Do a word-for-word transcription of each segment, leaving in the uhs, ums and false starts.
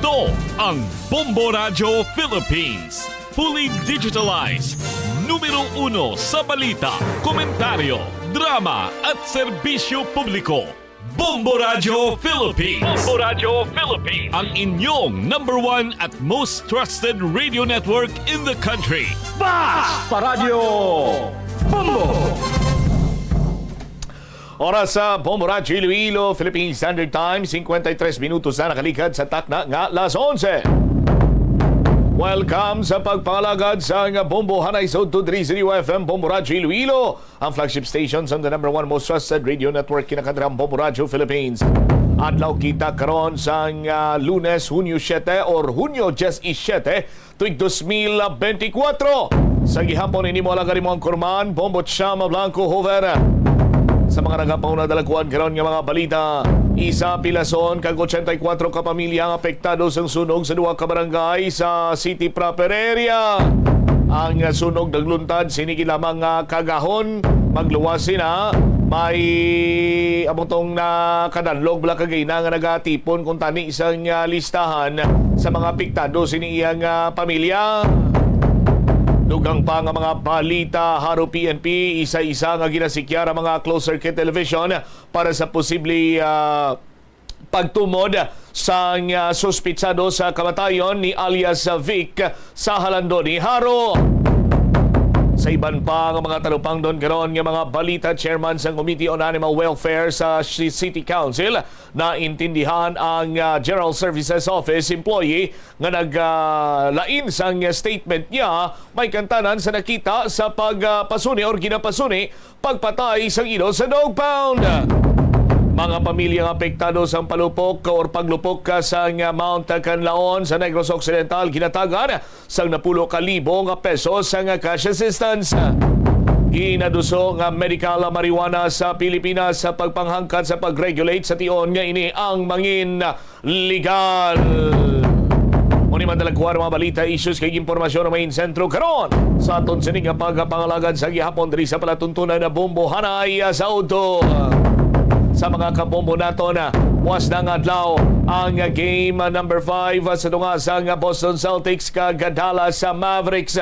Ang Bombo Radyo Philippines. Fully digitalized. Numero uno sa balita, komentaryo, drama, at serbisyo publiko. Bombo Radyo Philippines. Bombo Radyo Philippines. Ang inyong number one at most trusted radio network in the country. Basta Radyo Bombo! Oras sa Bombo Radyo Iloilo, Philippine Standard Time, cincuenta y tres minutos na nakaligad sa takna nga las onse. Welcome sa pagpangalagad sa nga Bombo Hanay sa Udto diri sa F M Bombo Radyo Iloilo, ang flagship station sa the number one most trusted radio network, kinakandrang Bombo Radyo Philippines. Adlaw kita karon sang, ah, Lunes, Hunyo siete or Hunyo diecisiete, tuig dos mil bentikwatro. Sa gihapon, ini mo alagad mo ang kurman, Bombo Chama Blanco Hover. Sa mga nagapauna dalakuan karon nga mga balita, isa pilason kag ochenta y kuatro ka pamilya ang apektado sang sunog sa duha ka barangay sa city proper area. Ang sunog nagluntad sini lamang nga kagahon, magluwas sina. May amo tong nakadanlog bala kagina nga nagatipon kung tani sang, ah, listahan sa mga apektado sini iyang, ah, pamilya. Dugang pa nga mga balita, Haro P N P, isa-isa nga ginasikyar ang mga closed circuit television para sa posible, ah, pagtumod sang, ah, suspitsado sa kamatayon ni alias, ah, Vic sa Halando ni Haro. Sa iban pa nga mga talupangdon karon nga mga balita, chairman sang Committee on Animal Welfare sa Ci-, City Council, naintindihan ang, ah, General Services Office employee nga naglain sang statement niya, may kantanan sa nakita sa pagpasuni or ginapasuni pagpatay sang ilo sa dog pound. Mga pamilya nga apektado sang palupok or paglupok ka sang Mount Kanlaon sa Negros Occidental ginatagan sang napulo ka libo nga pesos nga cash assistance. Ginaduso nga medical marijuana sa Pilipinas sa pagpanghangkat sa pag-regulate sa tion nga ini ang mangin legal. Muni man dalagkuan ang mga balita, issues kag impormasyon nga may sentro karon sa aton sini nga pagpangalagad sa gihapon diri sa palatuntunan na Bombo Hanay sa Udto. Sa mga kabombo naton, buwas na nga adlaw ang game number five sa tunga sang Boston Celtics kag Dallas Mavericks.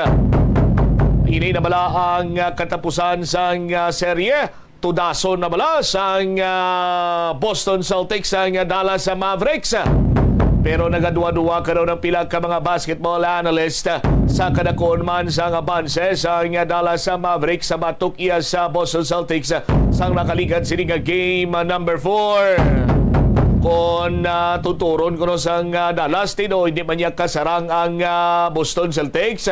Ini na bala ang katapusan sang serye. Tudason na bala sang, ah, Boston Celtics ang Dallas Mavericks. Pero nagaduwa-duwa karon ang pila ka mga basketball analyst sa kadakon man sang abanse sang Dallas Mavericks sa batok iya sa Boston Celtics sang nakaligad sini nga game number four. Kon, ah, tuturon kuno sang, ah, Dallas, ti, do hindi man niya kasarang ang, ah, Boston Celtics,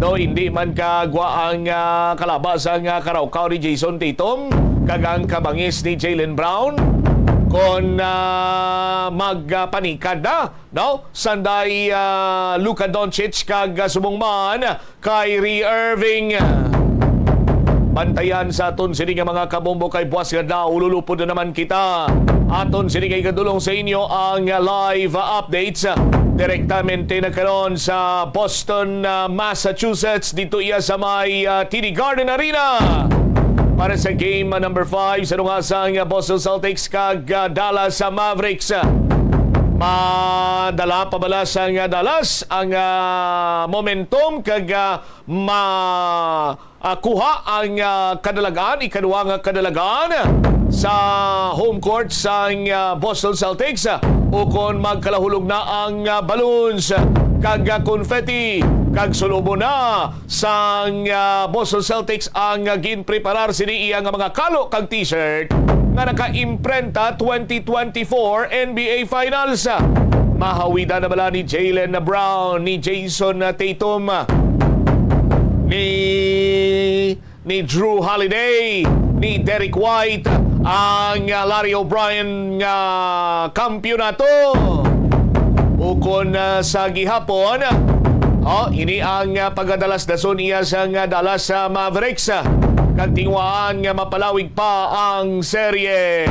do hindi man kagwa ang, ah, kalaba sang, ah, karawkaw ni Jason Tatum kag ang kabangis ni Jaylen Brown, kon, ah, magpanikad na, no? Sanday, ah, Luka Doncic kag, ah, subong man Kyrie Irving. Bantayan sa aton sini nga mga kabombo kay buwas nga adlaw, ululupod na naman kita. Aton sini nga igadulong sa inyo ang live updates direktamente na karon sa Boston, ah, Massachusetts, dito iya sa may, ah, T D Garden Arena para sa game number five sa dungasang Boston Celtics kag, ah, Dallas Mavericks. Madala pa bala sang Dallas ang, ah, momentum kag, ah, ma-, ah, kuha ang, ah, kadalagan, ikaduha nga kadalagan sa home court sang, ah, Boston Celtics, ah, ukon magkalahulog na ang, ah, balloons kag, ah, confetti kag sulubon na sang, ah, Boston Celtics ang, ah, ginpreparar sini iya nga mga kalo kag t-shirt nga naka-imprenta twenty twenty-four N B A Finals. Mahawidan na bala ni Jaylen Brown, ni Jason Tatum, ni, ni Jrue Holiday, ni Derrick White ang, ah, Larry O'Brien nga kampiyonato? Ukon, ah, sa gihapon, oh, ini ang, ah, pagadalas dason iya sang, ah, Dallas Mavericks, ah, kag tinguhaan nga mapalawig pa ang serye.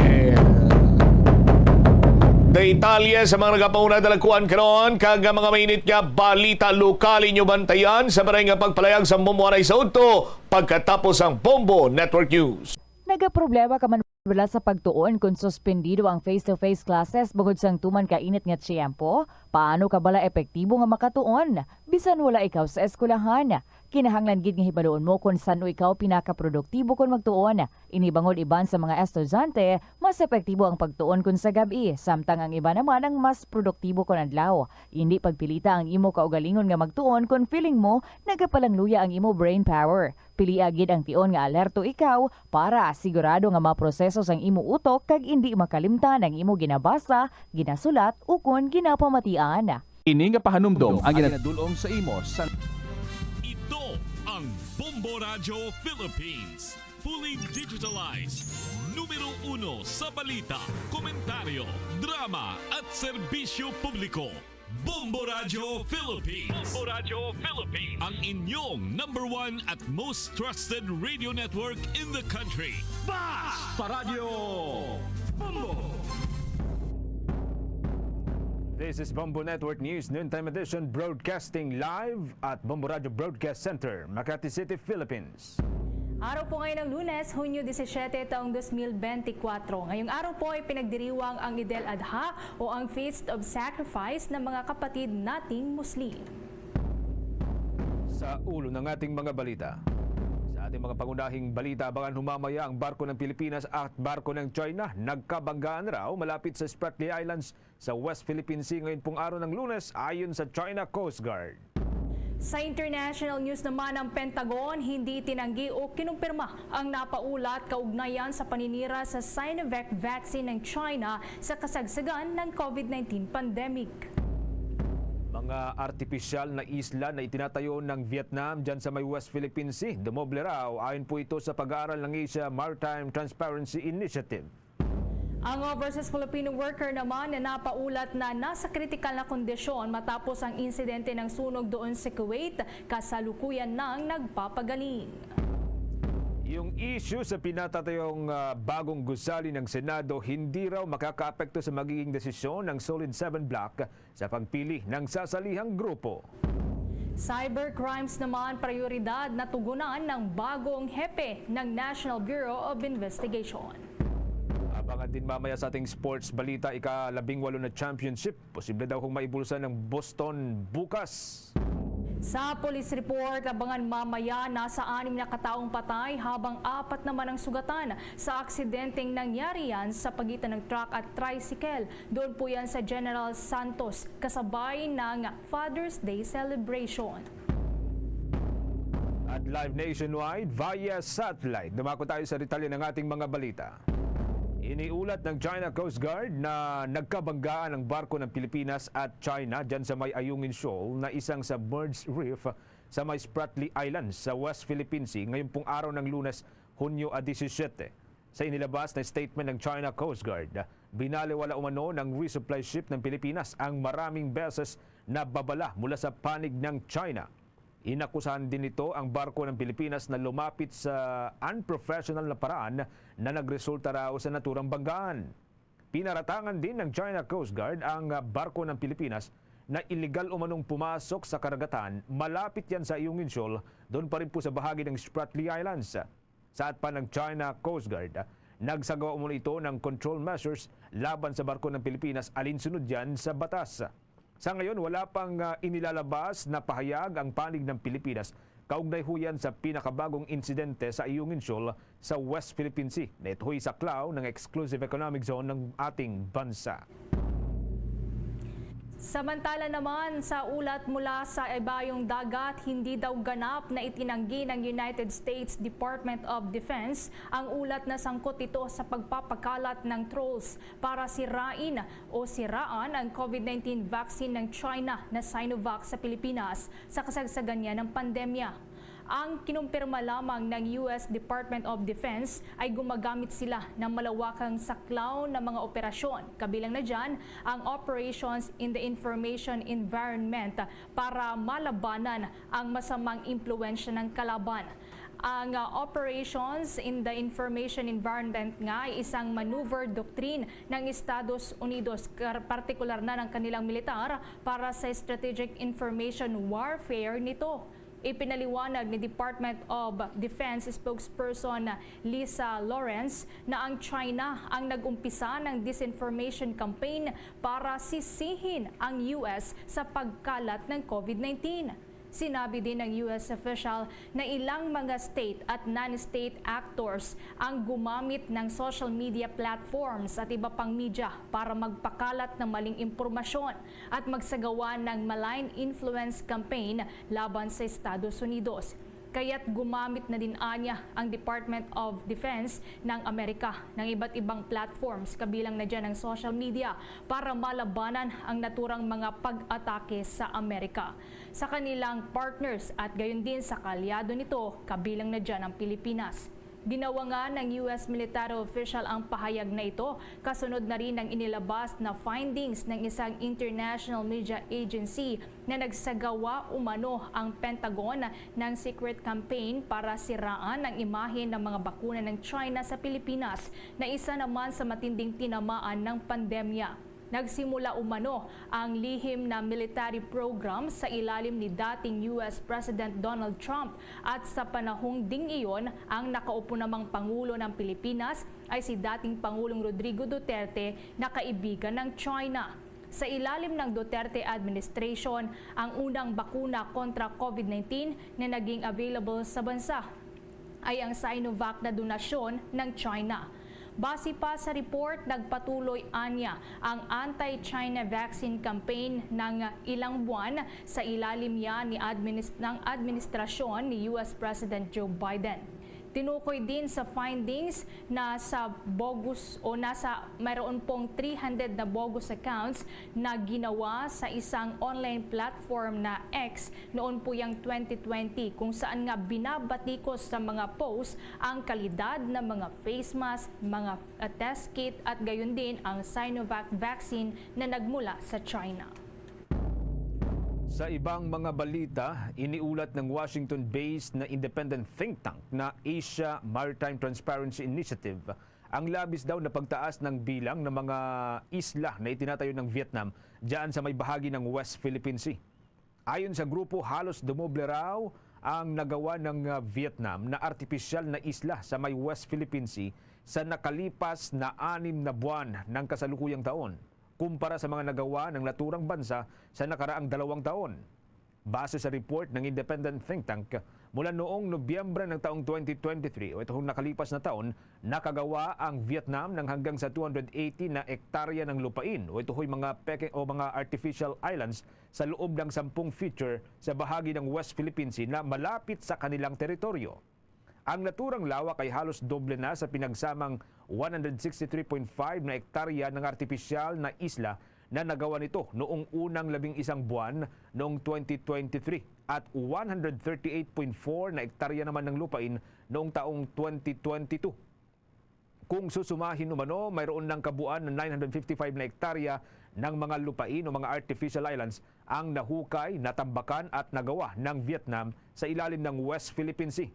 Detalye sa mga nagapauna dalakuan karon kag mga mainit nga balita lokal inyo bantayan sa baray nga pagpalayag sa Bombo Hanay sa Udto pagkatapos ang Bombo Network News. Nagaproblema ka man Wala sa pagtuon kon suspendido ang face-to-face classes bangod sang tuman ka init nga tiyempo? Paano ka bala epektibo nga makatuon bisan wala ikaw sa eskwelahan? Kinahanglan gid nga hibaluon mo kon san-o ikaw pinakaproduktibo kon magtuon. Ini bangod iban sa mga estudyante, mas epektibo ang pagtuon kon sa gab-i, samtang ang iban naman ang mas produktibo kon adlaw. Indi pagpilita ang imo kaugalingon nga magtuon kon feeling mo nagapalangluya ang imo brain power. Pilia gid ang tion nga alerto ikaw para sigurado nga maproseso sang imo utok kag indi makalimtan ang imo ginabasa, ginasulat, ukon ginapamatian. Ini nga pahanumdom ang ginadul-ong sa imo sa Ito ang Bombo Radyo Philippines. Fully digitalized. Numero uno sa balita, komentaryo, drama, at serbisyo publiko. Bombo Radyo Philippines. Bombo Radyo Philippines. Ang inyong number one at most trusted radio network in the country. Basta Radyo Bombo! This is Bombo Network News Noontime Edition, broadcasting live at Bombo Radyo Broadcast Center, Makati City, Philippines. Araw po ngayon ng Lunes, Hunyo disisiete, taong dos mil benti kwatro. Ngayong araw po ay pinagdiriwang ang Eid al-Adha o ang Feast of Sacrifice ng mga kapatid nating Muslim. Sa ulo ng ating mga balita. Sa ating mga pangunahing balita, abangan humamaya ang barko ng Pilipinas at barko ng China. Nagkabanggaan raw malapit sa Spratly Islands sa West Philippine Sea ngayon pong araw ng Lunes, ayon sa China Coast Guard. Sa international news naman, ang Pentagon hindi tinanggi o kinumpirma ang napaulat kaugnayan sa paninira sa Sinovac vaccine ng China sa kasagsagan ng COVID nineteen pandemic. Mga artipisyal na isla na itinatayo ng Vietnam dyan sa may West Philippine Sea, dumoble raw. Ayon po ito sa pag-aaral ng Asia Maritime Transparency Initiative. Ang overseas Filipino worker naman na napaulat na nasa kritikal na kondisyon matapos ang insidente ng sunog doon sa Kuwait, kasalukuyan nang nagpapagaling. Yung issue sa pinatatayong, ah, bagong gusali ng Senado hindi raw makakaapekto sa magiging desisyon ng Solid Seven Bloc sa pagpili ng sasalihang grupo. Cybercrimes naman prioridad na tugunan ng bagong hepe ng National Bureau of Investigation. Abangan din mamaya sa ating sports balita, ika-labing walo na championship. Posible daw kung maibulsa ng Boston bukas. Sa police report, abangan mamaya, nasa anim na kataong patay habang apat naman ang sugatan sa aksidenteng nangyari yan sa pagitan ng truck at tricycle. Doon po yan sa General Santos, kasabay ng Father's Day celebration. At live nationwide via satellite. Dumako tayo sa detalye ng ating mga balita. Iniulat ng China Coast Guard na nagkabanggaan ang barko ng Pilipinas at China dyan sa may Ayungin Shoal na isang submerged reef sa may Spratly Islands sa West Philippine Sea ngayong pong araw ng Lunes, Hunyo a disisiete. Sa inilabas na statement ng China Coast Guard, binaliwala umano ng resupply ship ng Pilipinas ang maraming beses na babala mula sa panig ng China. Inakusahan din nito ang barko ng Pilipinas na lumapit sa unprofessional na paraan na nagresulta raw sa naturang banggaan. Pinaratangan din ng China Coast Guard ang barko ng Pilipinas na iligal umanong pumasok sa karagatan malapit yan sa Ayungin Shoal, doon pa rin po sa bahagi ng Spratly Islands. Saad pa ng China Coast Guard, nagsagawa umano ito ng control measures laban sa barko ng Pilipinas alinsunod yan sa batas. Sa ngayon, wala pang, ah, inilalabas na pahayag ang panig ng Pilipinas kaugnay ho yan sa pinakabagong insidente sa Ayungin Shoal sa West Philippine Sea. Ito ho'y saklaw ng exclusive economic zone ng ating bansa. Samantala naman, sa ulat mula sa ibayong dagat, hindi daw ganap na itinanggi ng United States Department of Defense ang ulat na sangkot ito sa pagpapakalat ng trolls para sirain o siraan ang COVID nineteen vaccine ng China na Sinovac sa Pilipinas sa kasagsagan niya ng pandemya. Ang kinumpirma lamang ng U S Department of Defense ay gumagamit sila ng malawakang saklaw na mga operasyon, kabilang na dyan ang Operations in the Information Environment, para malabanan ang masamang impluwensya ng kalaban. Ang, ah, Operations in the Information Environment nga ay isang maneuver doctrine ng Estados Unidos, kar-, partikular na ng kanilang militar, para sa strategic information warfare nito. Ipinaliwanag ni Department of Defense Spokesperson Lisa Lawrence na ang China ang nag-umpisa ng disinformation campaign para sisihin ang U S sa pagkalat ng COVID nineteen. Sinabi din ng U S official na ilang mga state at non-state actors ang gumamit ng social media platforms at iba pang media para magpakalat ng maling impormasyon at magsagawa ng malign influence campaign laban sa Estados Unidos. Kaya't gumamit na din anya ang Department of Defense ng Amerika ng iba't ibang platforms, kabilang na dyan ang social media, para malabanan ang naturang mga pag-atake sa Amerika, sa kanilang partners at gayon din sa kaalyado nito, kabilang na dyan ang Pilipinas. Ginawangan ng U S military official ang pahayag na ito kasunod na rin ng inilabas na findings ng isang international media agency na nagsagawa umano ang Pentagon ng secret campaign para siraan ang imahe ng mga bakuna ng China sa Pilipinas, na isa naman sa matinding tinamaan ng pandemya. Nagsimula umano ang lihim na military program sa ilalim ni dating U S President Donald Trump, at sa panahong ding iyon, ang nakaupo namang Pangulo ng Pilipinas ay si dating Pangulong Rodrigo Duterte, na kaibigan ng China. Sa ilalim ng Duterte administration, ang unang bakuna kontra COVID nineteen na naging available sa bansa ay ang Sinovac na donasyon ng China. Base pa sa report, nagpatuloy anya ang anti-China vaccine campaign ng ilang buwan sa ilalim niya ni adminis-, ng administrasyon ni U S President Joe Biden. Tinukoy din sa findings na sa bogus o nasa mayroon pong three hundred na bogus accounts na ginawa sa isang online platform na X noon po yang twenty twenty, kung saan nga binabatikos sa mga post ang kalidad ng mga face mask, mga, uh, test kit, at gayon din ang Sinovac vaccine na nagmula sa China. Sa ibang mga balita, iniulat ng Washington-based na independent think tank na Asia Maritime Transparency Initiative ang labis daw na pagtaas ng bilang ng mga isla na itinatayo ng Vietnam diyan sa may bahagi ng West Philippine Sea. Ayon sa grupo, halos dumoble raw ang nagawa ng, ah, Vietnam na artipisyal na isla sa may West Philippine Sea sa nakalipas na anim na buwan ng kasalukuyang taon, kumpara sa mga nagawa ng naturang bansa sa nakaraang dalawang taon. Base sa report ng independent think tank, mula noong Nobyembre ng taong twenty twenty-three, o itong nakalipas na taon, nakagawa ang Vietnam ng hanggang sa two hundred eighty na ektarya ng lupain, o ito'y mga peke o mga artificial islands, sa loob ng sampung feature sa bahagi ng West Philippine Sea na malapit sa kanilang teritoryo. Ang naturang lawak ay halos doble na sa pinagsamang one hundred sixty-three point five na ektarya ng artipisyal na isla na nagawa nito noong unang labing isang buwan noong twenty twenty-three at one hundred thirty-eight point four na ektarya naman ng lupain noong taong twenty twenty-two. Kung susumahin umano, mayroon ng kabuuan na nine hundred fifty-five na ektarya ng mga lupain o mga artificial islands ang nahukay, natambakan at nagawa ng Vietnam sa ilalim ng West Philippine Sea.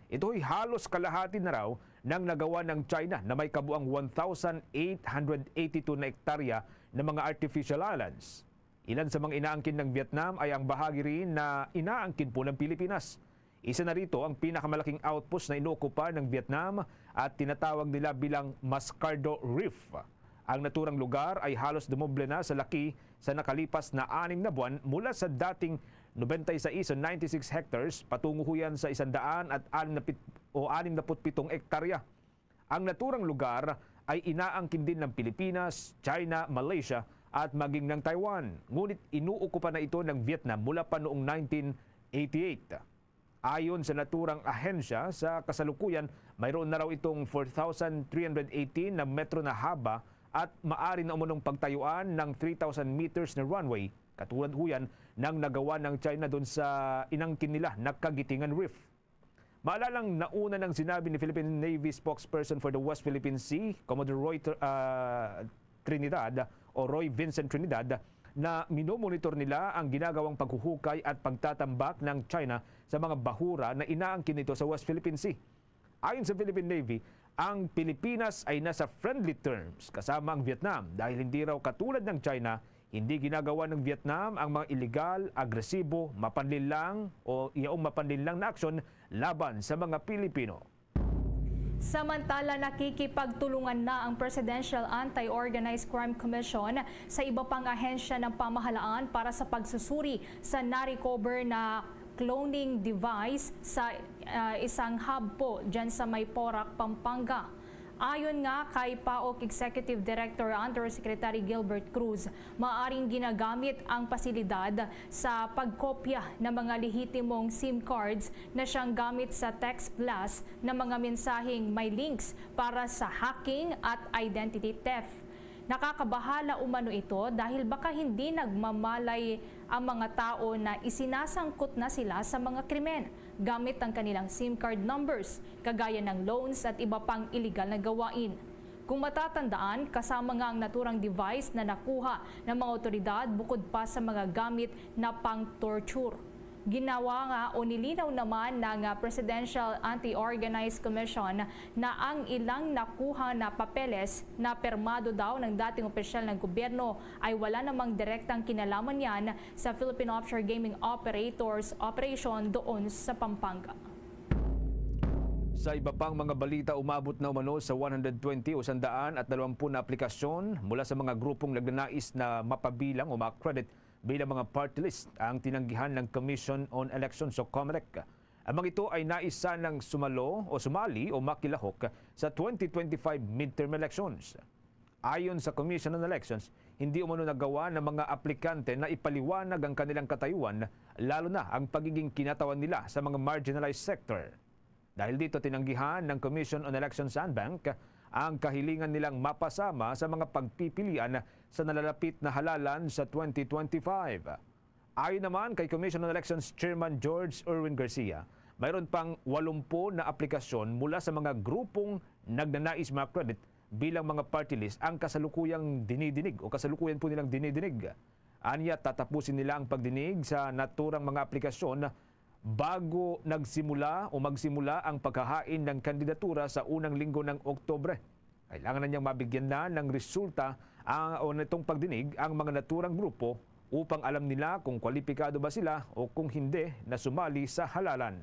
Ito'y halos kalahati na raw ng nagawa ng China na may kabuang one thousand eight hundred eighty-two na ektarya ng mga artificial islands. Ilan sa mga inaangkin ng Vietnam ay ang bahagi rin na inaangkin po ng Pilipinas. Isa na rito ang pinakamalaking outpost na inookupa ng Vietnam at tinatawag nila bilang Mascardo Reef. Ang naturang lugar ay halos dumoble na sa laki sa nakalipas na anim na buwan, mula sa dating nobenta y seis o ninety-six hectares patungo ho yan sa isandaan at anim na pit-, o anim na put pitong ektarya. Ang naturang lugar ay inaangkin din ng Pilipinas, China, Malaysia at maging ng Taiwan. Ngunit inuokupan na ito ng Vietnam mula pa noong nineteen eighty-eight. Ayon sa naturang ahensya, sa kasalukuyan, mayroon na raw itong four thousand three hundred eighteen na metro na haba at maari na umunong pagtayuan ng three thousand meters na runway, katulad ho yan ng nagawa ng China doon sa inangkin nila na Kagitingan Reef. Maalalang nauna nang sinabi ni Philippine Navy spokesperson for the West Philippine Sea, Commodore Roy Tr-, ah, Trinidad o Roy Vincent Trinidad na minomonitor nila ang ginagawang paghuhukay at pagtatambak ng China sa mga bahura na inaangkin nito sa West Philippine Sea. Ayon sa Philippine Navy, ang Pilipinas ay nasa friendly terms kasama ang Vietnam dahil hindi raw katulad ng China, Hindi ginagawa ng Vietnam ang mga iligal, agresibo, mapanlinlang o yaong mapanlinlang na aksyon laban sa mga Pilipino. Samantala, nakikipagtulungan na ang Presidential Anti-Organized Crime Commission sa iba pang ahensya ng pamahalaan para sa pagsusuri sa na-recover na cloning device sa ah, isang hub po dyan sa may Porac, Pampanga. Ayon nga kay PAOC Executive Director Undersecretary Gilbert Cruz, maaring ginagamit ang pasilidad sa pagkopya ng mga lehitimong SIM cards na siyang gamit sa text blast na mga mensaheng may links para sa hacking at identity theft. Nakakabahala umano ito dahil baka hindi nagmamalay ang mga tao na isinasangkot na sila sa mga krimen gamit ang kanilang SIM card numbers, kagaya ng loans at iba pang iligal na gawain. Kung matatandaan, kasama nga ang naturang device na nakuha ng mga otoridad bukod pa sa mga gamit na pang-torture. Ginawa nga o nilinaw naman ng ah, Presidential Anti-Organized Commission na ang ilang nakuha na papeles na pirmado daw ng dating opisyal ng gobyerno ay wala namang direktang kinalaman niyan sa Philippine Offshore Gaming Operators Operation doon sa Pampanga. Sa iba pang mga balita, umabot na umano sa one hundred twenty o sandaan at dalawampu na aplikasyon mula sa mga grupong nagnanais na mapabilang o ma-credit bilang mga party list ang tinanggihan ng Commission on Elections o COMELEC. Ang mga ito ay nais sanang sumalo o sumali o makilahok sa twenty twenty-five midterm elections. Ayon sa Commission on Elections, hindi umano nagawa ng mga aplikante na ipaliwanag ang kanilang katayuan, lalo na ang pagiging kinatawan nila sa mga marginalized sector. Dahil dito, tinanggihan ng Commission on Elections and Bank ang kahilingan nilang mapasama sa mga pagpipilian sa nalalapit na halalan sa twenty twenty-five. Ayon naman kay Commission on Elections Chairman George Erwin Garcia, mayroon pang walumpu na aplikasyon mula sa mga grupong nagnanais ma-credit bilang mga party list ang kasalukuyang dinidinig o kasalukuyan po nilang dinidinig. Anya, tatapusin nila ang pagdinig sa naturang mga aplikasyon bago nagsimula o magsimula ang paghahain ng kandidatura sa unang linggo ng Oktubre. Kailangan na niyang mabigyan na ng resulta ang, o nitong pagdinig ang mga naturang grupo upang alam nila kung kwalipikado ba sila o kung hindi na sumali sa halalan.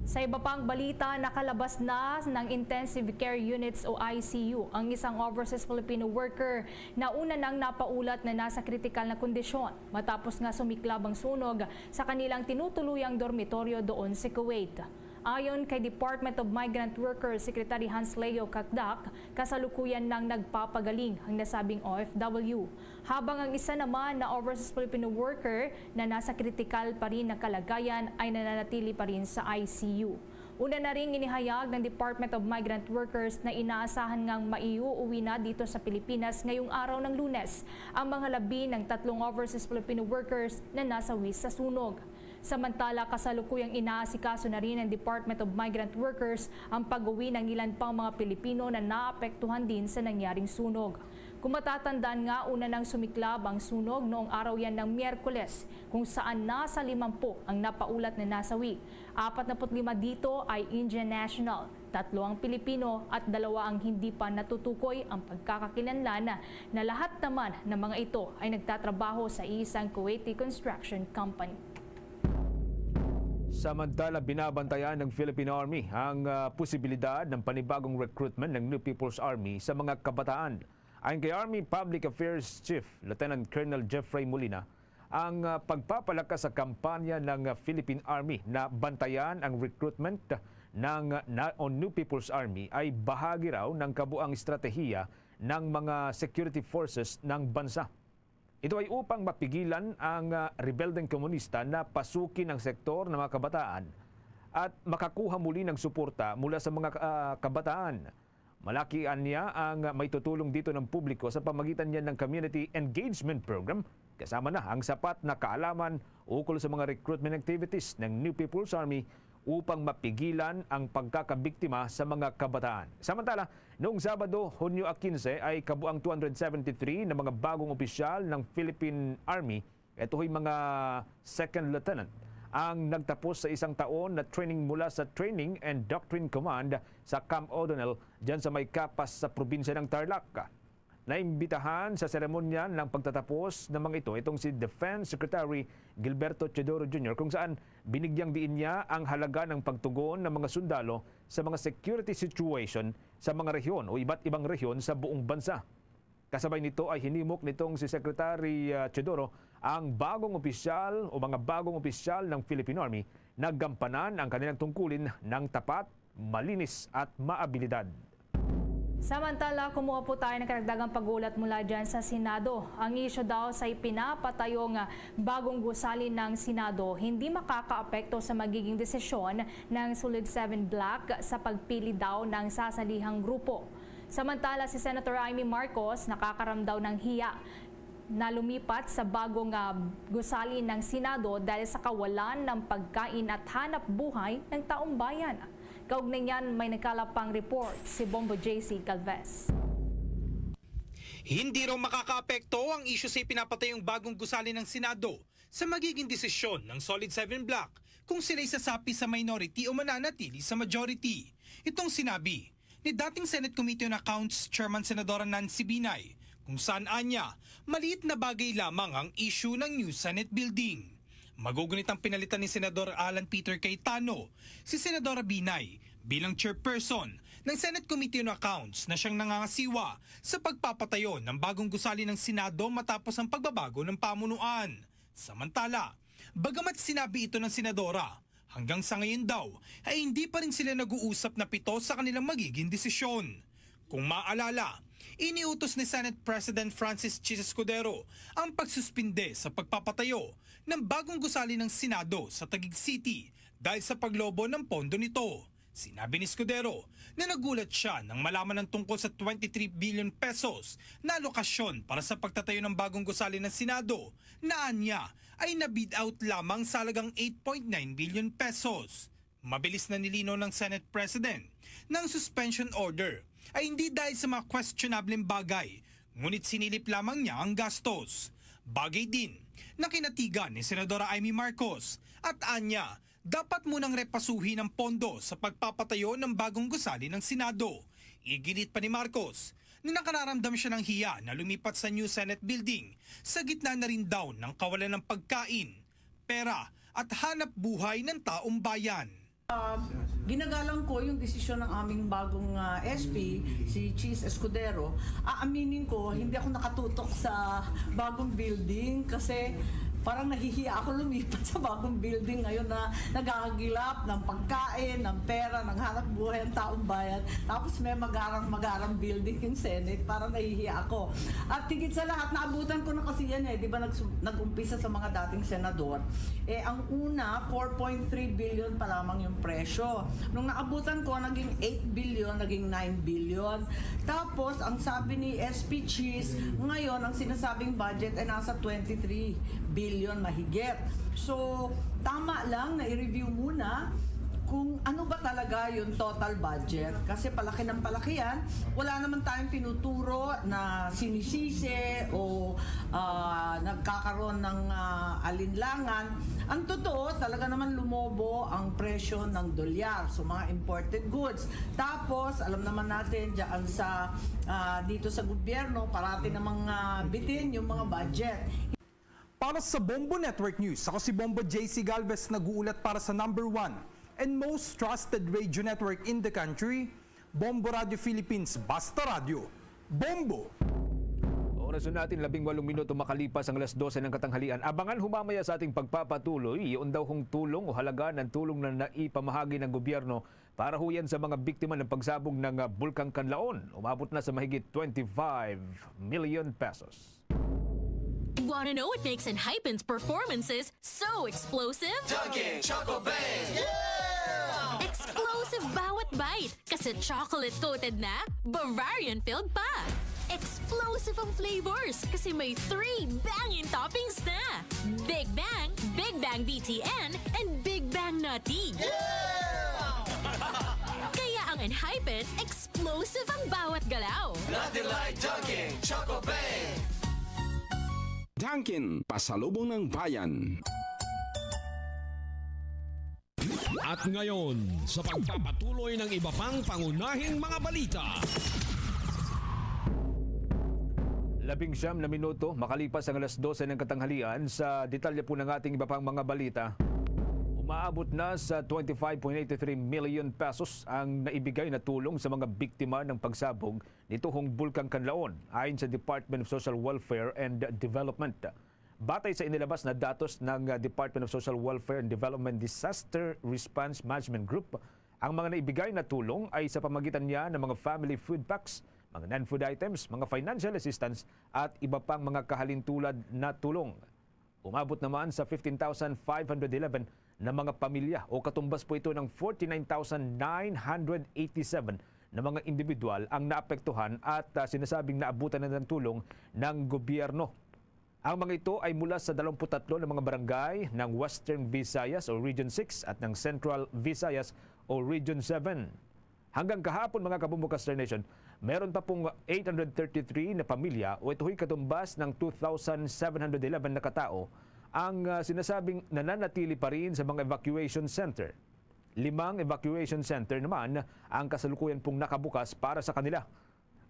Sa iba pang balita, nakalabas na ng intensive care units o I C U ang isang overseas Filipino worker na una nang napaulat na nasa kritikal na kondisyon matapos nga sumiklab ang sunog sa kanilang tinutuluyang dormitoryo doon sa Kuwait. Ayon kay Department of Migrant Workers Secretary Hans Leo Cacdac, kasalukuyan nang nagpapagaling ang nasabing O F W, habang ang isa naman na overseas Filipino worker na nasa kritikal pa rin na kalagayan ay nananatili pa rin sa I C U. Una na ring inihayag ng Department of Migrant Workers na inaasahan ngang maiuuwi na dito sa Pilipinas ngayong araw ng Lunes ang mga labi ng tatlong overseas Filipino workers na nasawi sa sunog. Samantala, kasalukuyang inaasikaso na rin ng Department of Migrant Workers ang pag-uwi ng ilan pang mga Pilipino na naapektuhan din sa nangyaring sunog. Kung matatandaan nga, una nang sumiklab ang sunog noong araw yan ng Miyerkules, kung saan nasa limampu ang napaulat na nasawi. Apat na put lima dito ay Indian national, tatlo ang Pilipino at dalawa ang hindi pa natutukoy ang pagkakakilanlan, na lahat naman ng mga ito ay nagtatrabaho sa isang Kuwaiti construction company. Samantala, binabantayan ng Philippine Army ang ah, posibilidad ng panibagong recruitment ng New People's Army sa mga kabataan. Ayon kay Army Public Affairs Chief Lieutenant Colonel Jeffrey Molina, ang ah, pagpapalakas sa kampanya ng ah, Philippine Army na bantayan ang recruitment ng ah, na, o New People's Army ay bahagi raw ng kabuang estratehiya ng mga security forces ng bansa. Ito ay upang mapigilan ang ah, rebeldeng komunista na pasukin ang sektor ng mga kabataan at makakuha muli ng suporta mula sa mga ah, kabataan. Malaki anya ang maitutulong dito ng publiko sa pamagitan niya ng Community Engagement Program, kasama na ang sapat na kaalaman ukol sa mga recruitment activities ng New People's Army upang mapigilan ang pagkakabiktima sa mga kabataan. Samantala, noong Sabado, Hunyo quince, ay kabuang two hundred seventy-three na mga bagong opisyal ng Philippine Army, ito'y mga second lieutenant, ang nagtapos sa isang taon na training mula sa Training and Doctrine Command sa Camp O'Donnell, dyan sa may Capas sa probinsya ng Tarlac. Naimbitahan sa seremonya ng pagtatapos ng mga ito itong si Defense Secretary Gilberto Teodoro Junior, kung saan binigyang diin niya ang halaga ng pagtugon ng mga sundalo sa mga security situation sa mga rehiyon o iba't ibang rehiyon sa buong bansa. Kasabay nito ay hinimok nitong si Secretary, ah, Teodoro ang bagong opisyal o mga bagong opisyal ng Philippine Army na gampanan ang kanilang tungkulin ng tapat, malinis at maabilidad. Samantala, kumuha po tayo ng karagdagang pag-ulat mula dyan sa Senado. Ang isyu daw sa ipinapatayong bagong gusali ng Senado hindi makakaapekto sa magiging desisyon ng Solid Seven Bloc sa pagpili daw ng sasalihang grupo. Samantala, si Senator Imee Marcos nakakaramdaw ng hiya na lumipat sa bagong, ah, gusali ng Senado dahil sa kawalan ng pagkain at hanap buhay ng taong bayan. Kaugnay niyan, may nagkalap pang report si Bombo J C Galvez. Hindi raw makakaapekto ang isyu sa ipinapatayong bagong gusali ng Senado sa magiging desisyon ng Solid Seven Bloc kung sila'y sasapi sa minority o mananatili sa majority. Itong sinabi ni dating Senate Committee on Accounts Chairman Senadora Nancy Binay, kung saan anya, maliit na bagay lamang ang issue ng new Senate building. Magugunit ang pinalitan ni Senador Alan Peter Cayetano si Senadora Binay bilang chairperson ng Senate Committee on Accounts na siyang nangangasiwa sa pagpapatayo ng bagong gusali ng Senado matapos ang pagbabago ng pamunuan. Samantala, bagamat sinabi ito ng senadora, hanggang sa ngayon daw ay hindi pa rin sila nag-uusap na pito sa kanilang magiging desisyon. Kung maalala, iniutos ni Senate President Francis Chiz Escudero ang pagsuspinde sa pagpapatayo ng bagong gusali ng Senado sa Taguig City dahil sa paglobo ng pondo nito. Sinabi ni Escudero na nagulat siya nang malaman ang tungkol sa twenty-three billion pesos na alokasyon para sa pagtatayo ng bagong gusali ng Senado na anya ay na-bid out lamang sa halagang eight point nine billion pesos. Mabilis na nilino ng Senate President na ang suspension order ay hindi dahil sa mga questionableng bagay, ngunit sinilip lamang niya ang gastos. Bagay din na kinatigan ni Senadora Imee Marcos at anya dapat munang repasuhin ang pondo sa pagpapatayo ng bagong gusali ng Senado. Iginit pa ni Marcos na nakararamdam siya ng hiya na lumipat sa new Senate building sa gitna na rin daw ng kawalan ng pagkain, pera at hanap buhay ng taong bayan. Ginagalang ko yung desisyon ng aming bagong ah, S P, si Chiz Escudero. Aaminin ko, hindi ako nakatutok sa bagong building kasi parang nahihiya ako lumipat sa bagong building ngayon na nagagilap ng pagkain, ng pera, ng hanap buhay ang taong bayan. Tapos may magarang-magarang building yung Senate, parang nahihiya ako. At higit sa lahat, naabutan ko na kasi yan eh, di ba nag nag-umpisa sa mga dating senador, eh ang una, four point three billion pa lamang yung presyo. Nung naabutan ko, naging eight billion, naging nine billion. Tapos, ang sabi ni S P Chiz, ngayon, ang sinasabing budget ay nasa twenty-three billion mahigit. So, tama lang na i-review muna kung ano ba talaga yung total budget. Kasi palaki ng palaki yan, wala naman tayong tinuturo na sinisisi o ah, nagkakaroon ng ah, alinlangan. Ang totoo, talaga naman lumobo ang presyo ng dolyar. So, mga imported goods. Tapos, alam naman natin, dyan sa, ah, dito sa gobyerno, parati namang ah, bitin yung mga budget. Para sa Bombo Network News, ako si Bombo J C Galvez, nag-uulat para sa number one and most trusted radio network in the country, Bombo Radio Philippines, Basta Radyo, Bombo! Oras na natin, labing walong minuto makalipas ang alas dose ng katanghalian. Abangan humamaya sa ating pagpapatuloy, iyon daw hong tulong o halaga ng tulong na naipamahagi ng gobyerno para ho yan sa mga biktima ng pagsabog ng ah, Bulkang Kanlaon. Umabot na sa mahigit twenty-five million pesos. Want to know what makes Enhypen's performances so explosive? Dunkin' Choco Bang! Explosive bawat bite kasi chocolate-coated na, Bavarian-filled pa. Explosive ang flavors kasi may three banging toppings na. Big Bang, Big Bang B T N, and Big Bang Nutty. Kaya ang Enhypen, explosive ang bawat galaw. Nothing like Dunkin' Choco Bang! Dunkin', pasalubong ng bayan. At ngayon, sa pagpapatuloy ng iba pang pangunahing mga balita. Labing siyam na minuto makalipas ang alas dose ng katanghalian. Sa detalye po ng ating iba pang mga balita, umaabot na sa twenty-five point eight three million pesos ang naibigay na tulong sa mga biktima ng pagsabog nitong Bulkang Kanlaon, ayon sa Department of Social Welfare and Development. Batay sa inilabas na datos ng, ah, Department of Social Welfare and Development Disaster Response Management Group, ang mga naibigay na tulong ay sa pamagitan niya ng mga family food packs, mga non-food items, mga financial assistance, at iba pang mga kahalintulad na tulong. Umabot naman sa fifteen thousand five hundred eleven na mga pamilya, o katumbas po ito ng forty-nine thousand nine hundred eighty-seven na mga individual ang naapektuhan at, ah, sinasabing naabutan na ng tulong ng gobyerno. Ang mga ito ay mula sa dalawampu't tatlo na mga barangay ng Western Visayas o Region six at ng Central Visayas o Region seven. Hanggang kahapon, mga kabombo ka Star Nation, meron pa pong eight hundred thirty-three na pamilya, o ito'y katumbas ng two thousand seven hundred eleven na katao, ang, ah, sinasabing nananatili pa rin sa mga evacuation center. Limang evacuation center naman ang kasalukuyan pong nakabukas para sa kanila.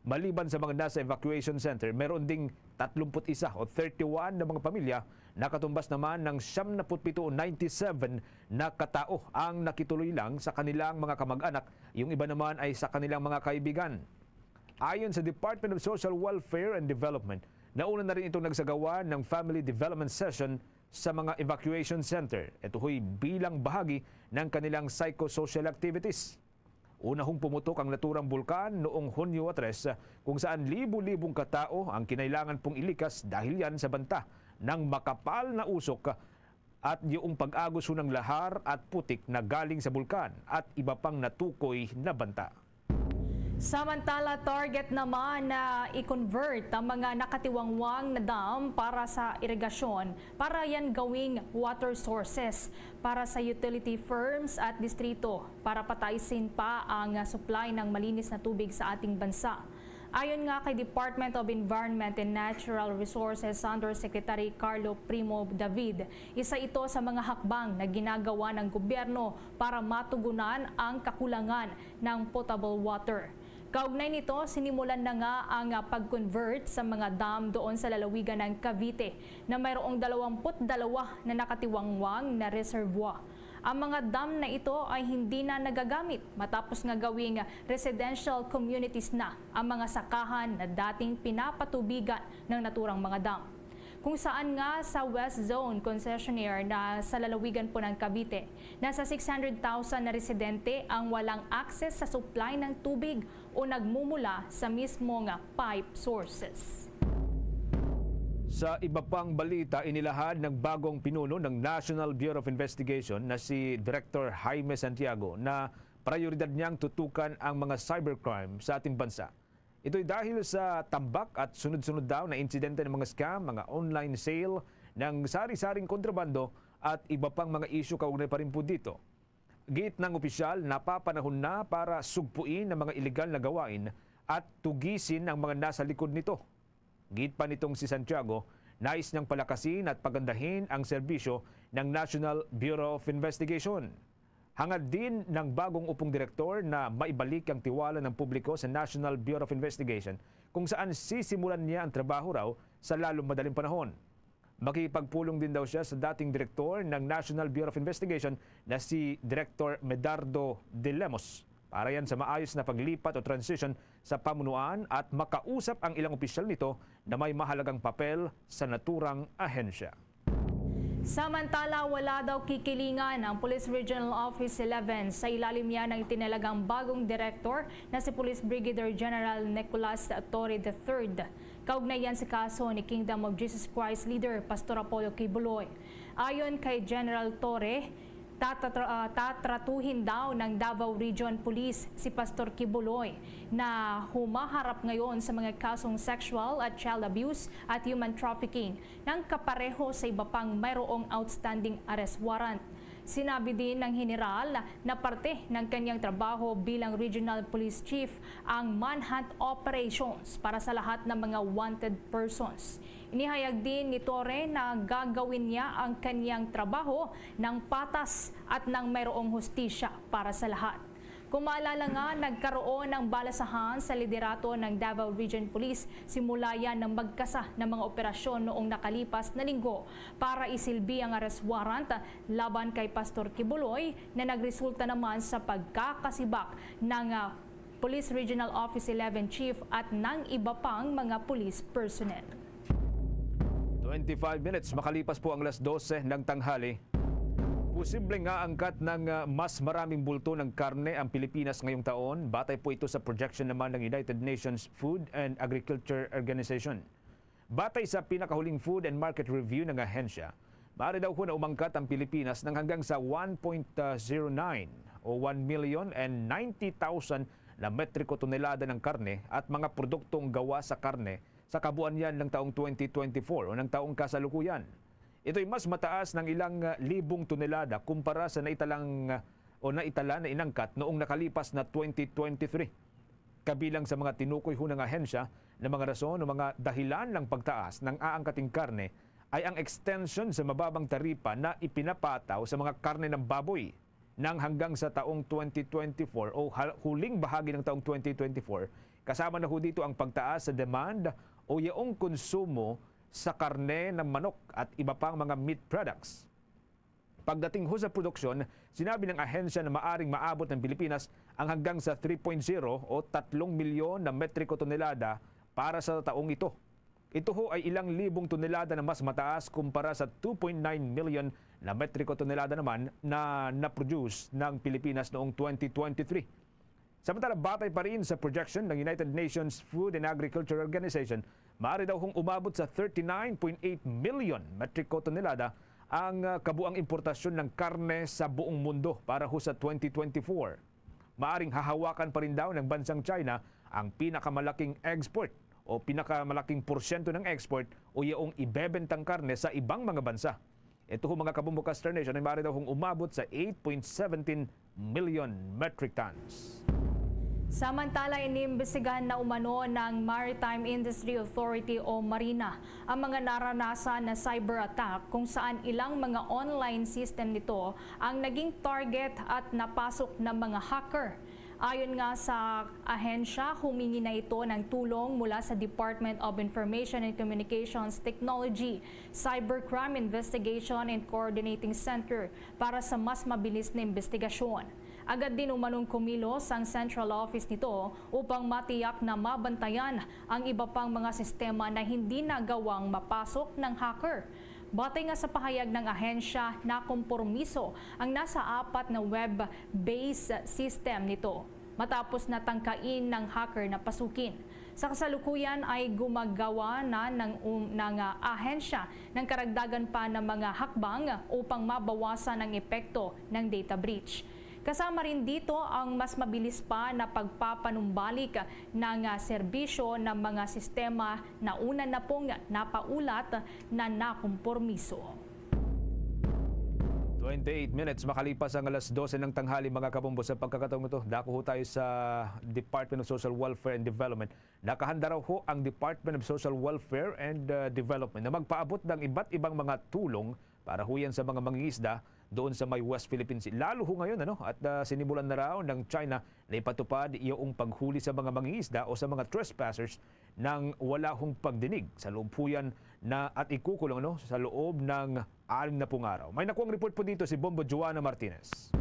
Maliban sa mga nasa evacuation center, meron ding tatlumpu't isa o thirty-one na mga pamilya, nakatumbas naman ng siyamnapu't pito o ninety-seven na katao ang nakituloy lang sa kanilang mga kamag-anak, yung iba naman ay sa kanilang mga kaibigan. Ayon sa Department of Social Welfare and Development, nauna na rin itong nagsagawa ng family development session sa mga evacuation center. Ito ho'y bilang bahagi ng kanilang psychosocial activities. Una hong pumutok ang naturang bulkan noong Hunyo tres, kung saan libo-libong katao ang kinailangan pong ilikas dahil yan sa banta ng makapal na usok at yung pag-agos ho ng lahar at putik na galing sa bulkan at iba pang natukoy na banta. Samantala, target naman na i-convert ang mga nakatiwangwang na dam para sa irigasyon, para yan gawing water sources para sa utility firms at distrito, para pataisin pa ang supply ng malinis na tubig sa ating bansa. Ayon nga kay Department of Environment and Natural Resources Undersecretary Carlo Primo David, isa ito sa mga hakbang na ginagawa ng gobyerno para matugunan ang kakulangan ng potable water. Kaugnay nito, sinimulan na nga ang, ah, pag-convert sa mga dam doon sa lalawigan ng Cavite na mayroong dalawampu't dalawa na nakatiwangwang na reservoir. Ang mga dam na ito ay hindi na nagagamit matapos nga gawing residential communities na ang mga sakahan na dating pinapatubigan ng naturang mga dam. Kung saan nga sa West Zone concessionaire na sa lalawigan po ng Cavite, nasa six hundred thousand na residente ang walang access sa supply ng tubig o nagmumula sa mismong pipe sources. Sa iba pang balita, inilahad ng bagong pinuno ng National Bureau of Investigation na si Director Jaime Santiago na prayoridad niyang tutukan ang mga cybercrime sa ating bansa. Ito'y dahil sa tambak at sunod-sunod daw na insidente ng mga scam, mga online sale ng sari-saring kontrabando at iba pang mga isyu kaugnay pa rin po dito. Giit ng opisyal, napapanahon na para sugpuin ang mga iligal na gawain at tugisin ang mga nasa likod nito. Giit pa nitong si Santiago, nais niyang palakasin at pagandahin ang serbisyo ng National Bureau of Investigation. Hangad din ng bagong upong direktor na maibalik ang tiwala ng publiko sa National Bureau of Investigation, kung saan sisimulan niya ang trabaho raw sa lalong madaling panahon. Makikipagpulong din daw siya sa dating direktor ng National Bureau of Investigation na si Director Medardo De Lemos para yan sa maayos na paglipat o transition sa pamunuan at makausap ang ilang opisyal nito na may mahalagang papel sa naturang ahensya. Samantala, wala daw kikilingan ang Police Regional Office eleven sa ilalim niya ng itinalagang bagong direktor na si Police Brigadier General Nicolas Torre the third. Kaugnay yan sa kaso ni Kingdom of Jesus Christ leader Pastor Apollo Quiboloy. Ayon kay General Torre, tatatra-, ah, tatratuhin daw ng Davao Region Police si Pastor Quiboloy na humaharap ngayon sa mga kasong sexual at child abuse at human trafficking, nang kapareho sa iba pang mayroong outstanding arrest warrant. Sinabi din ng Heneral na parte ng kanyang trabaho bilang Regional Police Chief ang manhunt operations para sa lahat ng mga wanted persons. Inihayag din ni Torre na gagawin niya ang kanyang trabaho ng patas at nang mayroong hustisya para sa lahat. Kung maalala nga, nagkaroon ng balasahan sa liderato ng Davao Region Police simula yan ng magkasa ng mga operasyon noong nakalipas na linggo para isilbi ang arrest warrant laban kay Pastor Kibuloy na nagresulta naman sa pagkakasibak ng, ah, Police Regional Office eleven Chief at ng iba pang mga police personnel. Twenty-five minutes makalipas po ang alas dose ng tanghali. Posible nga angkat ng, ah, mas maraming bulto ng karne ang Pilipinas ngayong taon, batay po ito sa projection naman ng United Nations Food and Agriculture Organization. Batay sa pinakahuling Food and Market Review ng ahensya, maaari daw ho na umangkat ang Pilipinas ng hanggang sa one point zero nine o one million and ninety thousand na metriko tonelada ng karne at mga produktong gawa sa karne sa kabuuan yan ng taong twenty twenty-four o ng taong kasalukuyan. Ito'y mas mataas ng ilang, ah, libong tonelada kumpara sa naitalang, ah, o naitala na inangkat noong nakalipas na twenty twenty-three. Kabilang sa mga tinukoy ho ng ahensya na mga rason o mga dahilan ng pagtaas ng aangkating karne ay ang extension sa mababang taripa na ipinapataw sa mga karne ng baboy nang hanggang sa taong twenty twenty-four o hal-, huling bahagi ng taong twenty twenty-four, kasama na ho dito ang pagtaas sa demand o yaong konsumo sa karne ng manok at iba pang mga meat products. Pagdating ho sa produksyon, sinabi ng ahensya na maaring maabot ng Pilipinas ang hanggang sa three point zero o tatlong milyon na metriko tonelada para sa taong ito. Ito ho ay ilang libong tonelada na mas mataas kumpara sa two point nine million na metriko tonelada naman na na-produce ng Pilipinas noong twenty twenty-three. Samantala, batay pa rin sa projection ng United Nations Food and Agriculture Organization, maaari daw hong umabot sa thirty-nine point eight million metriko tonelada ang, ah, kabuang importasyon ng karne sa buong mundo para ho sa twenty twenty-four. Maaring hahawakan pa rin daw ng bansang China ang pinakamalaking export o pinakamalaking porsyento ng export o yaong ibebentang karne sa ibang mga bansa. Ito ho, mga kabumbukas, Star Nation, ay maaari daw hong umabot sa eight point seventeen million metric tons. Samantala, inimbestigahan na umano ng Maritime Industry Authority o MARINA ang mga naranasan na cyber attack kung saan ilang mga online system nito ang naging target at napasok ng mga hacker. Ayon nga sa ahensya, humingi na ito ng tulong mula sa Department of Information and Communications Technology, Cybercrime Investigation and Coordinating Center para sa mas mabilis na imbestigasyon. Agad din umanong kumilos ang central office nito upang matiyak na mabantayan ang iba pang mga sistema na hindi na gawang mapasok ng hacker. Batay nga sa pahayag ng ahensya, nakompormiso ang nasa apat na web-based system nito matapos na tangkain ng hacker na pasukin. Sa kasalukuyan ay gumagawa na ng, um, ng, ah, ahensya ng karagdagan pa ng mga hakbang upang mabawasan ang epekto ng data breach. Kasama rin dito ang mas mabilis pa na pagpapanumbalik ng, ah, serbisyo ng mga sistema na una na pong napaulat na nakompormiso. Twenty-eight minutes makalipas ang alas dose ng tanghali, mga kabumbo. Sa pagkakataong ito, dako ho tayo sa Department of Social Welfare and Development. Nakahanda raw ho ang Department of Social Welfare and, uh, Development na magpaabot ng iba't ibang mga tulong para ho yan sa mga mangingisda doon sa may West Philippine Sea. Lalo ho ngayon, ano, at, uh, sinimulan na raw ng China na ipatupad iyong paghuli sa mga mangingisda o sa mga trespassers nang wala hong pagdinig sa loob po yan na at ikukulong, no, sa loob ng anim na pung araw. May nakuang report po dito si Bombo Joanna Martinez.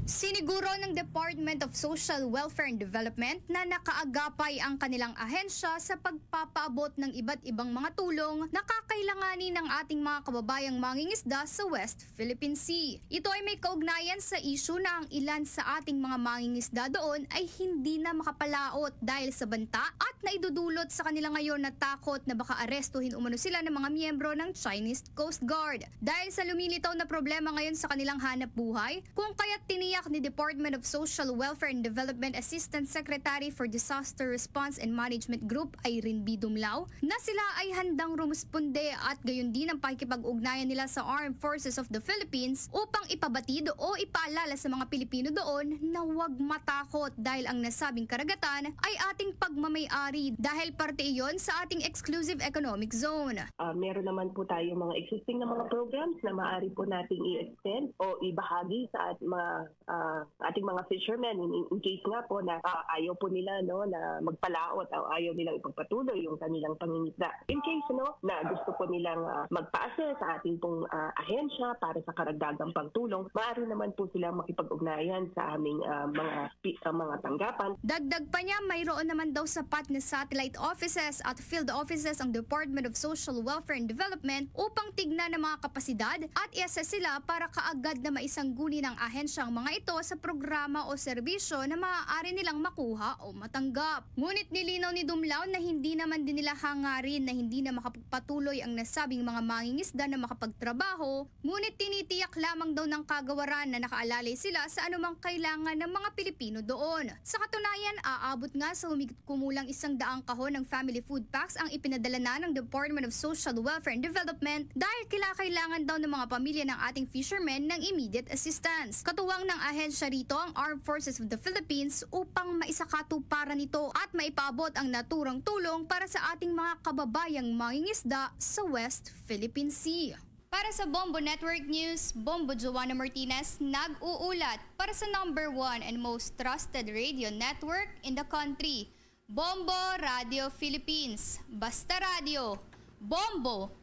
Siniguro ng Department of Social Welfare and Development na nakaagapay ang kanilang ahensya sa pagpapaabot ng iba't ibang mga tulong na kakailanganin ng ating mga kababayang mangingisda sa West Philippine Sea. Ito ay may kaugnayan sa isyu na ang ilan sa ating mga mangingisda doon ay hindi na makapalaot dahil sa banta at naidudulot sa kanila ngayon na takot na baka arestuhin umano sila ng mga miyembro ng Chinese Coast Guard. Dahil sa lumilitaw na problema ngayon sa kanilang hanap buhay, kung kaya't tiniyak ni Department of Social Welfare and Development Assistant Secretary for Disaster Response and Management Group, Irene B. Dumlao, na sila ay handang rumusponde at gayon din ang pakikipag-ugnayan nila sa Armed Forces of the Philippines upang ipabatid o ipaalala sa mga Pilipino doon na huwag matakot dahil ang nasabing karagatan ay ating pagmamay-ari dahil parte iyon sa ating exclusive economic zone. Ah, meron naman po tayo mga existing na mga programs na maaari po nating i-extend o ibahagi sa at mga ah, ating mga fishermen, in, in case nga po na, ah, ayaw po nila, no, na magpalaot o ayaw nilang ipagpatuloy yung kanilang pangingisda. In case, no, na gusto po nilang, ah, magpa-assist sa ating pong, ah, ahensya para sa karagdagang pagtulong, maaari naman po silang makipag-ugnayan sa aming, ah, mga pi-, ah, mga tanggapan. Dagdag pa niya, mayroon naman daw sapat na satellite offices at field offices ang Department of Social Welfare and Development upang tignan ang mga kapasidad at i-assess sila para kaagad na maisangguni ng ahensya ang mga ito sa programa o serbisyo na maaari nilang makuha o matanggap. Ngunit nilinaw ni Dumlao na hindi naman din nila hangarin na hindi na makapagpatuloy ang nasabing mga mangingisda na makapagtrabaho, ngunit tinitiyak lamang daw ng kagawaran na nakaalalay sila sa anumang kailangan ng mga Pilipino doon. Sa katunayan, aabot nga sa humigit kumulang isang daang kahon ng family food packs ang ipinadala na ng Department of Social Welfare and Development dahil kinakailangan daw ng mga pamilya ng ating fishermen ng immediate assistance. Katuwang ng ahensya rito ang Armed Forces of the Philippines upang maisakatuparan nito at maipaabot ang naturang tulong para sa ating mga kababayang mangingisda sa West Philippine Sea. Para sa Bombo Network News, Bombo Joanna Martinez nag-uulat para sa number one and most trusted radio network in the country, Bombo Radio Philippines. Basta radyo, Bombo!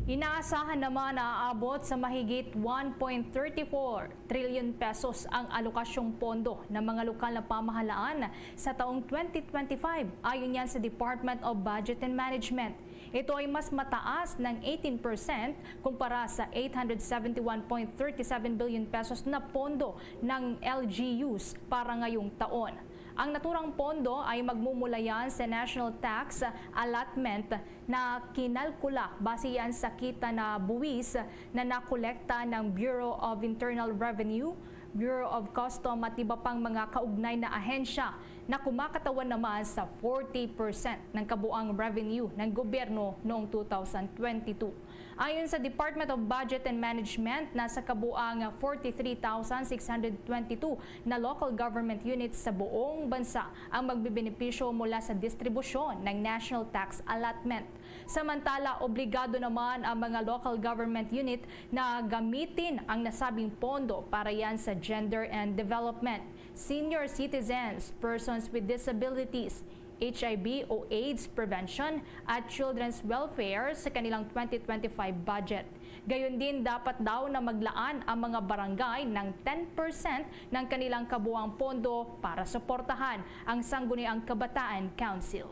Inaasahan naman na aabot sa mahigit one point three four trillion pesos ang alokasyong pondo ng mga lokal na pamahalaan sa taong twenty twenty-five, ayon yan sa Department of Budget and Management. Ito ay mas mataas ng eighteen percent kumpara sa eight hundred seventy one point thirty seven billion pesos na pondo ng L G Us para ngayong taon. Ang naturang pondo ay magmumula yan sa National Tax Allotment na kinalkula base yan sa kita na buwis na nakolekta ng Bureau of Internal Revenue, Bureau of Custom at iba pang mga kaugnay na ahensya na kumakatawan naman sa forty percent ng kabuang revenue ng gobyerno noong two thousand twenty-two. Ayon sa Department of Budget and Management, nasa kabuang forty-three thousand six hundred twenty-two na local government units sa buong bansa ang magbibenepisyo mula sa distribusyon ng National Tax Allotment. Samantala, obligado naman ang mga local government unit na gamitin ang nasabing pondo para yan sa gender and development, senior citizens, persons with disabilities, H I V o AIDS prevention at children's welfare sa kanilang twenty twenty-five budget. Gayon din, dapat daw na maglaan ang mga barangay ng ten percent ng kanilang kabuang pondo para suportahan ang Sangguniang Kabataan Council.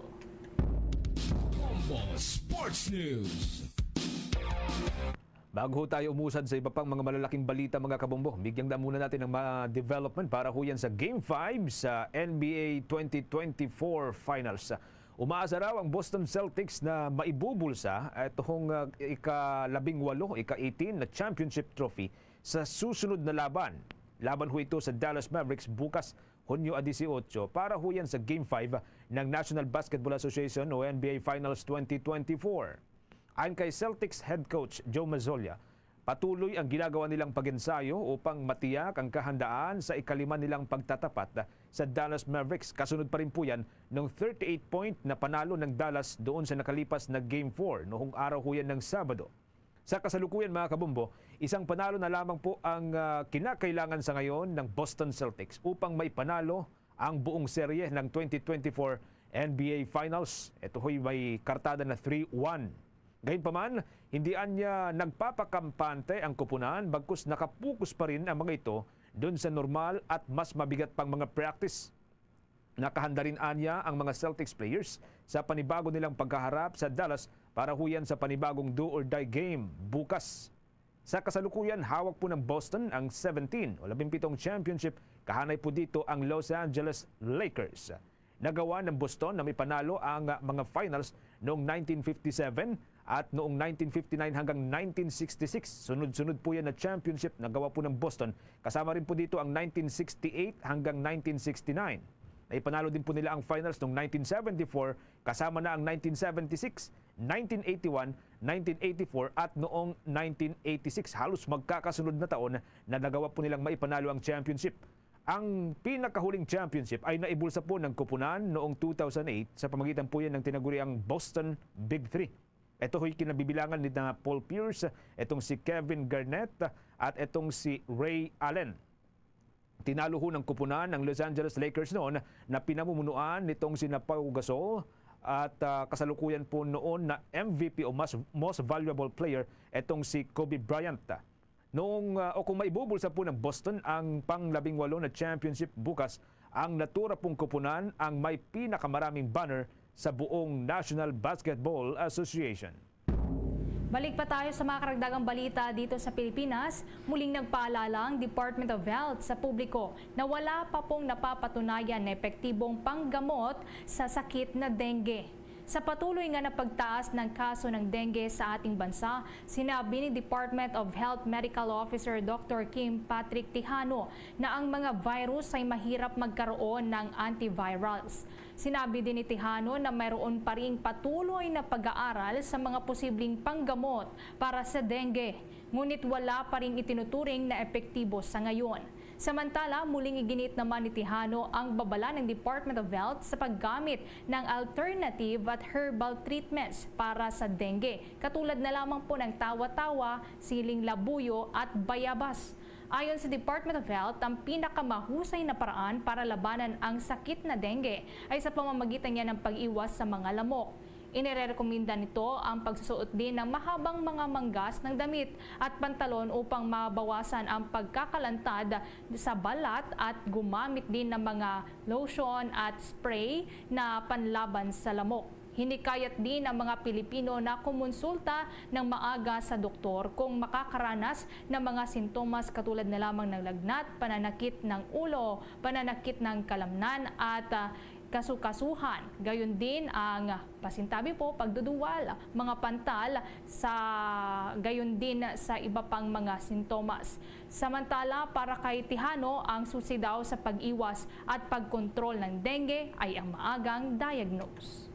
Bombo Sports News. Bago tayo umusad sa iba pang mga malalaking balita, mga kabombo, bigyan na muna natin ng mga development para huyan sa Game five sa N B A twenty twenty-four Finals. Umaasa raw ang Boston Celtics na maibubulsa itong uh, ika-labing walo, ika-eighteen na championship trophy sa susunod na laban. Laban ho ito sa Dallas Mavericks bukas, Hunyo a dieciocho, para huyan sa Game five ng National Basketball Association o N B A Finals twenty twenty-four. Ayon kay Celtics head coach Joe Mazzulla, patuloy ang ginagawa nilang pag-ensayo upang matiyak ang kahandaan sa ikalima nilang pagtatapat sa Dallas Mavericks. Kasunod pa rin po yan ng thirty-eight point na panalo ng Dallas doon sa nakalipas na Game four noong araw ho yan ng Sabado. Sa kasalukuyan, mga kabombo, isang panalo na lamang po ang ah, kinakailangan sa ngayon ng Boston Celtics upang maipanalo ang buong serye ng twenty twenty-four N B A Finals. Ito ho'y may kartada na three one. Gayunpaman, hindi anya nagpapakampante ang kupunan, bagkus nakapokus pa rin ang mga ito dun sa normal at mas mabigat pang mga practice. Nakahanda rin anya ang mga Celtics players sa panibago nilang pagkaharap sa Dallas para huyan sa panibagong do-or-die game bukas. Sa kasalukuyan, hawak po ng Boston ang seventeen o labing pitong championship, kahanay po dito ang Los Angeles Lakers. Nagawa ng Boston na mipanalo ang mga finals noong nineteen fifty-seven at noong nineteen fifty-nine hanggang nineteen sixty-six. Sunod-sunod po yan na championship nagawa po ng Boston. Kasama rin po dito ang nineteen sixty-eight hanggang nineteen sixty-nine. Naipanalo din po nila ang finals noong nineteen seventy-four, kasama na ang nineteen seventy-six, nineteen eighty-one, nineteen eighty-four at noong nineteen eighty-six. Halos magkakasunod na taon na nagawa po nilang maipanalo ang championship. Ang pinakahuling championship ay naibulsa po ng kupunan noong two thousand eight sa pamagitan po yan ng tinaguriang Boston Big Three. Ito ho'y kinabibilangan ni na Paul Pierce, itong si Kevin Garnett at itong si Ray Allen. Tinaluhon ang kupunan ang Los Angeles Lakers noon na pinamumunuan nitong sina Pau Gasol at, ah, kasalukuyan po noon na M V P o mas, most valuable player, itong si Kobe Bryant. Noong, ah, o kung maibubulsa po ng Boston ang panglabing walo na championship bukas, ang natura pong kupunan ang may pinakamaraming banner sa buong National Basketball Association. Balik pa tayo sa mga karagdagang balita dito sa Pilipinas. Muling nagpaalala ang Department of Health sa publiko na wala pa pong napapatunayan na epektibong panggamot sa sakit na dengue. Sa patuloy nga na pagtaas ng kaso ng dengue sa ating bansa, sinabi ni Department of Health Medical Officer Doctor Kim Patrick Tejano na ang mga virus ay mahirap magkaroon ng antivirals. Sinabi din ni Tejano na mayroon pa ring patuloy na pag-aaral sa mga posibleng panggamot para sa dengue, ngunit wala pa ring itinuturing na epektibo sa ngayon. Samantala, muling iginit naman ni Tejano ang babala ng Department of Health sa paggamit ng alternative at herbal treatments para sa dengue, katulad na lamang po ng tawa-tawa, siling labuyo at bayabas. Ayon sa Department of Health, ang pinakamahusay na paraan para labanan ang sakit na dengue ay sa pamamagitan niya ng pag-iwas sa mga lamok. Inirerekomenda nito ang pagsusuot din ng mahabang mga manggas ng damit at pantalon upang mabawasan ang pagkakalantad sa balat at gumamit din ng mga lotion at spray na panlaban sa lamok. Hinikayat din ang mga Pilipino na kumonsulta ng maaga sa doktor kung makakaranas ng mga sintomas katulad na lamang ng lagnat, pananakit ng ulo, pananakit ng kalamnan at, ah, kasukasuhan. Gayon din ang pasintabi po, pagduduwal, mga pantal, sa gayon din sa iba pang mga sintomas. Samantala, para kay Tejano, ang susi daw sa pag-iwas at pagkontrol ng dengue ay ang maagang diagnose.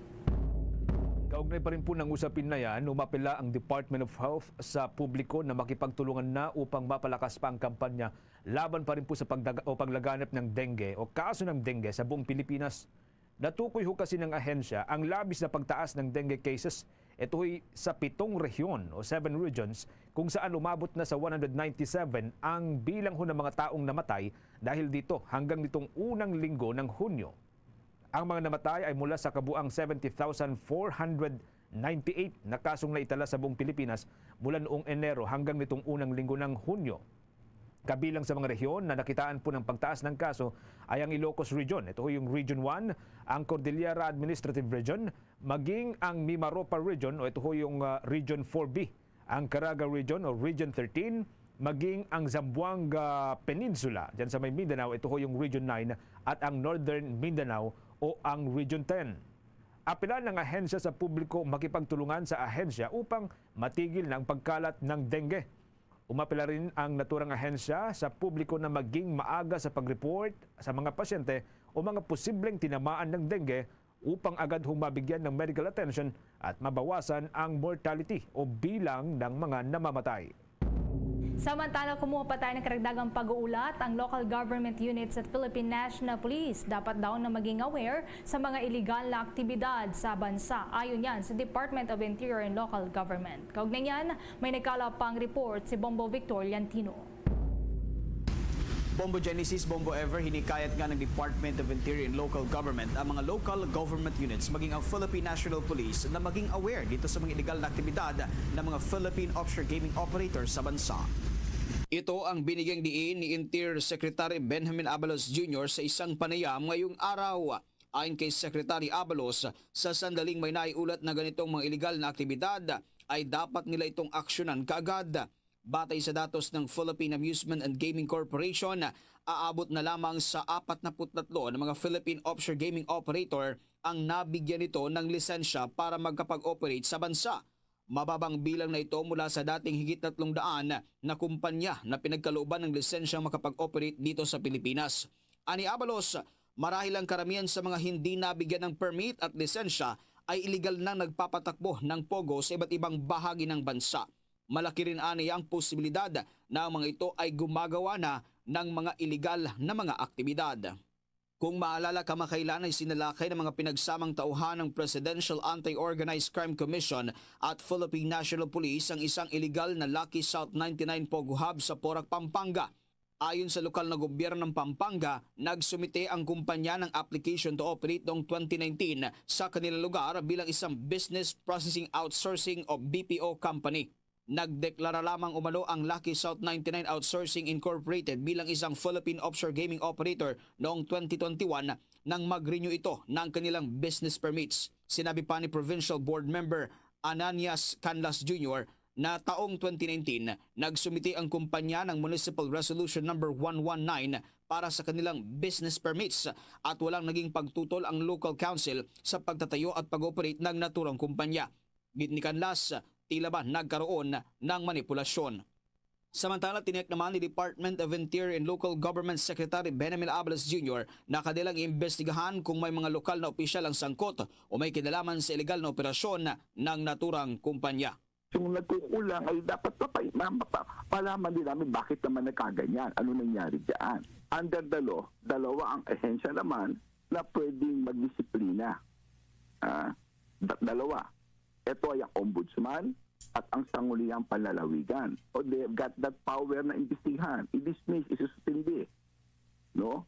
Kaugnay pa rin po ng usapin na yan, umapela ang Department of Health sa publiko na makipagtulungan na upang mapalakas pa ang kampanya laban pa rin po sa pagdaga-, o paglaganap ng dengue o kaso ng dengue sa buong Pilipinas. Natukoy ho kasi ng ahensya ang labis na pagtaas ng dengue cases. Ito ho'y sa pitong rehiyon o seven regions kung saan umabot na sa one hundred ninety-seven ang bilang ho ng mga taong namatay dahil dito hanggang nitong unang linggo ng Hunyo. Ang mga namatay ay mula sa kabuang seventy thousand four hundred ninety-eight na kasong naitala sa buong Pilipinas mula noong Enero hanggang nitong unang linggo ng Hunyo. Kabilang sa mga rehiyon na nakitaan po ng pagtaas ng kaso ay ang Ilocos Region. Ito ho yung Region one, ang Cordillera Administrative Region, maging ang Mimaropa Region, o ito ho yung, ah, Region four B, ang Caraga Region o Region thirteen, maging ang Zamboanga Peninsula, dyan sa may Mindanao, ito ho yung Region nine, at ang Northern Mindanao o ang Region ten. Apela ng ahensya sa publiko makipagtulungan sa ahensya upang matigil na ang pagkalat ng dengue. Umapela rin ang naturang ahensya sa publiko na maging maaga sa pag-report sa mga pasyente o mga posibleng tinamaan ng dengue upang agad hong mabigyan ng medical attention at mabawasan ang mortality o bilang ng mga namamatay. Samantala, kumuha pa tayo ng karagdagang pag-uulat. Ang Local Government Units at Philippine National Police dapat daw na maging aware sa mga iligal na aktibidad sa bansa. Ayon yan sa Department of Interior and Local Government. Kaugnay niyan, may nagkalap pang report si Bombo Victor Liantino. Bombo Genesis, Bombo Ever, hinikayat nga ng Department of Interior and Local Government ang mga local government units, maging ang Philippine National Police, na maging aware dito sa mga illegal na aktibidad ng mga Philippine offshore gaming operators sa bansa. Ito ang binigyang diin ni Interior Secretary Benjamin Abalos Junior sa isang panayam ngayong araw. Ayon kay Secretary Abalos, sa sandaling may naiulat na ganitong mga iligal na aktibidad, ay dapat nila itong aksyonan kaagad. Batay sa datos ng Philippine Amusement and Gaming Corporation, aabot na lamang sa apat na put tatlo na mga Philippine offshore gaming operator ang nabigyan nito ng lisensya para magkapag-operate sa bansa. Mababang bilang na ito mula sa dating higit tatlong daan na kumpanya na pinagkalooban ng lisensyang makapag-operate dito sa Pilipinas. Ani Abalos, marahil ang karamihan sa mga hindi nabigyan ng permit at lisensya ay iligal nang nagpapatakbo ng pogo sa iba't ibang bahagi ng bansa. Malaki rin ani ang posibilidad na ang mga ito ay gumagawa na ng mga iligal na mga aktibidad. Kung maalala, kamakailan ay sinalakay ng mga pinagsamang tauhan ng Presidential Anti-Organized Crime Commission at Philippine National Police ang isang iligal na Lucky South ninety-nine Pogo Hub sa Porac, Pampanga. Ayon sa lokal na gobyerno ng Pampanga, nagsumite ang kumpanya ng application to operate noong twenty nineteen sa kanilang lugar bilang isang business processing outsourcing o B P O company. Nagdeklara lamang umano ang Lucky South ninety-nine Outsourcing Incorporated bilang isang Philippine offshore gaming operator noong twenty twenty-one nang mag-renew ito ng kanilang business permits. Sinabi pa ni Provincial Board Member Ananias Canlas Junior na taong twenty nineteen, nagsumite ang kumpanya ng Municipal Resolution Number one one nine para sa kanilang business permits at walang naging pagtutol ang local council sa pagtatayo at pag-operate ng naturang kumpanya. Gid ni Canlas, tila ba nagkaroon ng manipulasyon. Samantala, tiniyak naman ni Department of Interior and Local Government Secretary Benjamin Abalos Junior na kanilang iimbestigahan kung may mga lokal na opisyal ang sangkot o may kinalaman sa illegal na operasyon ng naturang kumpanya. Yung nagkukulang ay dapat mapa, ma, mapa, malaman din namin bakit naman nagkaganyan, ano nangyari dyan. Under the law, dalawa ang ahensya naman na pwedeng magdisiplina. Ah, da- dalawa. Ito ay ang ombudsman at ang sangguniang panlalawigan. O, they have got that power na imbestigahan, i-dismiss, isuspindi. No?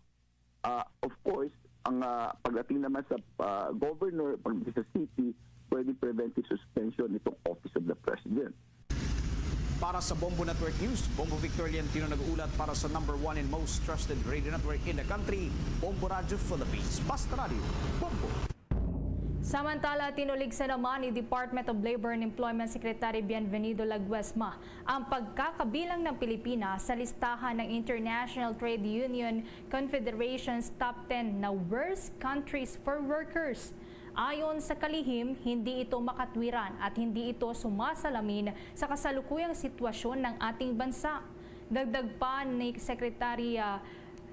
Ah, of course, ang ah, pagdating naman sa ah, governor, pagdating sa city, pwede preventive suspension itong Office of the President. Para sa Bombo Network News, Bombo Victor Liantino nag-uulat para sa number one and most trusted radio network in the country, Bombo Radyo Philippines. Basta Radio, Bombo! Samantala, tinuligsa naman ni Department of Labor and Employment Secretary Bienvenido Laguesma ang pagkakabilang ng Pilipinas sa listahan ng International Trade Union Confederation's Top ten na Worst Countries for Workers. Ayon sa kalihim, hindi ito makatwiran at hindi ito sumasalamin sa kasalukuyang sitwasyon ng ating bansa. Dagdag pa ni Secretary ah,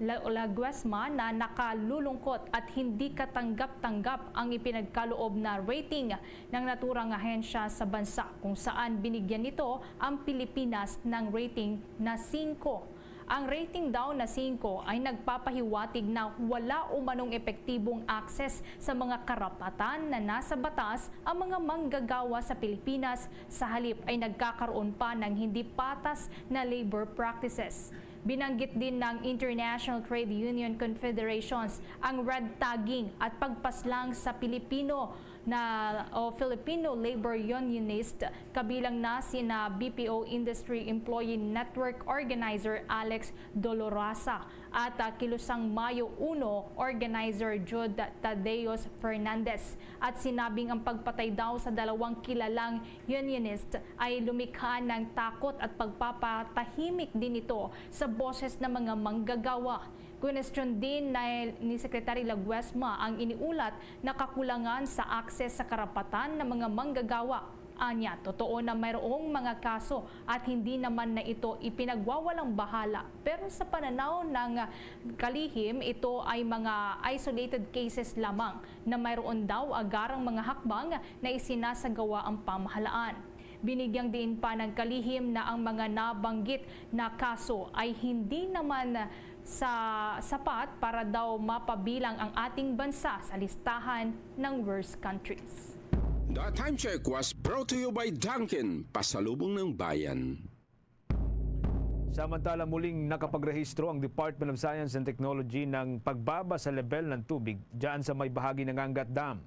La- Laguesma na nakalulungkot at hindi katanggap-tanggap ang ipinagkaloob na rating ng naturang ahensya sa bansa, kung saan binigyan nito ang Pilipinas ng rating na singko. Ang rating daw na singko ay nagpapahiwatig na wala umanong epektibong access sa mga karapatan na nasa batas ang mga manggagawa sa Pilipinas, sa halip ay nagkakaroon pa ng hindi patas na labor practices. Binanggit din ng International Trade Union Confederations ang red tagging at pagpaslang sa Pilipino na o Filipino labor unionist, kabilang na sina B P O Industry Employee Network Organizer Alex Dolorosa at ah, Kilusang Mayo Uno Organizer Jude Tadeos Fernandez. At sinabing ang pagpatay daw sa dalawang kilalang unionist ay lumikha ng takot at pagpapatahimik din ito sa boses ng mga manggagawa. Kwinestyon din na ni Secretary Laguesma ang iniulat na kakulangan sa akses sa karapatan ng mga manggagawa. Anya, totoo na mayroong mga kaso at hindi naman na ito ipinagwawalang bahala, pero sa pananaw ng kalihim, ito ay mga isolated cases lamang na mayroon daw agarang mga hakbang na isinasagawa ang pamahalaan. Binigyang diin pa ng kalihim na ang mga nabanggit na kaso ay hindi naman sa sapat para daw mapabilang ang ating bansa sa listahan ng worst countries. The Time Check was brought to you by Dunkin, Pasalubong ng Bayan. Samantala, muling nakapagrehistro ang Department of Science and Technology ng pagbaba sa lebel ng tubig dyan sa may bahagi ng Angat Dam.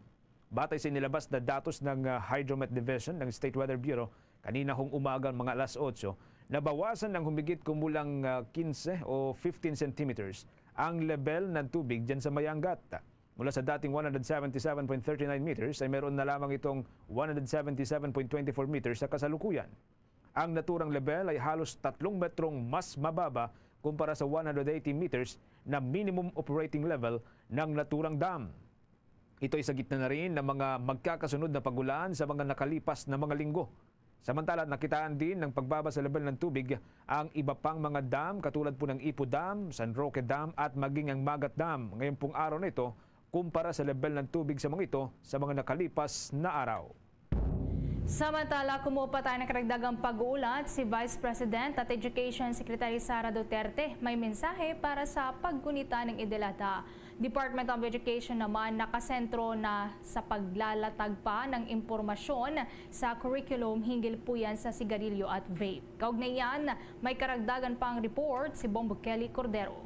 Batay sa inilabas na datos ng ah, Hydromet Division ng State Weather Bureau, kanina hong umaga, mga alas otso, nabawasan ng humigit kumulang ah, quince o fifteen centimeters ang lebel ng tubig dyan sa may Angat. Mula sa dating one hundred seventy-seven point thirty-nine meters ay meron na lamang itong one hundred seventy-seven point twenty-four meters sa kasalukuyan. Ang naturang lebel ay halos tatlong metrong mas mababa kumpara sa one hundred eighty meters na minimum operating level ng naturang dam. Ito ay sa gitna na rin ng mga magkakasunod na pag-ulan sa mga nakalipas na mga linggo. Samantala, nakitaan din ng pagbaba sa lebel ng tubig ang iba pang mga dam katulad po ng Ipo Dam, San Roque Dam at maging ang Magat Dam ngayon pong araw na ito kumpara sa lebel ng tubig sa mga ito sa mga nakalipas na araw. Samantala, kumuha pa tayo ng karagdagang pag-uulat, si Vice President at Education Secretary Sara Duterte may mensahe para sa paggunita ng Eid al-Adha. Department of Education naman nakasentro na sa paglalatag pa ng impormasyon sa curriculum hinggil po yan sa sigarilyo at vape. Kaugnay yan, may karagdagan pang report si Bombo Kelly Cordero.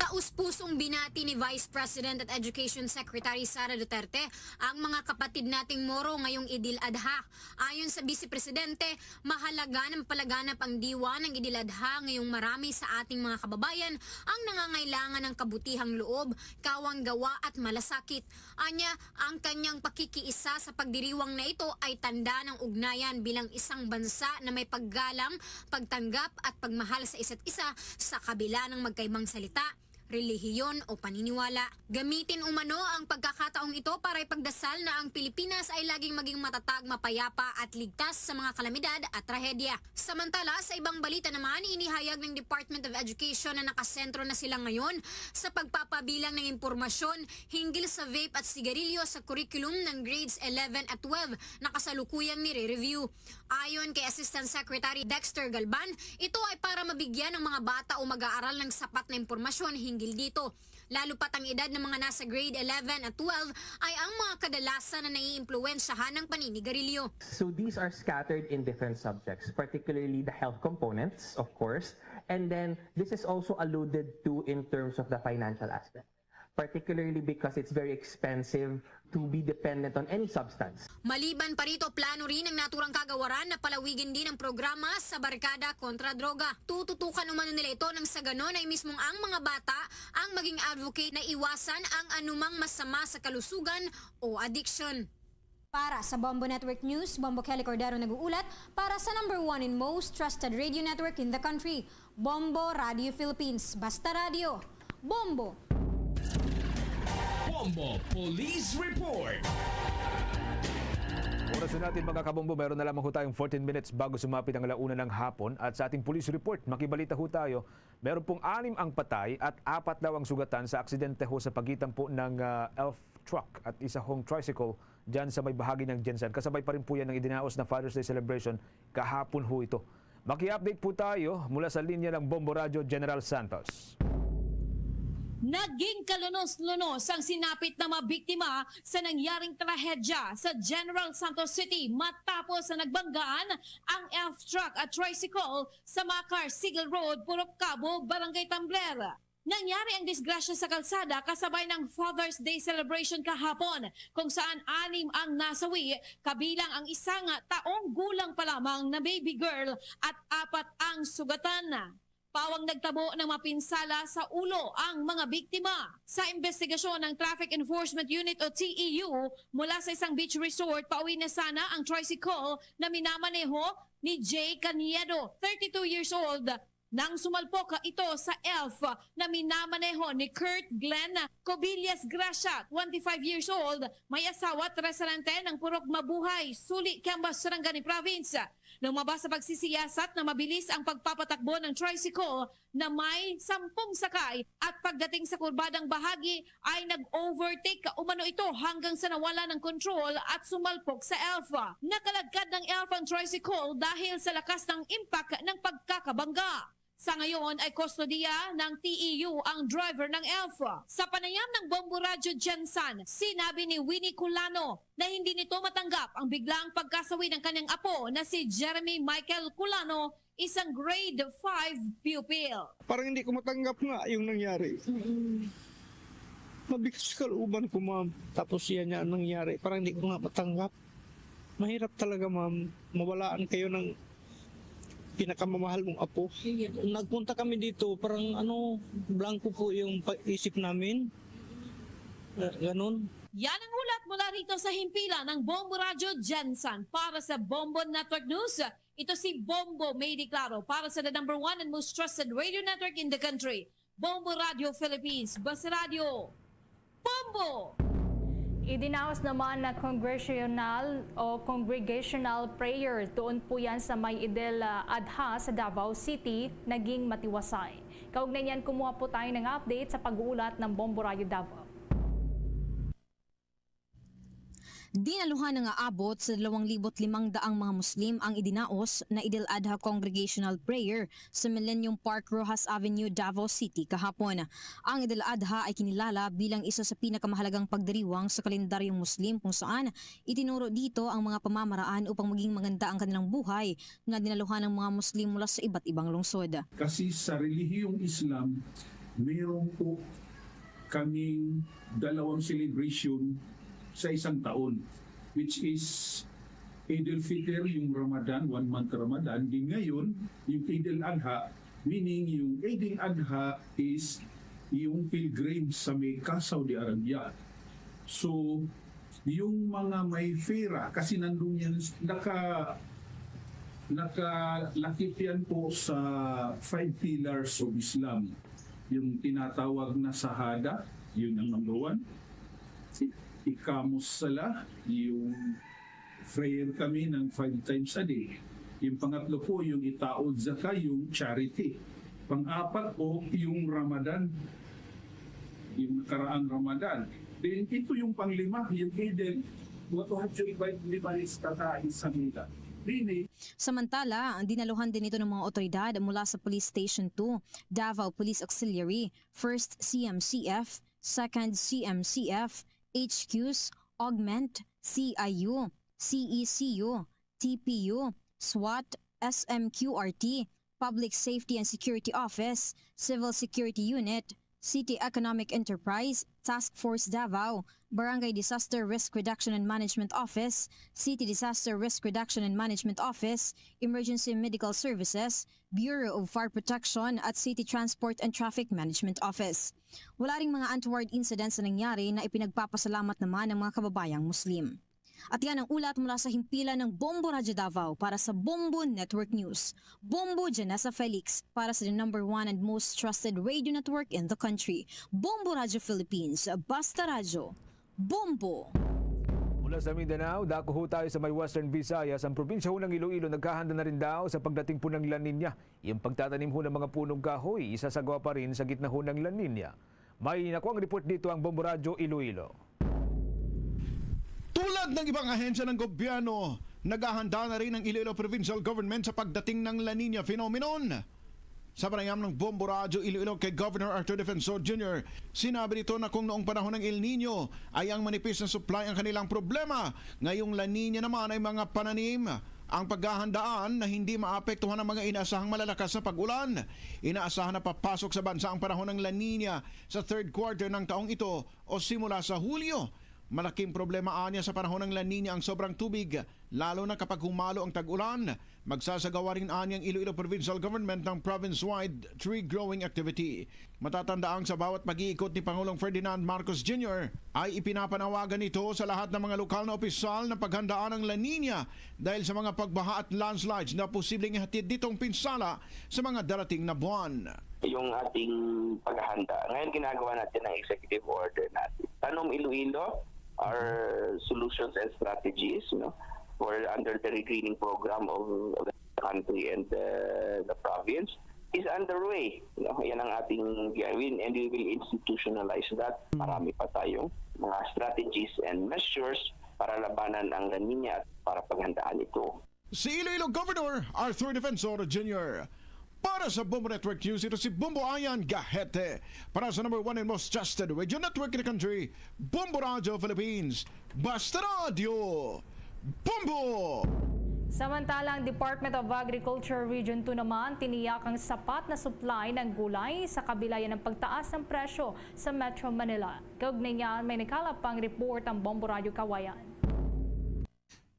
Taus-pusong binati ni Vice President at Education Secretary Sara Duterte ang mga kapatid nating Moro ngayong Idil Adha. Ayon sa Vice Presidente, mahalaga na mapalaganap ang diwa ng Idil Adha ngayong marami sa ating mga kababayan ang nangangailangan ng kabutihang loob, kawang gawa at malasakit. Anya, ang kanyang pakikiisa sa pagdiriwang na ito ay tanda ng ugnayan bilang isang bansa na may paggalang, pagtanggap at pagmahal sa isa't isa sa kabila ng magkaibang salita, relihiyon o paniniwala. Gamitin umano ang pagkakataong ito para ipagdasal na ang Pilipinas ay laging maging matatag, mapayapa at ligtas sa mga kalamidad at trahedya. Samantala, sa ibang balita naman, inihayag ng Department of Education na nakasentro na sila ngayon sa pagpapabilang ng impormasyon hinggil sa vape at sigarilyo sa curriculum ng grades eleven at twelve na kasalukuyang nire-review. Ayon kay Assistant Secretary Dexter Galban, ito ay para mabigyan ng mga bata o mag-aaral ng sapat na impormasyon hinggil dito. Lalo pat ang edad ng mga nasa grade eleven at twelve ay ang mga kadalasan na naiimpluwensyahan ng paninigarilyo. So these are scattered in different subjects, particularly the health components, of course, and then this is also alluded to in terms of the financial aspect, particularly because it's very expensive to be dependent on any substance. Maliban pa rito, plano rin ng naturang kagawaran na palawigin din ang programa sa Barkada Kontra Droga. Tututukan umano nila ito nang sa ganon ay mismong ang mga bata ang maging advocate na iwasan ang anumang masama sa kalusugan o addiction. Para sa Bombo Network News, Bombo Kelly Cordero nag-uulat para sa number one and most trusted radio network in the country, Bombo Radio Philippines. Basta Radio, Bombo! Bombo Police Report. Oras na natin, mga kabombo, meron na lamang ho tayong fourteen minutes bago sumapit ang alauna ng hapon. At sa ating police report, makibalita ho tayo, meron pong anim ang patay at apat daw ang sugatan sa aksidente ho sa pagitan po ng ah, elf truck at isa hong tricycle dyan sa may bahagi ng Gensan. Kasabay pa rin po yan ng idinaos na Father's Day celebration kahapon ho ito. Maki-update po tayo mula sa linya ng Bombo Radyo, General Santos. Naging kalunos-lunos ang sinapit na mga biktima sa nangyaring trahedya sa General Santos City matapos na nagbanggaan ang elf truck at tricycle sa Macar Sigel Road, Purok Cabo, Barangay Tambler. Nangyari ang disgrasya sa kalsada kasabay ng Father's Day celebration kahapon, kung saan anim ang nasawi, kabilang ang isang taong gulang pa lamang na baby girl at apat ang sugatan. Pawang nagtabo ng mapinsala sa ulo ang mga biktima. Sa investigasyon ng Traffic Enforcement Unit o T E U, mula sa isang beach resort, pauwi na sana ang tricycle na minamaneho ni Jay Caniedo, thirty-two years old, nang sumalpok ito sa elf na minamaneho ni Kurt Glenn Cobillas Gracia, twenty-five years old, may asawa at residente ng Purok Mabuhay, Suli, Kembas, Sarangani Province. Lumabas sa pagsisiyasat na mabilis ang pagpapatakbo ng tricycle na may sampung sakay at pagdating sa kurbadang bahagi ay nag-overtake umano ito hanggang sa nawala ng kontrol at sumalpok sa elf. Nakalagkad ng elf ang tricycle dahil sa lakas ng impact ng pagkakabangga. Sa ngayon ay kustodiya ng T E U ang driver ng elf. Sa panayam ng Bombo Radyo Gensan, sinabi ni Winnie Culano na hindi nito matanggap ang biglang pagkasawi ng kanyang apo na si Jeremy Michael Culano, isang grade five pupil. Parang hindi ko matanggap nga yung nangyari. Mabigat sa kalooban ko, ma'am. Tapos yan niya ang nangyari. Parang hindi ko nga matanggap. Mahirap talaga, ma'am. Mawalaan kayo ng pinakamamahal mong apo. Nagpunta kami dito, parang ano, blanco po yung pa- isip namin. Ah, ganun. Yan ang ulat mula rito sa himpilan ng Bombo Radyo Gensan. Para sa Bombo Network News, ito si Bombo May Di Claro para sa the number one and most trusted radio network in the country, Bombo Radio Philippines, Basta Radio, Bombo! Idinaos naman na congregational o congregational prayer doon po yan sa may Idil ah, Adha sa Davao City, naging matiwasay. Kaugnay niyan, kumuha po tayo ng update sa pag-uulat ng Bombo Radyo Davao. Dinaluhan na nga abot sa dalawang libo't limang daang mga Muslim ang idinaos na Eid al-Adha Congregational Prayer sa Millennium Park, Roxas Avenue, Davao City kahapon. Ang Eid al-Adha ay kinilala bilang isa sa pinakamahalagang pagdiriwang sa kalendaryong Muslim, kung saan itinuro dito ang mga pamamaraan upang maging maganda ang kanilang buhay, nga dinaluhan ng mga Muslim mula sa iba't ibang lungsod. Kasi sa relihiyong Islam, mayroon po kaming dalawang celebration sa isang taon, which is Eid al-Fitr, yung Ramadan, one month Ramadan, din ngayon, yung Eid al-Adha, meaning yung Eid al-Adha is yung pilgrim sa Mecca, Saudi Arabia. So, yung mga may fira, kasi nandun yan, naka, nakalakip yan po sa five pillars of Islam. Yung tinatawag na Sahada, yun ang number one. Ikamus Salah, yung prayer kami ng five times a day. Yung pangatlo po, yung itaod zaka, yung charity. Pang-apat po, yung Ramadan, yung nakaraang Ramadan. Then, ito yung panglima, yung Eid al-, Watuhat yung iba yung lima ni Tata Isabela. Dini, Samantala, dinaluhan din ito ng mga otoridad mula sa Police Station two, Davao Police Auxiliary, first C M C F, second C M C F, H Qs, Augment, C I U, C E C U, T P U, SWAT, S M Q R T, Public Safety and Security Office, Civil Security Unit, City Economic Enterprise, Task Force Davao, Barangay Disaster Risk Reduction and Management Office, City Disaster Risk Reduction and Management Office, Emergency Medical Services, Bureau of Fire Protection at City Transport and Traffic Management Office. Wala ring mga untoward incidents na nangyari na ipinagpapasalamat naman ng mga kababayang Muslim. At yan ang ulat mula sa himpilan ng Bombo Radyo Davao para sa Bombo Network News. Bombo Janessa Felix para sa the number one and most trusted radio network in the country. Bombo Radyo Philippines, Basta Radyo, Bombo! Mula sa Mindanao, dako ho tayo sa may Western Visayas. Ang probinsya ho ng Iloilo naghahanda na rin daw sa pagdating po ng La Niña. Yung pagtatanim ho ng mga punong kahoy, isasagawa pa rin sa gitna ho ng La Niña. May nakuha ang report dito ang Bombo Radyo Iloilo. Tulad ng ibang ahensya ng gobyerno, naghahanda na rin ang Iloilo Provincial Government sa pagdating ng La Niña phenomenon. Sa panayam ng Bombo Radyo Iloilo kay Governor Arthur Defensor Junior, sinabi nito na kung noong panahon ng El Nino ay ang manipis na supply ang kanilang problema, ngayong La Nina naman ay mga pananim ang paghahandaan na hindi maapektuhan ng mga inaasahang malalakas na pag-ulan. Inaasahan na papasok sa bansa ang panahon ng La Nina sa third quarter ng taong ito o simula sa Hulyo. Malaking problema anya sa panahon ng La Nina ang sobrang tubig, lalo na kapag humalo ang tag-ulan. Magsasagawa rin anya ang Iloilo Provincial Government ng province-wide tree growing activity. Matatandaang sa bawat pag-iikot ni Pangulong Ferdinand Marcos Junior ay ipinapanawagan nito sa lahat ng mga lokal na opisyal na paghandaan ang La Nina dahil sa mga pagbaha at landslides na posibleng ihatid nitong pinsala sa mga darating na buwan. Yung ating paghahanda, ngayon ginagawa natin ang executive order natin. Tanom Iloilo, our solutions and strategies, you know, for under the regreening program of, of the country and the, the province is underway. You know, yan ang ating gagawin, and we will institutionalize that. Marami pa tayong mga strategies and measures para labanan ang La Nina at para paghandaan ito. Si Iloilo Governor Arthur Defensor Junior. Para sa Bombo Network News, ito si Bombo Ayan Gahete. Para sa number one and most trusted radio network in the country, Bombo Radyo Philippines. Basta Radyo, Bombo! Samantala, ang Department of Agriculture Region two naman tiniyak ang sapat na supply ng gulay sa kabila ng pagtaas ng presyo sa Metro Manila. Kaugnay niyan, may nakalap pang report ang Bombo Radyo Kawayan.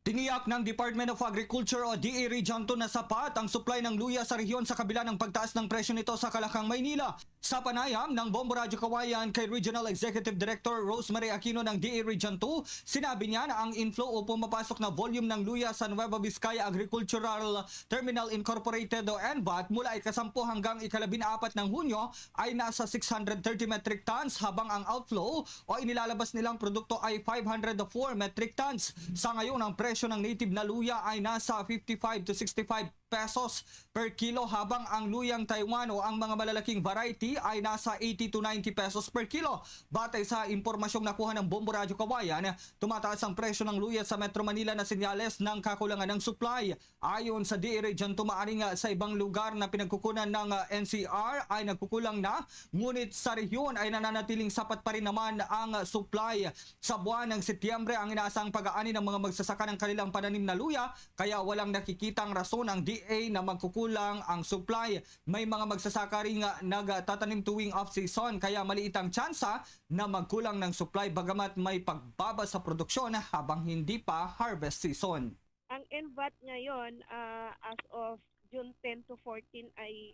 Tiniyak ng Department of Agriculture o D A Region two na sapat ang supply ng luya sa rehiyon sa kabila ng pagtaas ng presyo nito sa Kalakang, Maynila. Sa panayam ng Bombo Radyo Kawayan kay Regional Executive Director Rosemary Aquino ng D A Region two, sinabi niya na ang inflow o pumapasok na volume ng luya sa Nueva Vizcaya Agricultural Terminal Incorporated o N V A T mula ikasampu hanggang ikalabinapat ng Hunyo ay nasa six hundred thirty metric tons, habang ang outflow o inilalabas nilang produkto ay five hundred four metric tons. Sa ngayon, ang presyo ng native na luya ay nasa fifty-five to sixty-five pesos per kilo, habang ang luyang Taiwan o ang mga malalaking variety ay nasa eighty to ninety pesos per kilo. Batay sa impormasyong nakuha ng Bombo Radyo Kawayan, tumataas ang presyo ng luya sa Metro Manila na senyales ng kakulangan ng supply. Ayon sa D A Region Two, maaring, ah, sa ibang lugar na pinagkukunan ng, ah, N C R ay nagkukulang na, ngunit sa rehiyon ay nananatiling sapat pa rin naman ang, ah, supply. Sa buwan ng Setyembre, ang inaasahang pag-aani ng mga magsasaka ng kanilang pananim na luya, kaya walang nakikitang rason ang D A na magkukulang ang supply. May mga magsasaka rin nga nagtatanim tuwing off-season, kaya maliit ang tsansa na magkulang ng supply, bagamat may pagbaba sa produksyon habang hindi pa harvest season. Ang N V A T ngayon, ah, as of June ten to fourteen ay,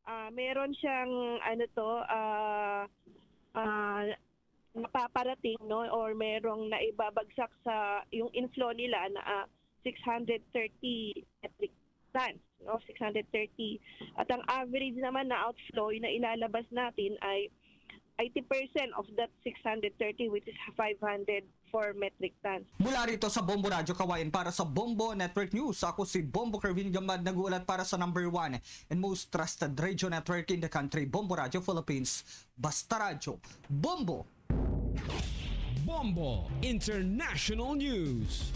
ah, meron siyang, ano to, ah, ah, napaparating, no, or merong naibabagsak sa yung inflow nila na, ah, six hundred thirty metric tons, no, six hundred thirty. At ang average naman na outflow na ilalabas natin ay eighty percent of that six hundred thirty, which is five hundred four metric tons. Mula rito sa Bombo Radyo Kawayan, para sa Bombo Network News, ako si Bombo Kerwin Gamad, nag-uulat para sa number one and most trusted radio network in the country, Bombo Radyo Philippines. Basta Radyo, Bombo! Bombo International News.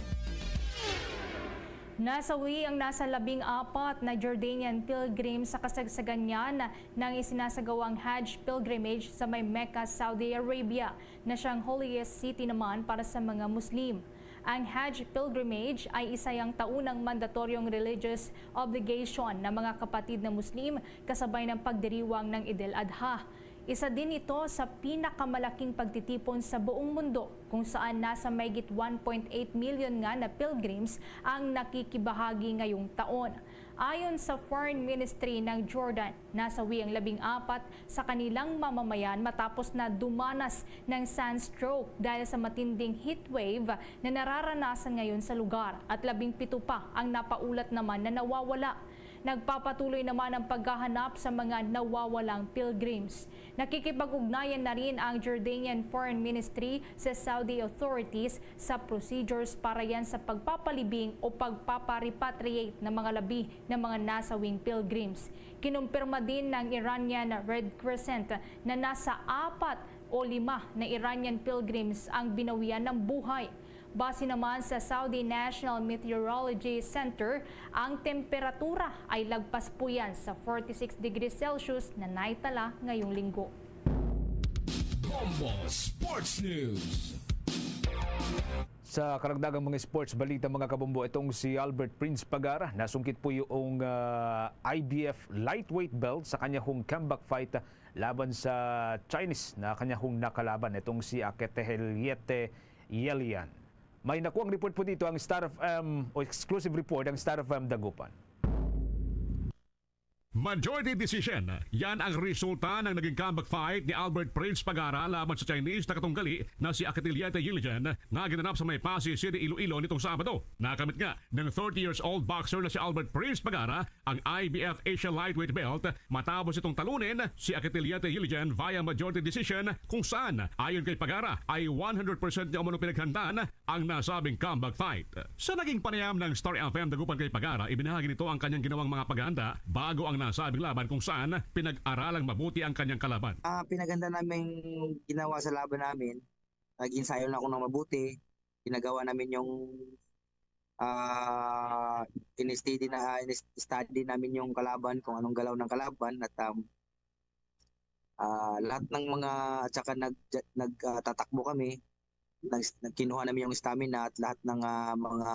Nasawi ang nasa labing apat na Jordanian pilgrim sa kasagsagan niyan ng isinasagawang Hajj pilgrimage sa may Mecca, Saudi Arabia, na siyang holiest city naman para sa mga Muslim. Ang Hajj pilgrimage ay isa yang taunang mandatoryong religious obligation ng mga kapatid na Muslim kasabay ng pagdiriwang ng Eid al-Adha. Isa din ito sa pinakamalaking pagtitipon sa buong mundo, kung saan nasa mahigit one point eight million nga na pilgrims ang nakikibahagi ngayong taon. Ayon sa Foreign Ministry ng Jordan, nasawi ang labing apat sa kanilang mamamayan matapos na dumanas ng sunstroke dahil sa matinding heatwave na nararanasan ngayon sa lugar, at labing pito pa ang napaulat naman na nawawala. Nagpapatuloy naman ang paghahanap sa mga nawawalang pilgrims. Nakikipag-ugnayan na rin ang Jordanian Foreign Ministry sa Saudi authorities sa procedures para yan sa pagpapalibing o pagpapa-repatriate ng mga labi ng mga nasawing pilgrims. Kinumpirma din ng Iranian Red Crescent na nasa apat o lima na Iranian pilgrims ang binawian ng buhay. Base naman sa Saudi National Meteorology Center, ang temperatura ay lagpas po yan sa forty-six degrees Celsius na naitala ngayong linggo. Bombo Sports News. Sa karagdagang mga sports balita, mga kabombo, itong si Albert Prince Pagara nasungkit po yung, ah, I B F lightweight belt sa kanyahong comeback fight laban sa Chinese na kanyahong nakalaban, itong si Aketeliete Yelian. May nakuang report po dito ang Star F M, o exclusive report ang Star F M Dagupan. Majority decision. Yan ang resulta ng naging comeback fight ni Albert Prince Pagara laban sa Chinese na katunggali na si Aketeliete Yelian nga ginanap sa may Passi City, Iloilo nitong Sabado. Nakamit nga ng thirty years old boxer na si Albert Prince Pagara ang I B F Asia Lightweight Belt matapos itong talunin si Aketeliete Yelian via majority decision, kung saan, ayon kay Pagara, ay one hundred percent niya umano pinaghandaan ang nasabing comeback fight. Sa naging panayam ng Star F M Dagupan kay Pagara, ibinahagi nito ang kanyang ginawang mga paghahanda bago ang nasabing laban, kung saan pinag-aralang mabuti ang kanyang kalaban. Ah, pinaghanda namin ginawa sa laban namin. Nag-ensayo na ako ng mabuti. Ginagawa namin yung, ah, in-study na, ah, in-study namin yung kalaban, kung anong galaw ng kalaban, at, um, ah, lahat ng mga, at saka nag-, nag-, ah, tatakbo kami, nag-, nagkinuha namin yung stamina at lahat ng, ah, mga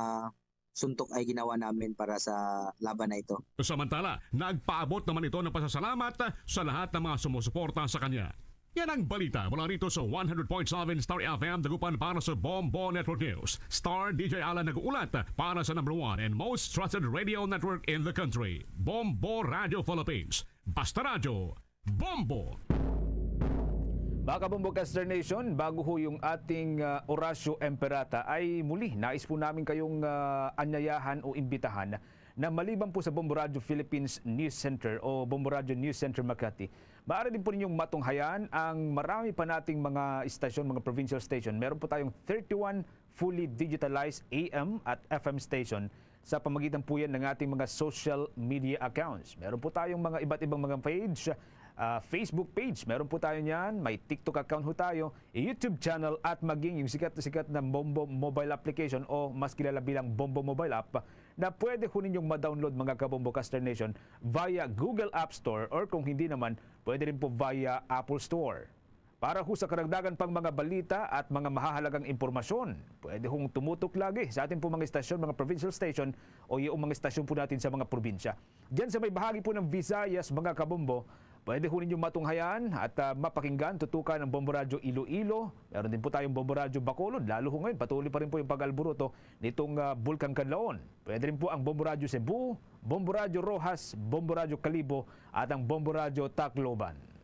suntok ay ginawa namin para sa laban na ito. Samantala, nagpaabot naman ito ng pasasalamat sa lahat ng mga sumusuporta sa kanya. Yan ang balita mula rito sa one hundred point seven Star F M Dagupan para sa Bombo Network News. Star D J Alan nag-uulat para sa number one and most trusted radio network in the country, Bombo Radio Philippines. Basta Radyo, Bombo! Mga kabombo, Caster Nation, bago ho yung ating, ah, Orasyo Imperata, ay muli, nais po namin kayong, ah, anyayahan o imbitahan na maliban po sa Bombo Radio Philippines News Center o Bombo Radio News Center Makati, maaari din po ninyong matunghayan ang marami pa nating mga istasyon, mga provincial station. Meron po tayong thirty-one fully digitalized A M at F M station sa pamagitan po yan ng ating mga social media accounts. Meron po tayong mga iba't ibang mga page, ah, Facebook page, meron po tayo niyan, may TikTok account ho tayo, YouTube channel, at maging yung sikat na sikat na Bombo mobile application o mas kilala bilang Bombo mobile app na pwede ho ninyong ma-download, mga Kabombo Caster Nation, via Google App Store or kung hindi naman, pwede rin po via Apple Store. Para ho sa karagdagan pang mga balita at mga mahahalagang impormasyon, pwede hong tumutok lagi sa ating po mga istasyon, mga provincial station o yung mga istasyon po natin sa mga probinsya. Diyan sa may bahagi po ng Visayas, mga Kabombo, pwede ho ninyo matunghayan at, ah, mapakinggan, tutukan ang Bombo Radyo Iloilo. Meron din po tayong Bombo Radyo Bacolod, lalo ho ngayon, patuloy pa rin po yung pag-alburuto nitong, ah, Bulkang Kanlaon. Pwede rin po ang Bombo Radyo Cebu, Bombo Radyo Roxas, Bombo Radyo Kalibo, at ang Bombo Radyo Tacloban.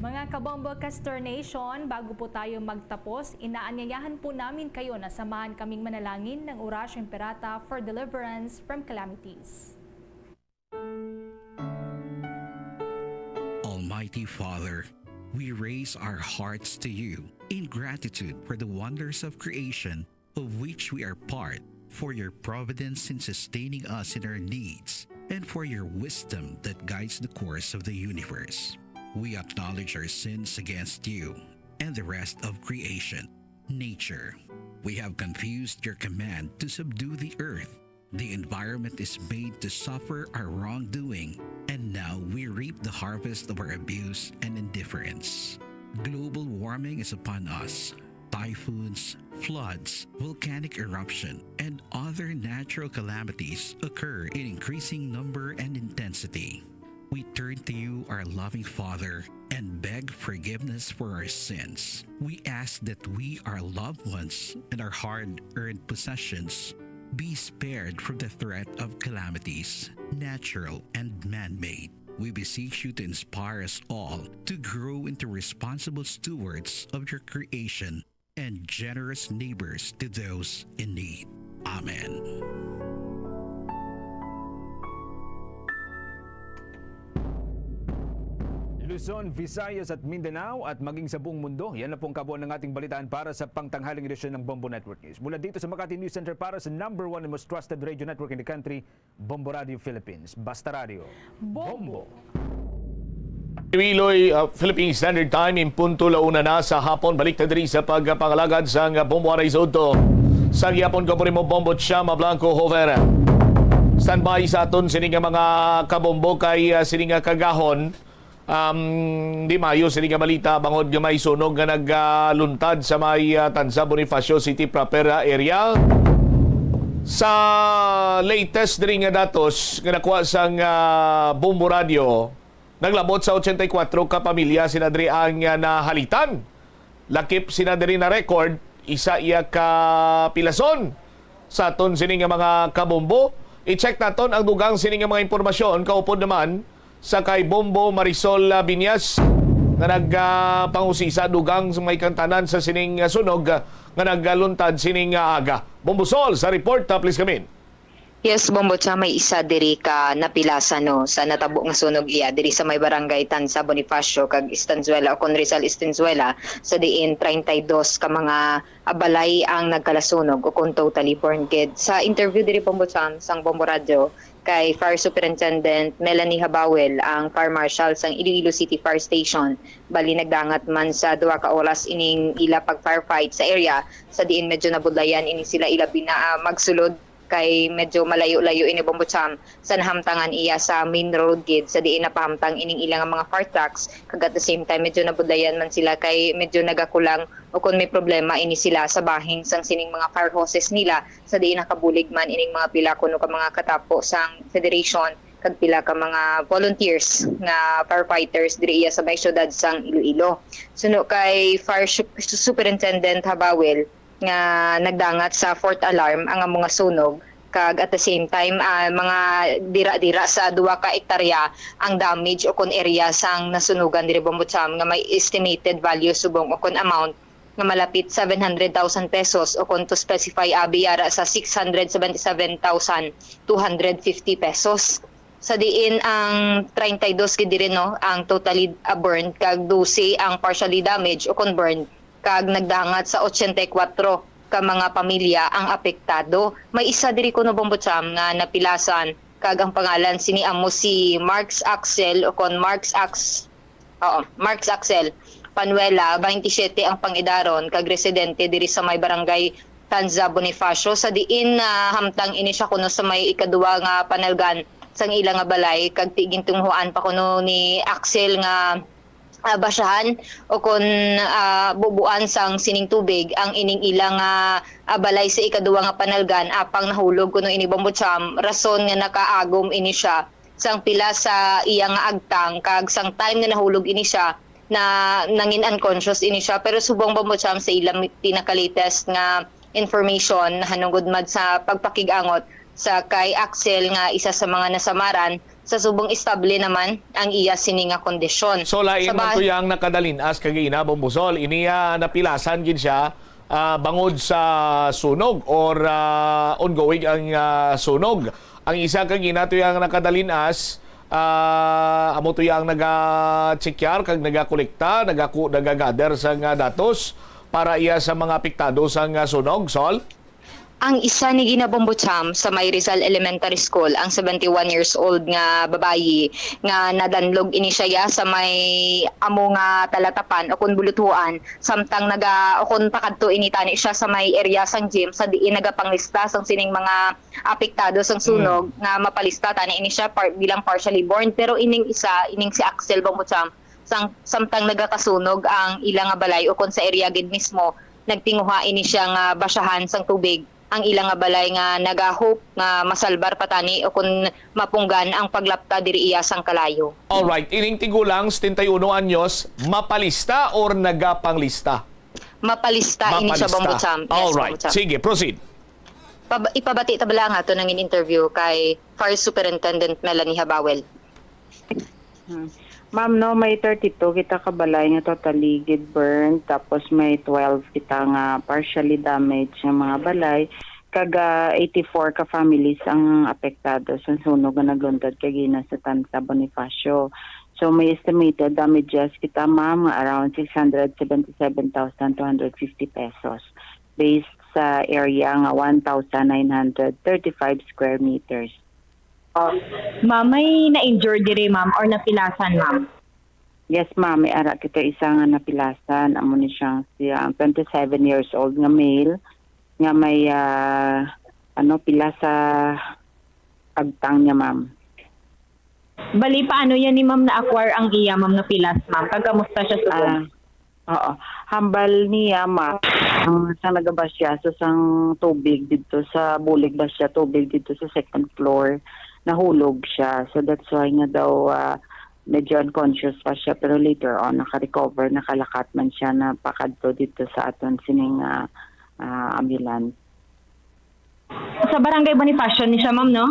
Mga Kabombo Caster Nation, bago po tayo magtapos, inaanyayahan po namin kayo na samahan kaming manalangin ng Oratio Imperata for deliverance from calamities. Almighty Father, we raise our hearts to you in gratitude for the wonders of creation of which we are part, for your providence in sustaining us in our needs, and for your wisdom that guides the course of the universe. We acknowledge our sins against you and the rest of creation, nature. We have confused your command to subdue the earth. The environment is made to suffer our wrongdoing, and now we reap the harvest of our abuse and indifference. Global warming is upon us. Typhoons, floods, volcanic eruption, and other natural calamities occur in increasing number and intensity. We turn to you, our loving Father, and beg forgiveness for our sins. We ask that we, our loved ones, and our hard-earned possessions be spared from the threat of calamities, natural and man-made. We beseech you to inspire us all to grow into responsible stewards of your creation and generous neighbors to those in need. Amen. Luzon, Visayas at Mindanao at maging sa buong mundo, yan na po ang kabuuan ng ating balitaan para sa pangtanghaling edisyon ng Bombo Network News. Mula dito sa Makati News Center para sa number one and most trusted radio network in the country, Bombo Radio Philippines. Basta Radio. Bombo. Iloilo, uh, Philippine Standard Time, in punto la una na sa hapon. Balik ta diri sa pagpangalagad sang Bombo Aray Sudto. Sa gihapon ko po nimo, Bombo Chama Blanco Jovera. Standby sa aton sini nga mga kabombo kay, uh, sini nga kagahon. Um, di maayo sini nga balita bangod nga may sunog nga nagluntad sa may, ah, Tanza Bonifacio City proper, ah, area. Sa latest diri nga datos nga nakuha sang, ah, Bombo Radio, naglabot sa ochenta y kuwatro ka pamilya sina diri ang, ah, nahalitan. Lakip sina diri na record, isa iya ka pilason. Sa aton sini nga mga kabombo, i-check naton ang dugang sini nga mga impormasyon kaupod naman sa kay Bombo Marisol, ah, Binyas nga nagpangusisa dugang sa may kantanan sa sining, ah, sunog, ah, nga nagluntad sining, ah, aga. Bombo Sol sa report, ah, please come in. Yes, Bombo, siya may isa diri ka napilasan, no, sa natabo nga sunog iya diri sa may barangay Tanza Bonifacio kag Estanzuela o kon Rizal Estanzuela, sa diin treinta y dos ka mga, ah, balay ang nagkalasunog o kon totally burned gid. Sa interview diri, Bombo Cham, sang Bombo Radyo kay Fire Superintendent Melanie Habawel, ang Fire Marshal sang Iloilo City Fire Station, bali nagdangat man sa duha ka oras ining ila pag-firefight sa area, sa diin medyo nabudlayan ini sila ilabi na, ah, magsulod kay medyo malayo-layo ini, Bombo Cham, sa nahamtangan iya sa main road gid, sa diin napahamtang ining ila nga mga fire trucks, kag at the same time medyo nabudlayan man sila kay medyo nagakulang o kon may problema ini sila sa bahin sang sining mga fire hoses nila, sa diin nakabulig man ining mga pila kuno ka mga katapo sang federation kag pila ka mga volunteers nga firefighters diri iya sa may siyudad sang Iloilo. Suno kay Fire Su-, Superintendent Habawel, nga nagdangat sa fourth alarm ang amo nga sunog, kag at the same time, ah, mga dira-dira sa duha ka ektarya ang damage o kon area sang nasunugan diri, Bombo Cham, nga may estimated value subong o kon amount nga malapit seven hundred thousand pesos o kon to specify, abi, yara sa six hundred seventy-seven thousand two hundred fifty pesos. Sa diin ang treinta y dos gid diri, no, ang totally, ah, burned, kag dose ang partially damaged o kon burned, kag nagdangat sa ochenta y kuwatro ka mga pamilya ang apektado. May isa diri kuno, Bombo Cham, nga napilasan, kag ang pangalan sini amo si Marks Axel, o kon Marks Ax-, oo, Marks Axel Panuela, twenty-seven ang pang-edaron, kag residente diri sa may barangay Tanza Bonifacio, sa diin nahamtang ini siya kuno sa may ikaduha nga panalgan sang ila nga balay, kag ti-, gintinguhaan pa kuno ni Axel nga, ah, basyahan o kon, ah, bubuan sang sining tubig ang ining ila nga, ah, balay sa ikaduha nga panalgan, apang nahulog kuno ini, Bombo Cham, rason nga nakaagom ini siya sang pila sa iya nga agtang, kag sang time nga nahulog ini siya, na nangin unconscious ini siya. Pero subong, Bombo Cham, sa ila mi-, pinaka-latest nga information, nahanungod man sa pagpakig-angot sa kay Axel, nga isa sa mga nasamaran, sa subong estable naman ang iya sini nga kondisyon. So, lain Sa man bah- to yang nakadalin-as kagina, Bombo Sol. Ini, ah, napilasan gid siya, ah, bangod sa sunog or, ah, ongoing ang, ah, sunog. Ang isa kagina to yang nakadalin-as, ah, amo to yang naga-checkar kag nagakolekta, nagaku-, nagagather sang, ah, datos para iya sa mga apektado sang, ah, sunog, Sol? Ang isa ni gina, Bombo Cham, sa may Rizal Elementary School, ang seventy-one years old nga babayi nga nadanlog ini siya ya sa may amo nga talatapan o kun buluthuan, samtang naga o kun pakadto ini tani siya sa may area sang gym sa diin nagapanglista sang sining mga apektado sang sunog Mm. nga mapalista tani ini siya par-, bilang partially burned, pero ining isa, ining si Axel, Bombo Cham, sang, samtang nagakasunog ang ila nga balay o kun sa area gid mismo, nagtinguha ini siya nga basyahan sang tubig ang ila nga balay nga nagahope nga masalbar pa tani o kun mapunggan ang paglapta diri iya sang kalayo. Alright, ining tigulang setenta y uno anyos, mapalista or nagapanglista? Mapalista ini siya, Bombo Mapalista. Cham. Yes, Alright, Bombo Cham. Sige, proceed. Pab-, ipabati ta bala ang ato nangin interview kay Fire Superintendent Melanie Habawel. Hmm. Ma'am, no, may thirty-two kita ka balay nga totally gid burned, tapos may twelve kita nga partially damaged nga mga balay, kag, ah, eighty-four ka families ang apektado sa sunog nga naglundag kagina sa Tanza Bonifacio. So, may estimated damages kita, ma'am, nga around six hundred seventy-seven thousand two hundred fifty pesos, based sa area nga one thousand nine hundred thirty-five square meters. Ma'am, may na-injure diri, ma'am, or napilasan, ma'am? Yes, ma'am. May ara kita isa nga napilasan. Amo ni siyang, siya, ang twenty-seven years old nga male nga may, ah, ano, pila sa agtang niya, ma'am. Bali, paano yan ni ma'am na-acquire ang iya, ma'am, nga pilas, ma'am? Kag kamusta siya sa Ah, oo. Hambal niya, ma'am, ang sa nagabasyaso sang tubig dito sa bulig basya tubig dito sa second floor, nahulog siya. So that's why nga daw, ah, medyo unconscious pa siya, pero later on naka-recover, nakalakat man siya na pakadto dito sa aton sining, ah, ah, ambulance. Sa Barangay Bonifacio ni siya, ma'am, no?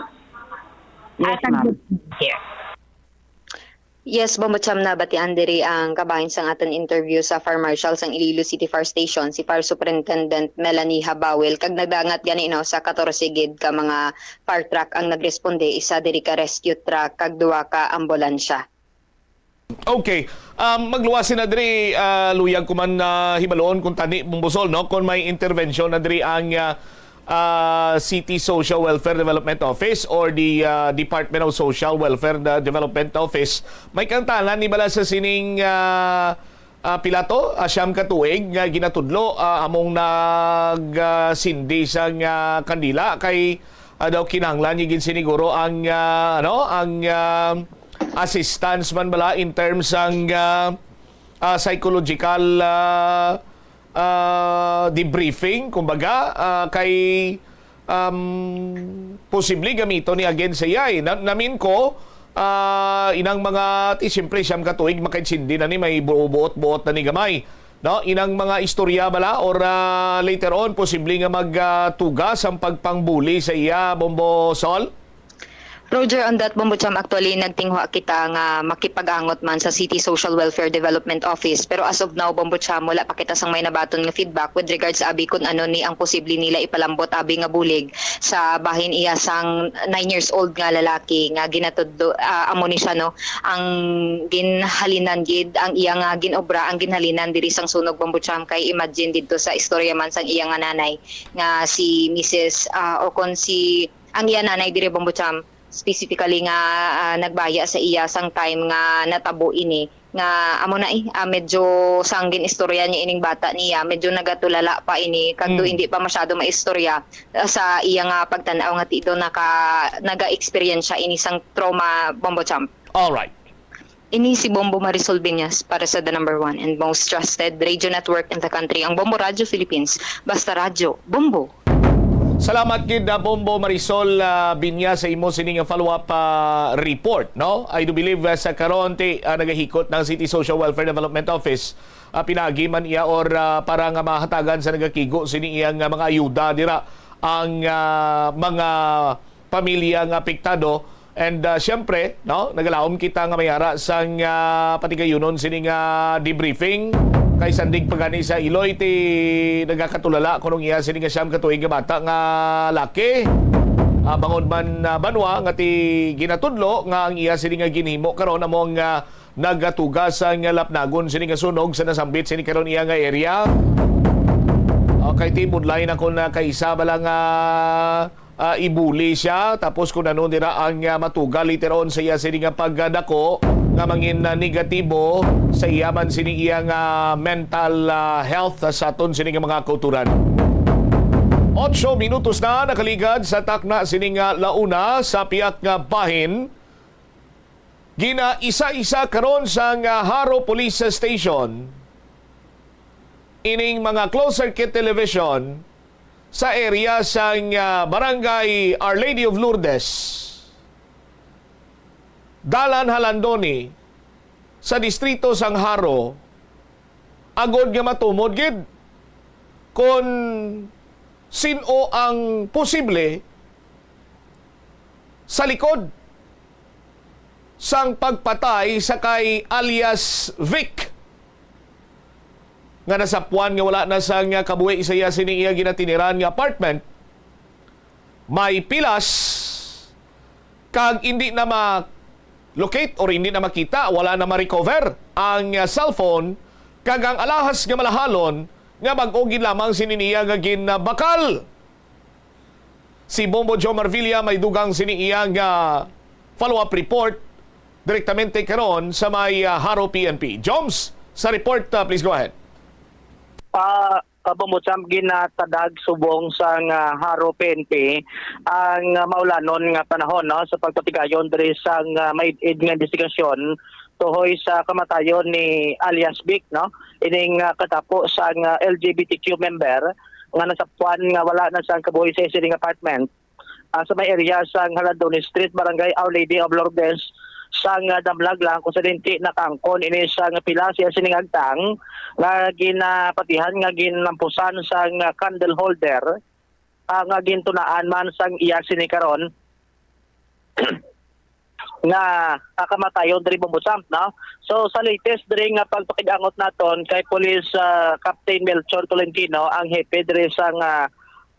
Yes, Ah, ma'am. Yes, Bombo Cham, nabatian diri ang kabahin sang aton interview sa Fire Marshal sang Iloilo City Fire Station, si Fire Superintendent Melanie Habawil, kag nagdangat gani, no, sa katorse gid ka mga fire truck ang nagresponde, isa diri ka rescue truck kag duha ka ambulansya. Okay. Um, magluwas na diri, ah, luyag ko man, ah, hibaluon kung tani, Bombo Sol, no? Kung may intervention na diri ang, ah, ah, City Social Welfare Development Office or the, ah, Department of Social Welfare, the Development Office. May kantanan ni bala sa sining, ah, ah, pila to? Ah, siyam ka tuig nga ginatudlo, ah, among nag, ah, sindi sang, ah, kandila kay, ah, daw kinahanglan niya gid siniguro ang, ah, ano, ang, ah, assistance man bala in terms ang, ah, ah, psychological, ah, ah, debriefing, kumbaga, ah, kay, um, posible gamito ni again sa iyay. Na, namin ko, ah, inang mga, ti, siyempre, siyam ka tuig, makaitsindi na ni, may buot-buot na ni gamay. No? Inang mga istorya bala, or, ah, later on, posible nga mag, ah, tugas ang pagpangbuli sa iya, Bombo Sol? Roger, on that, Bombo Cham, actually, nagtinguha kita nga makipag-angot man sa City Social Welfare Development Office. Pero as of now, Bombo Cham, wala pa kita sang may nabaton nga feedback with regards sa abi kung ano ni ang posible nila ipalambot abi nga bulig sa bahin iya sang nine years old nga lalaki nga ginatudlo, ah, amo ni siya, no, ang ginhalinan gid, ang iya nga ginobra, ang ginhalinan diri sang sunog, Bombo Cham, kay imagine didto sa istorya man sang iya nga nanay nga si Missus, ah, o kon si, ang iya nanay diri, Bombo Cham, specifically nga, ah, nagbaya sa iya sang time nga natabo ini, nga amo na, eh, ah, medyo sang gin-istorya niya ining bata niya, medyo nagatulala pa ini, kag do Mm. hindi pa masyado maistorya, ah, sa iya nga pagtan-aw nga ti-, do naka-, naga-experience siya ini sang trauma, Bombo Cham. Alright. Ini si Bombo Marisol Binyas para sa the number one and most trusted radio network in the country, ang Bombo Radio Philippines. Basta radyo, Bombo! Salamat gid, ah, Bombo Marisol, ah, Binyas, sa imo sining follow-up, ah, report, no? I do believe, ah, sa karon ti, ah, nagahikot ng City Social Welfare Development Office, ah, pinagi man iya or, ah, para nga mahatagan sa nagakigo sini iyang, ah, mga ayuda dira ang, ah, mga pamilya nga apektado. And, ah, siyempre, no, nagalaom kita nga may ara sang, ah, patigayunon sini nga debriefing. Kay sandig pa gani sa Iloy, ti nagakatulala kunong iya sini nga siyam ka tuig nga bata nga laki. Ah, bangod man, ah, banwa nga ti ginatudlo nga ang iya sini nga ginhimo karon amo nga nagatuga sang lapnagon sini nga sunog sa nasambit sini karon iya nga area. Okay, ti budlay na kon, ah, kaisa bala nga ah, ibuli siya, tapos kung ano nira ang, ah, matuga later on sa iya sini nga pagdako nga mangin, ah, negatibo sa iya man sini iya nga mental, ah, health sa aton sini nga mga kauturan. Otso minutos na nakaligad sa takna sini nga launa sa piyak nga bahin. Ginaisa-isa karon sang, ah, Jaro Police Station ining mga closed circuit television sa area sang, ah, Barangay Our Lady of Lourdes, Dalan Jalandoni, sa distrito sang Jaro, agod nga matumod gid kon sin-o ang posible sa likod sang pagpatay sa kay alias Vic, nga nasapuan nga wala na sang kabuhi sa iya sining iya ginatiniran nga apartment. May pilas kag hindi na ma-locate or hindi na makita, wala na ma-recover ang, ah, cellphone kag ang alahas nga malahalon nga bag-o gid lamang sini niya nga ginbakal. Si Bombo Joe Marvilla may dugang sini iya nga follow-up report direktamente karon sa may, ah, Jaro P N P. Joms, sa report, ah, please go ahead. Ah, ah, Bombo Cham, ginatadag subong sang, ah, Jaro P N P ang, ah, maulanon nga panahon, no, sa pagpatigayon diri sang, ah, maid-id nga investigasyon tuhoy sa kamatayon ni alias Vic, no, ining, ah, katapo sang, ah, L G B T Q member nga nasapuan nga wala na sang kabuhi sa sining apartment, ah, sa may area sang Jalandoni Street, Barangay Our Lady of Lourdes, sang, ah, damlag lang kung sa dinti nakaangkon ini sang pila siya sining agtang nga ginapatihan nga ginampusan sang, ah, candle holder, ah, nga gintunaan man sang iya sini karon nga, ah, kamatayon diri, Bombo Cham, no? So, sa latest diri nga pagpakig-angot naton kay Police, ah, Captain Melchor Tolentino, ang hepe diri sang, ah,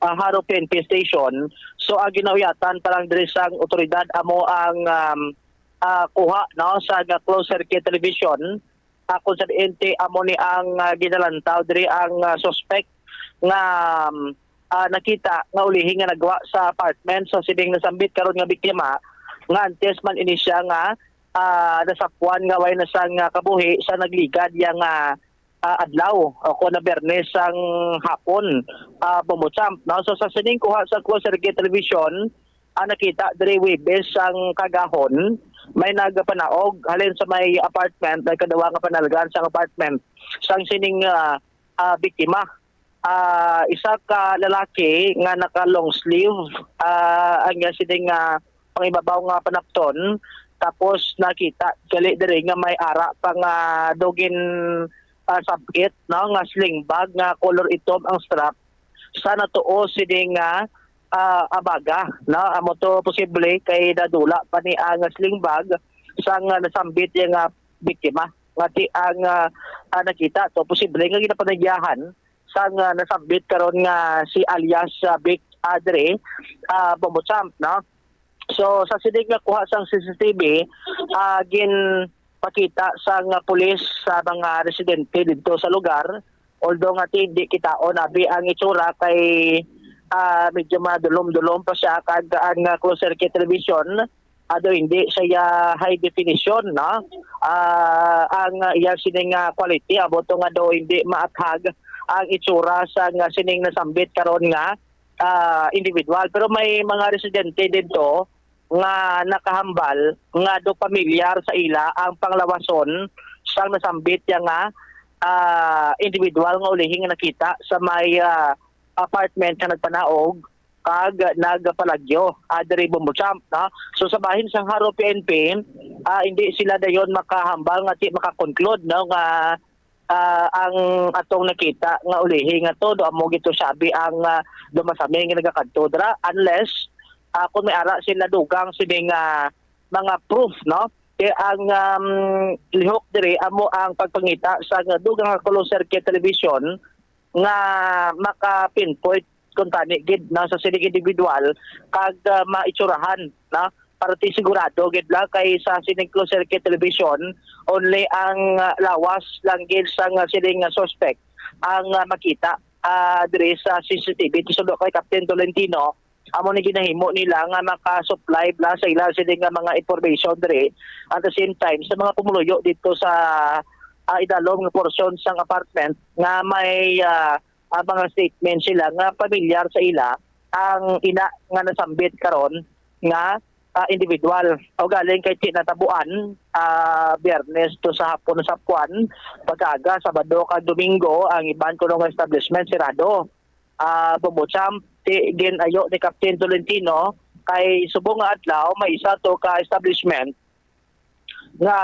ah, Jaro P N P Station. So, ang ginauyatan pa lang diri sang otoridad amo ang, um, ah, kuha, no, sa nga closed circuit television, ah, kung sa diin ti amo ni ang, ah, ginalantaw diri ang, ah, suspect nga, um, ah, nakita nga ulihi nga nagwa sa apartment sa sining nasambit karon nga biktima, nga antes man ini siya nga, ah, nasapuan nga way na sang, ah, kabuhi sa nagligad iya nga, ah, adlaw o kon na Biyernes sang hapon, ah, Bombo Cham, no? So, sa sining kuha sa closed circuit television, ah, nakita diri Huwebes sang kagahon, may nagapanaog halin sa may apartment, may kaduwa nga panalgan sang apartment sang sining, ah, ah, biktima. Ah, isa ka lalaki nga naka long sleeve, ah, ang iya sining, ah, pangibabaw nga panapton, tapos nakita gali diri nga may ara pa nga dugin, ah, sab-it, no, nga sling bag nga color itom ang strap sa natuo sini nga, ah, abaga, no? Amo to posible kay nadula pa ni ang sling bag sang, ah, nasambit niya nga biktima. Ngati ang, ah, ah, nakita to posible nga ginapanagyahan sang, ah, nasambit karon nga si alias, ah, Vic Adre, ah, Bombo Champ, no? So, sa sining nga kuha sang C C T V, ah, ginpakita sang, ah, pulis sa mga residente didto sa lugar. Although nga ti-, di kitaon abi ang itsura kay, ah, medyo madulom-dulom pa siya kag ang, ah, closed circuit television, ah, daw hindi siya high definition, no? Ah, ang, ah, iya sining, ah, quality, amo to nga daw hindi maathag ang itsura sa nga sining nasambit karon nga, ah, individual. Pero may mga residente didto nga nakahambal nga do pamilyar sa ila ang panglawason sang nasambit ya nga, ah, individual nga ulihing nakita sa may, ah, apartment nga nagpanaog kag nagpalagyo, ah, diri Bombo Champ, no? So, sa bahin sang Jaro P N P, ah, hindi sila dayon makahambal nga ti-, makakonclude, no, nga ah, ang atong nakita nga ulihi nga to, do amo gito sabi ang, ah, dumasami nga nagakadto dira, unless, ah, kung may ara sila dugang sining, ah, mga proof, no? Kay ang, um, lihok diri amo ang pagpangita sa dugang nga closed circuit television nga maka-pinpoint kung tani gid na sa sining individual kag, ah, maitsurahan na para ti sigurado gid lang kay sa sining closed circuit television only ang, ah, lawas lang gid sang, ah, sining, ah, suspect ang, ah, makita, ah, diri sa C C T V. Ti sundo kay Captain Tolentino, amo ni ginahimo nila nga maka-supply bla sa ila sining nga mga information diri. At the same time, sa mga pumuluyo dito sa, ah, idalom nga portion sang apartment nga may, ah, ah, mga statement sila nga pamilyar sa ila ang ina nga nasambit karon nga, ah, individual. O galing kay ti natabuan, ah, Biyernes to sa hapon sa Puan, pag-aga, Sabado kag Domingo, ang iban kuno nga establishment sirado. Ah, Bombo Champ, ti gin-ayo ni Captain Tolentino kay subong nga adlaw may isa to ka establishment nga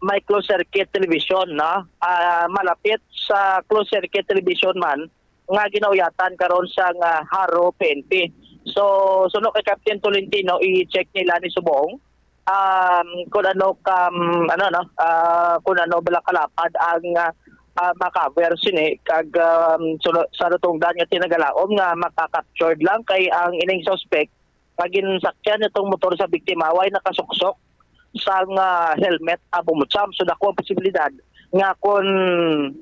may closed circuit television, no? Ah, malapit sa closed circuit television man nga ginauyatan karon sang, ah, Jaro P N P. So, suno kay Captain Tolentino, i-check nila ni subong, um, kung ano kam-, ano, no, ah, kung ano bala kalapad ang, ah, ah, ma-cover sini kag, um, suno-, sa natungdan nga ti nagalaom nga maka-captured lang kay ang ining suspect nga ginsakyan nitong motor sa biktima way nakasuksok sang, ah, helmet, ah, Bombo Champ. So, dako ang posibilidad nga kon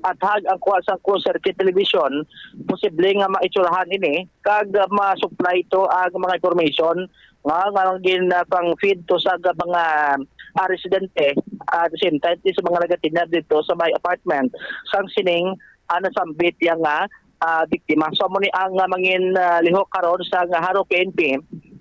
athag ang kuha sang closed circuit television, posible nga maitsurahan ini kag, ah, ma-supply to ang mga information nga, nga gin, ah, pang-feed to sa mga, ah, residente, at the same time ti sa mga nagatinar dito sa may apartment sang sining, ah, nasambit ya nga, ah, biktima. So, amo ni ang, ah, mangin, ah, lihok karon sa nga Jaro P N P,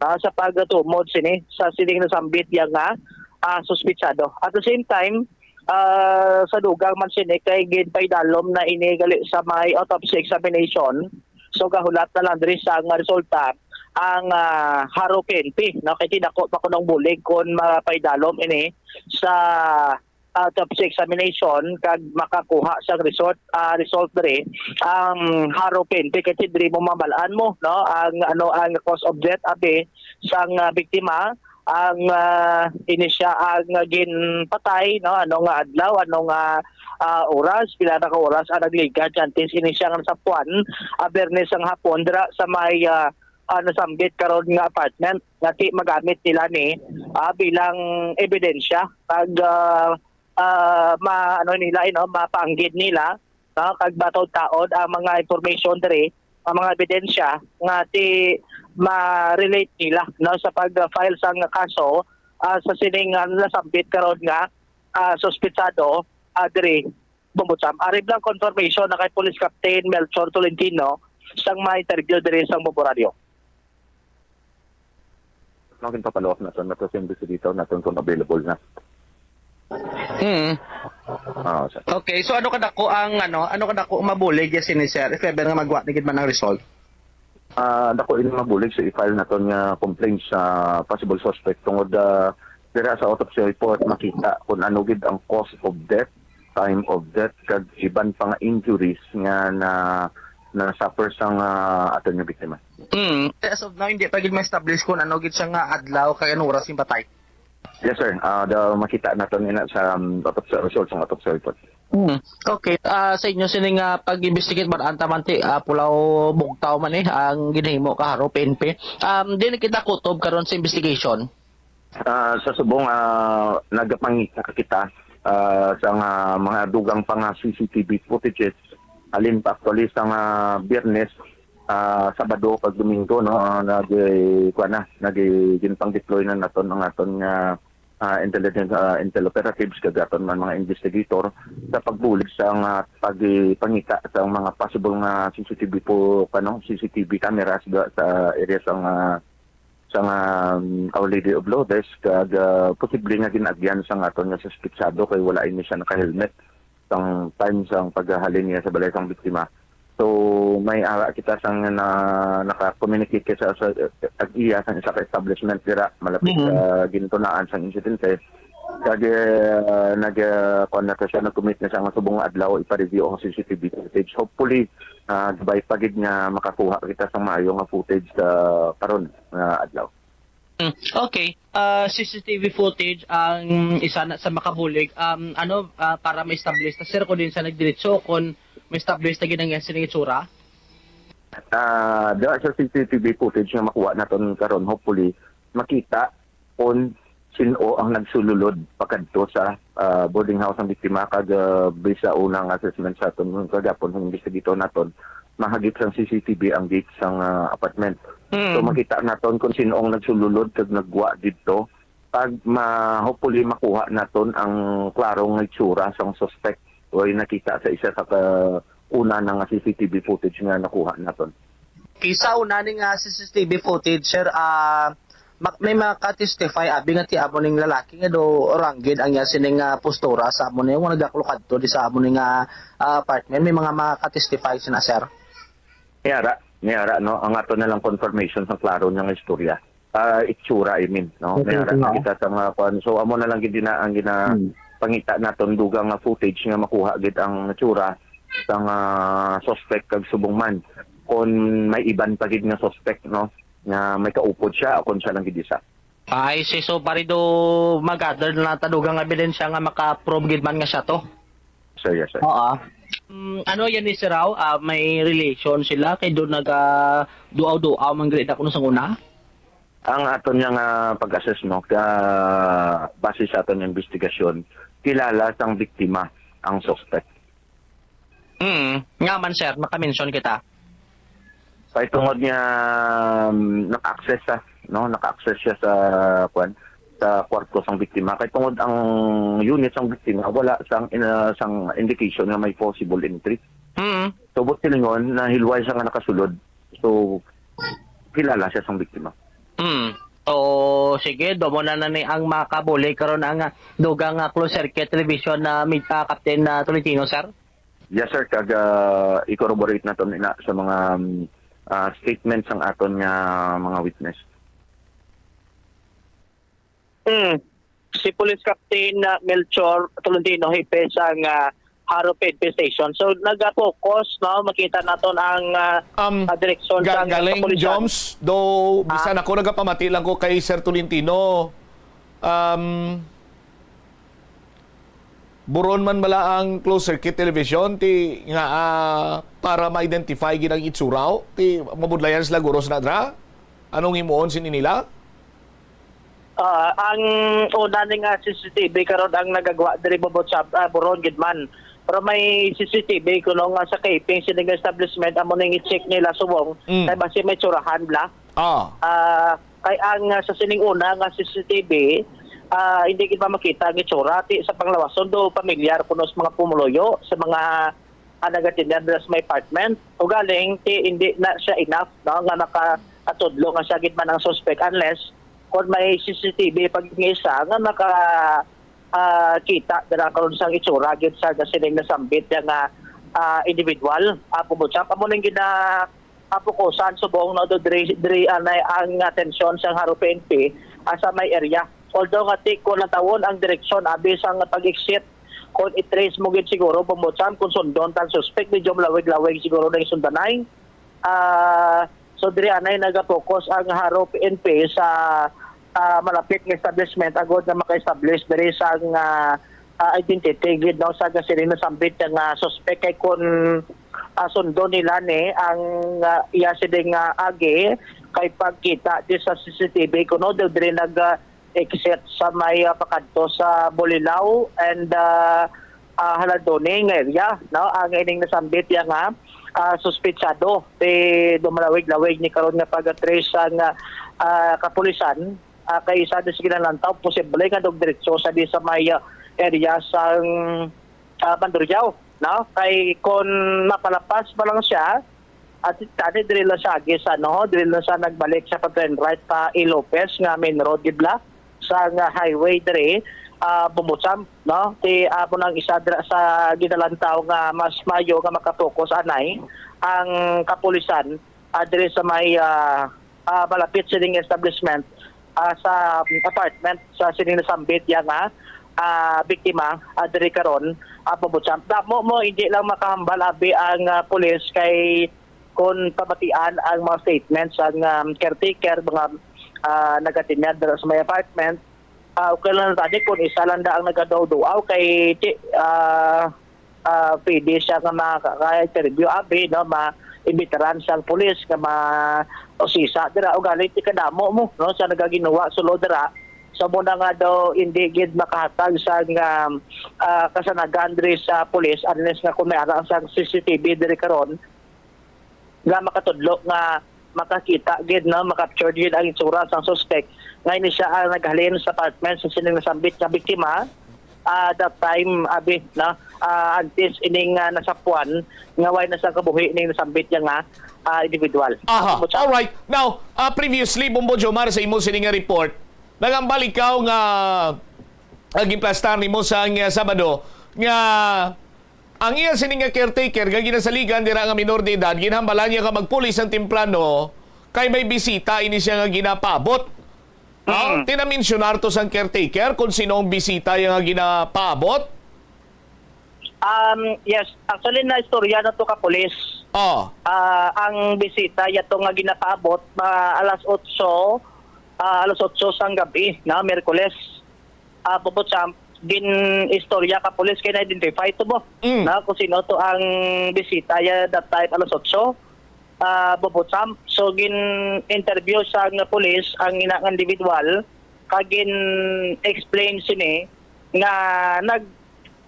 ah, sa pagtumod sini sa sining nasambit ya nga, ah, suspitsado. At the same time, ah, sa dugang man sini kay ginpaidalom na ini gali sa may autopsy examination. So, gahulat na lang diri sa nga resulta ang, ah, Jaro P N P, no? Kay ti dako pa kunong bulig kon mapaidalom ini sa autopsy examination kag makakuha sang result, ah, result diri ang Jaro P N P, kay diri mo mabal-an mo, no, ang ano, ang cause of death abi sang, ah, biktima, ang, ah, ini siya ang ginpatay, no, ano nga adlaw, ano nga, ah, oras, pila na ka oras ang nagligad antes ini siya nga nasapuan, ah, Biyernes ang hapon dira sa may, ah, ah, nasambit karon nga apartment nga ti magamit nila ni, ah, bilang ebidensya kag, ah, ah, ma-, ano nila, you know, mapaanggid nila, no, kag mataod-taod ang mga information diri, ang mga ebidensya nga ti ma-relate nila, no, sa pag-file sang kaso, ah, sa sining, ah, nasambit karon nga, ah, suspitsado, ah, diri Bombo Champ. Ari lang confirmation na kay Police Captain Melchor Tolentino sang ma-interview diri sang Bombo Radio. Ang ginpapalo-up naton, nato sa investigator naton kung available na. Hmm. Ah, sa Okay, so ano kadako ang, ano, ano kadako mabulig ya sini, sir, if ever nga magwa ni gid man ang result? Ah, dako ini mabulig sa i-file naton nga complaint sa possible suspect tungod, ah, dira sa autopsy report makita kung ano gid ang cause of death, time of death, kag iban pa nga injuries nga na, na-suffer sang, ah, aton nga biktima. Mm. As of now, hindi pa gid ma-establish kung ano gid siya nga adlaw kag anong oras yung patay. Yes, sir. Ah, daw makita naton ina sa, um, autopsy results, ang autopsy report. Hmm. Okay. Ah, sa inyo sini nga pag-investigate man, ang taman ti, ah, pulaw bugtaw man eh ang ginhimo ka haro P N P. Um, di na kita kutob karon sa investigation. Ah, sa subong, ah, nagapangita kita, ah, sa nga mga dugang pa nga C C T V footages. Halin pa actually sa nga Biyernes, ah, Sabado kag Domingo, no, ah, nag-, kuwan na, nag-, ginpang-deploy na naton ang aton nga, ah, intelligence, ah, intel operatives kag aton man mga investigator sa pagbulig sa nga pagpangita sa mga possible nga C C T V po, ano, C C T V cameras da, sa area sa nga, sa nga, um, Our Lady of Lourdes kag, ah, posible nga gin-agyan sa nga aton nga suspetsado kay wala ini siya naka-helmet sang time sang paghahalin niya sa balay sang biktima. So, may ara kita sang na, naka-communicate kita sa, sa ag-iya sang isa ka establishment dira malapit Mhm. sa gintunaan sang insidente. Kag, eh, nag, ah, kuwan na to siya, nag-commit na siya nga subong nga adlaw ipa-review ang C C T V footage. Hopefully, ah, gabay pa gid nga makakuha kita sang maayo nga footage sa karon nga adlaw. Mm, okay. Ah, C C T V footage ang isa na sa makabulig, um, ano, ah, para ma-establish ta, sir, kung diin sa nagdiretso, kung ma-establish ta gid ang iya sining itsura? Ah, diha sa C C T V footage nga makuha naton karon, hopefully, makita kung sin-o ang nagsululod pakadto sa, ah, boarding house ang biktima, kag, ah, based sa unang assessment sa aton kagapon, ang investigator naton, mahagip sang C C T V ang gate sang, ah, apartment. Mm. So, makita naton kung sin-o ang nagsululod kag nagwa didto. Pag ma-, hopefully, makuha naton ang klaro nga itsura sang suspect. Way nakita sa isa sa ka-, una na nga C C T V footage nga nakuha naton. Okay, sa una ni nga C C T V footage, sir, ah, ma-, may makatestify, abi nga ti amo ning lalaki nga do ranggid ang iya sining, ah, postura sa amo ni nga nagaklukadto di sa amo ni nga, ah, apartment. May mga makatestify sina, sir? May ara, may ara, no? Ang ato na lang confirmation sa klaro niya nga istorya. Ah, itsura, I mean, no? Okay, May ara nga. Kita sa mga kwan. So, amo na lang gid na ang gina-, Hmm. pangita naton dugang nga footage nga makuha gid ang itsura sang, ah, suspect kag subong man. Kung may iban pa gid nga suspect, no? Nga may kaupod siya o kung siya lang gid isa. Ay, si, so, pare, do mag-gather na ta dugang ebidensya nga maka-prove gid man nga siya to. Sir, yes, sir. Oo. Mm, ano yan ni Sir Rao? Ah, may relation sila kay do naga duaw-duaw man gid na kuno sang una? Ang aton nga, ah, pag-assess, no, ka, base sa aton nga investigasyon, kilala sang biktima ang suspect. Mm, nga man, sir, naka-mention kita. Kay tungod nga, um, naka-access sa, no, naka-access siya sa, kwan, sa kwarto sang biktima. Kay tungod ang unit sang biktima, wala sang, ina-, sang indication nga may possible entry. Mm. So, buot silingon, nahilway siya nga nakasulod. So, kilala siya sang biktima. Mm. So, sige, do mo na na ni ang makabulig karon ang, ah, dugang, ah, closed circuit television na mid-, ah, Captain, ah, Tolentino, sir? Yes, sir. Kag, ah, i-corroborate naton ina sa mga, um, ah, statements sang aton nga mga witness. Hmm. Si Police Captain, ah, Melchor Tolentino, hepe sang, ah, Jaro P N P Station. So, naga-focus, no? Makita naton ang, ah, Um, ah, direksyon ga-, sang galing, kapulisan. Joms, do, Ah. bisan ako nagapamati lang ko kay Sir Tolentino. Um, buron man bala ang closed circuit television, ti nga, ah, para ma-identify gid ang itsura, ti mabudlayan sila guro sa nadra? Anong himuon sini nila? Ah, ang una ni nga C C T V karon ang nagagwa diri, Bobotsab, ah, buron gid man. Pero may C C T V kuno nga sa keeping sini nga establishment, amo ning i-check nila subong, Mm. kay basi may tsurahan bala. Ah. Ah, kay ang, ah, sa sining una nga C C T V, ah, hindi gid pa makita ang itsura. Ti sa panglawason do pamilyar kuno sa mga pumuluyo, sa mga, ah, nagatinda dira sa may apartment. Ugaling, ti hindi na siya enough, no, nga makatudlo nga siya gid man ang suspect unless kung may C C T V pa gid nga isa nga maka, ah, kita dira karon sang itsura gid sa sining nasambit nga, ah, individual. Ah, Bobotsab, amo ning gina-, ah, fokusan subong, no, do diri, diri anay ang atensyon sang Jaro P N P, ah, sa may area. Although nga ti ko natawon ang direksyon abi sang pag-exit Kung i-trace mo gid siguro, Bombo Cham, kung sundon tang suspect, medyo malawig-lawig siguro na yung sundanay. Ah, so, diri anay nagapokus ang Jaro P N P sa, ah, malapit nga establishment agud na maka-establish diri sa nga, ah, identity gid, no, sa sining nasambit nga suspect. Kay kun, ah, sundon nila ni ang, ah, iya sini nga agi, kay pagkita di sa C C T V kuno, daw diri nag, ah, exit sa may, ah, pakadto sa Bulilao and, ah, ah, Haladoni nga area, no? Ang ining nasambit ya nga, ah, suspetsado, ti dumalawig-lawig ni karon nga pag-trace sang, ah, ah, kapulisan, ah, kay isa di sa ginalantaw, posible nga dog diretso sa di sa may, ah, area sang, ah, Mandurriao, no? Kay kon mapalapas pa lang siya, at tani diri lang siya agi sa, ano, diri lang siya nagbalik sa pag-turn right pa E. Lopez nga main road, di bala, sa nga highway diri, ah, Bombo Cham, no? Ti amo nang isa dira sa ginalantaw nga mas mayo nga makapokus anay ang kapulisan, ah, diri sa may, ah, ah, malapit sining establishment, ah, sa apartment sa sining nasambit ya nga, ah, biktima, ah, diri karon, ah, Bombo Cham. Damo mo, hindi lang makahambal abi ang, ah, pulis kay kung pamatian ang mga statements sang, um, caretaker, mga, ah, nagatinyad dira sa may apartment, ah, okay lang tani kung isa lang da ang nagaduaw-duaw kay ti-, ah, ah, pwede siya nga makaka-interview abi, no, ma-imbitaran sang pulis nga ma-, usisa dira. Ugaling ti kadamo mo, no, sa nagaginuwa sulod dira. So, muna nga daw, hindi gid makahatag sang, um, ah, kasanagan diri sa pulis unless nga kung may ara sang C C T V diri karon, nga makatudlo nga makakita gid, no, ma-capture gid ang itsura sang suspect nga ini siya ang naghalin sa apartment sa sining nasambit nga biktima, ah, that time, abi, no, ah, antes ining, ah, nasapuan nga way na sa kabuhi ning nasambit niya nga, ah, individual. Aha, Butcham? All right. Now, ah, previously, Bombo Jomar, sa imo sini nga report, nagambal ikaw nga, ah, ginplastar nimo sa, nga Sabado nga ang iya sini nga caretaker nga ginasaligan dira nga minor de edad, ginhambalan niya nga magpulis ang temprano kay may bisita ini siya nga ginapaabot. Ah, Mm. tinamensionar to sang caretaker kung sino ang bisita iya nga ginapaabot? Um, yes, actually, na istorya na to ka pulis. Oh. Ah, ang bisita ya to nga ginapaabot, ah, alas otso, ah, alas otso sang gabi na Miyerkules. Ah, Bobo Champ, gin-istorya ka pulis kay na-identify to mo Mm. na kung sino to ang bisita ya that time alas otso, ah, Bobo Champ. So, gin-interview sa nga pulis ang ina nga individual, kag gin-explain sini nga nag,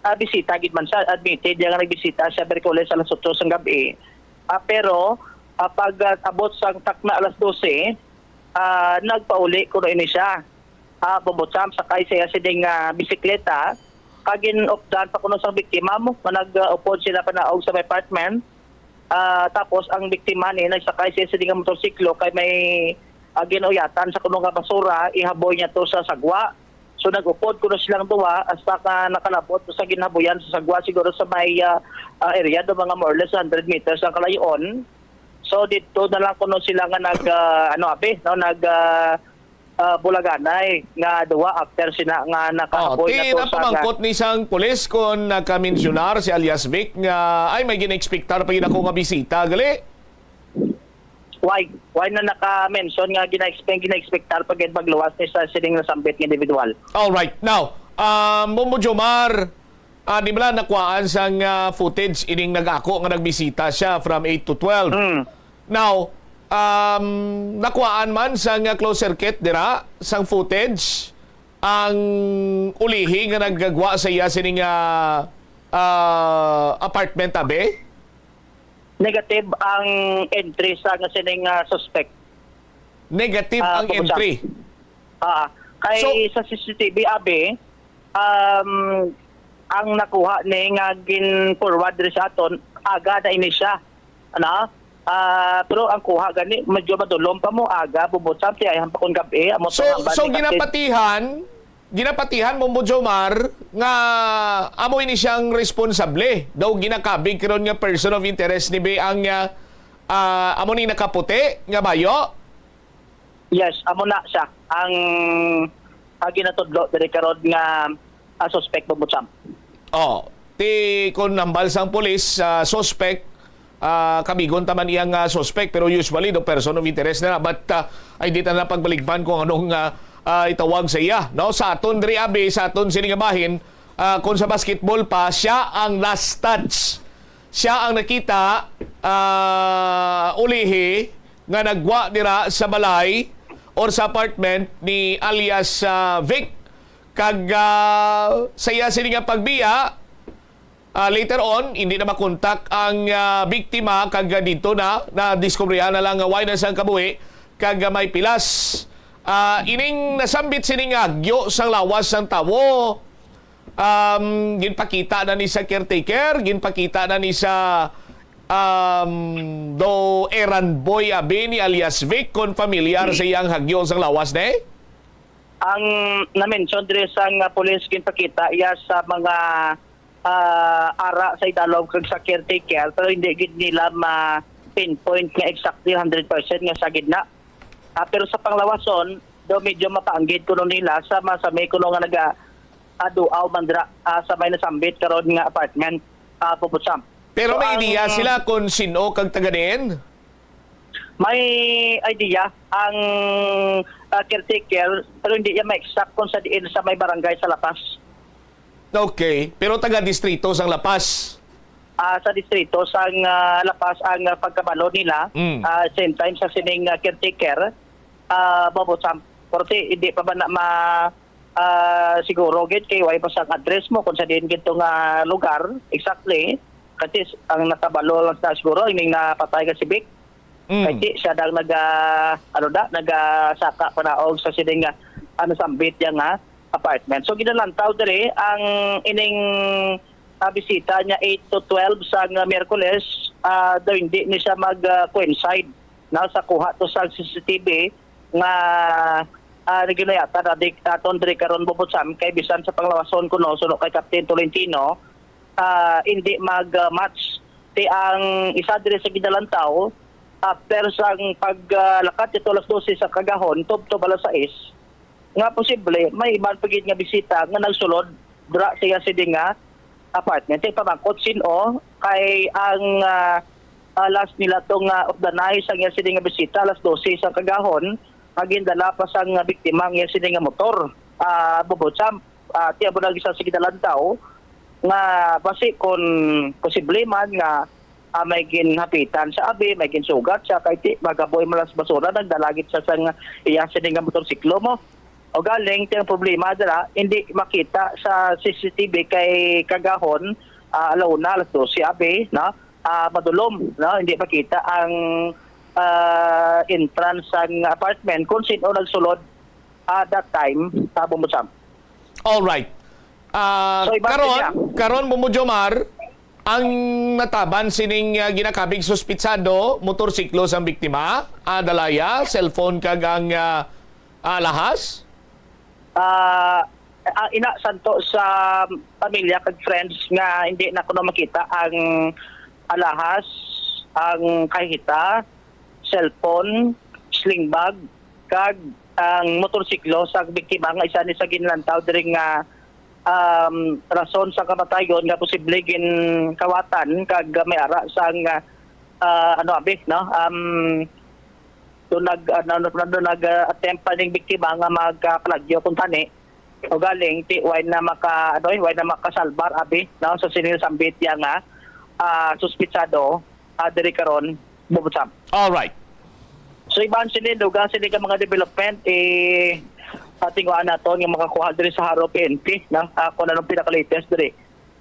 ah, bisita gid man siya, admitted ya nga nagbisita siya Miyerkules alas otso sang gabi. Ah, pero, ah, pag, ah, abot sang takna alas dose, ah, nagpauli kuno ini siya. Ah, Bobo Champ, sakay siya sining, ah, bisikleta, kag gin-updan pa kuno sang biktima mo, nga nag, ah, upod sila panaog sa may apartment. Ah, tapos ang biktima ni nagsakay siya sini nga motorsiklo kay may, ah, ginauyatan sa kuno nga basura, ihaboy niya to sa sagwa. So nag-upod kuno silang duha hasta ka nakalabot sa ginhabuyan sa sagwa, siguro sa may, ah, ah, area do mga more or less hundred meters ang kalayoon. So dito na lang kuno sila nga nag, ah, ano, abi, no, nag, ah, ah, bulaganay nga duha after sina nga Oh, nakahaboy ti na to sa napamangkot ni sang pulis kung nagkamensionar si alias Vic nga, "Ay, may gina-expectar pa gid ako nga bisita, gali." Why? Why na naka-mention nga gina-expect, gina-expectar pa gid magluwas ni sa sining nasambit nga individual? All right. Now, um, Bombo Jomar, ah, di ba nakuhaan sang, ah, footage ining nag-ako nga nagbisita siya from eight to twelve? Mm. Now, um, nakuhaan man sang, ah, closed circuit dira, sang footage, ang ulihi nga naggagwa sa iya sining, ah, ah, apartment, abi? Negative ang entry sa nga sining, ah, suspect. Negative Ah, ang Bobo Champ. entry. Ah, kay So sa C C T V, abi, um, ang nakuha ni nga gin-forward diri sa aton, aga na ini siya. Ano? Ah, pero ang kuha gani, medyo madulom pa mo, aga, Bobo Champ, ti ay hampakon gabi, amo So, tong hambal so ni Captain. ginapatihan, ginapatihan mo, Bombo Jomar, nga amo ini siyang responsable. Daw ginakabig karon nga person of interest ni Be ang, ah, ah, amo ni nakaputi nga bayo? Yes, amo na siya ang, ang ginatudlo diri karon nga, ah, suspect, Bobo Champ. Oh, ti kon hambal sang pulis, ah, suspect, ah, kamigon ta man iyang, ah, suspect, pero usually the person of interest na. But, ah, ay di ta na pagbaligban kung anong, ah, ah, itawag sa iya, no? Sa aton diri, abi, sa aton sini nga bahin, ah, kung sa basketball pa, siya ang last touch. Siya ang nakita, ah, ulihi nga nagwa dira sa balay or sa apartment ni alias, ah, Vic. Kag, ah, sa iya sini nga pagbiya, ah, later on, hindi na makontak ang, ah, biktima, kag, ah, didto na, nadiskubrihan na lang nga way na sang kabuhi, kag, ah, may pilas. Ah, ining nasambit sini nga hagyo sang lawas sang tawo, um, ginpakita na ni sa caretaker, ginpakita na ni sa, um, do errand boy, abi, ni alias Vic, kon familiar sa iyang hagyo sang lawas, ne? Ang na-mention diri sang, ah, pulis, ginpakita iya sa mga, ah, ara sa idalom kag sa caretaker, pero hindi gid nila ma-pinpoint nga exactly hundred percent nga siya gid na. Ah, pero sa panglawason, do medyo mapaanggid kuno nila sa masami kuno nga naga-, ah, duaw man dira, ah, sa may nasambit karon nga apartment, ah, Bobotsam. Pero So, may ang idea sila kung sino kag taga diin? May idea ang, ah, caretaker, pero hindi niya ma-exact kung sa diin sa may barangay sa Lapas. Okay, pero taga distrito sang Lapas. Ah, sa distrito sang, ah, Lapas ang, ah, pagkabalo nila. Mm. Ah, same time sa sining, ah, caretaker, ah, Bobotsam. Pero si, hindi pa ba na ma-, ah, siguro gid kay way pa sang address mo kung sa diin gid to nga lugar exactly. Kasi s-, ang nakabalo lang sa siguro ining napatay nga si Vic. Mm. Kay si, siya daw naga-, ano da, nagasaka panaog sa sining nga, ano, sambit niya nga apartment. So, ginalantaw diri ang ining, ah, bisita niya eight to twelve sang, ah, Miyerkules, ah, daw hindi ni siya mag, ah, coincide na sa kuha to sa C C T V nga, ah, naginuyatan na di, aton diri karon, Bobotsam, kay bisan sa panglawason kuno, suno kay Captain Tolentino, ah, hindi mag, ah, match. Ti ang isa diri sa ginalantaw, after sang pag, ah, lakat ito alas dose sa kagahon, tubtob alas sais, nga posible may iban pa gid nga bisita nga nagsulod dira sa iya sini nga apartment. Ti pamangkot sin-o kay ang, ah, ah, last nila to nga of the night sang iya sini nga bisita alas dose sa kagahon, nga gindala pa sang, ah, biktima ang iya sini nga motor, ah, Bobotsam. Ah, ti amo na gid sa sige dalantaw nga basi kon posible man nga, ah, may ginhapitan sa abi, may ginsugat siya, kay ti magaboy man lang sa basura, nagdala gid siya sang iya sini nga motorsiklo mo. O galing, ti ang problema dira, hindi makita sa C C T V kay kagahon, ah, alauna, alas dose abi, no? Ah, madulom, no? Hindi makita ang, ah, entrance sang apartment kung sino nagsulod, ah, that time, ah, Bobotsam. All right. Ah, So, iba karon, niya. karon, Bombo Jomar, ang nataban sining, ah, ginakabig suspitsado, motorsiklo sang biktima, ah, dalaya, cellphone kag ang, ah, alahas? Ah, ah, ina, santo sa pamilya kag friends nga hindi na kuno makita ang alahas, ang kahita, cellphone, sling bag, kag ang motorsiklo sa biktima nga isa ni sa ginlantaw diri nga, um, rason sa kamatayon nga posible ginkawatan kag may ara sang, ah, ano, abi, no? Um, do nag, ano, ano, do nag, ah, attempt pa ning biktima nga magpalagyo kung tani. O galing, ti, way na maka, ano, way na makasalbar, abi, no? So, sini sambit ya nga, ah, suspitsado, ah, diri karon, Bobotsam. All right. So, iban sini, dugang sini ka mga development, eh, patinguan naton nga makakuha diri sa Jaro P N P, no? Ah, kung anong pinaka-latest diri,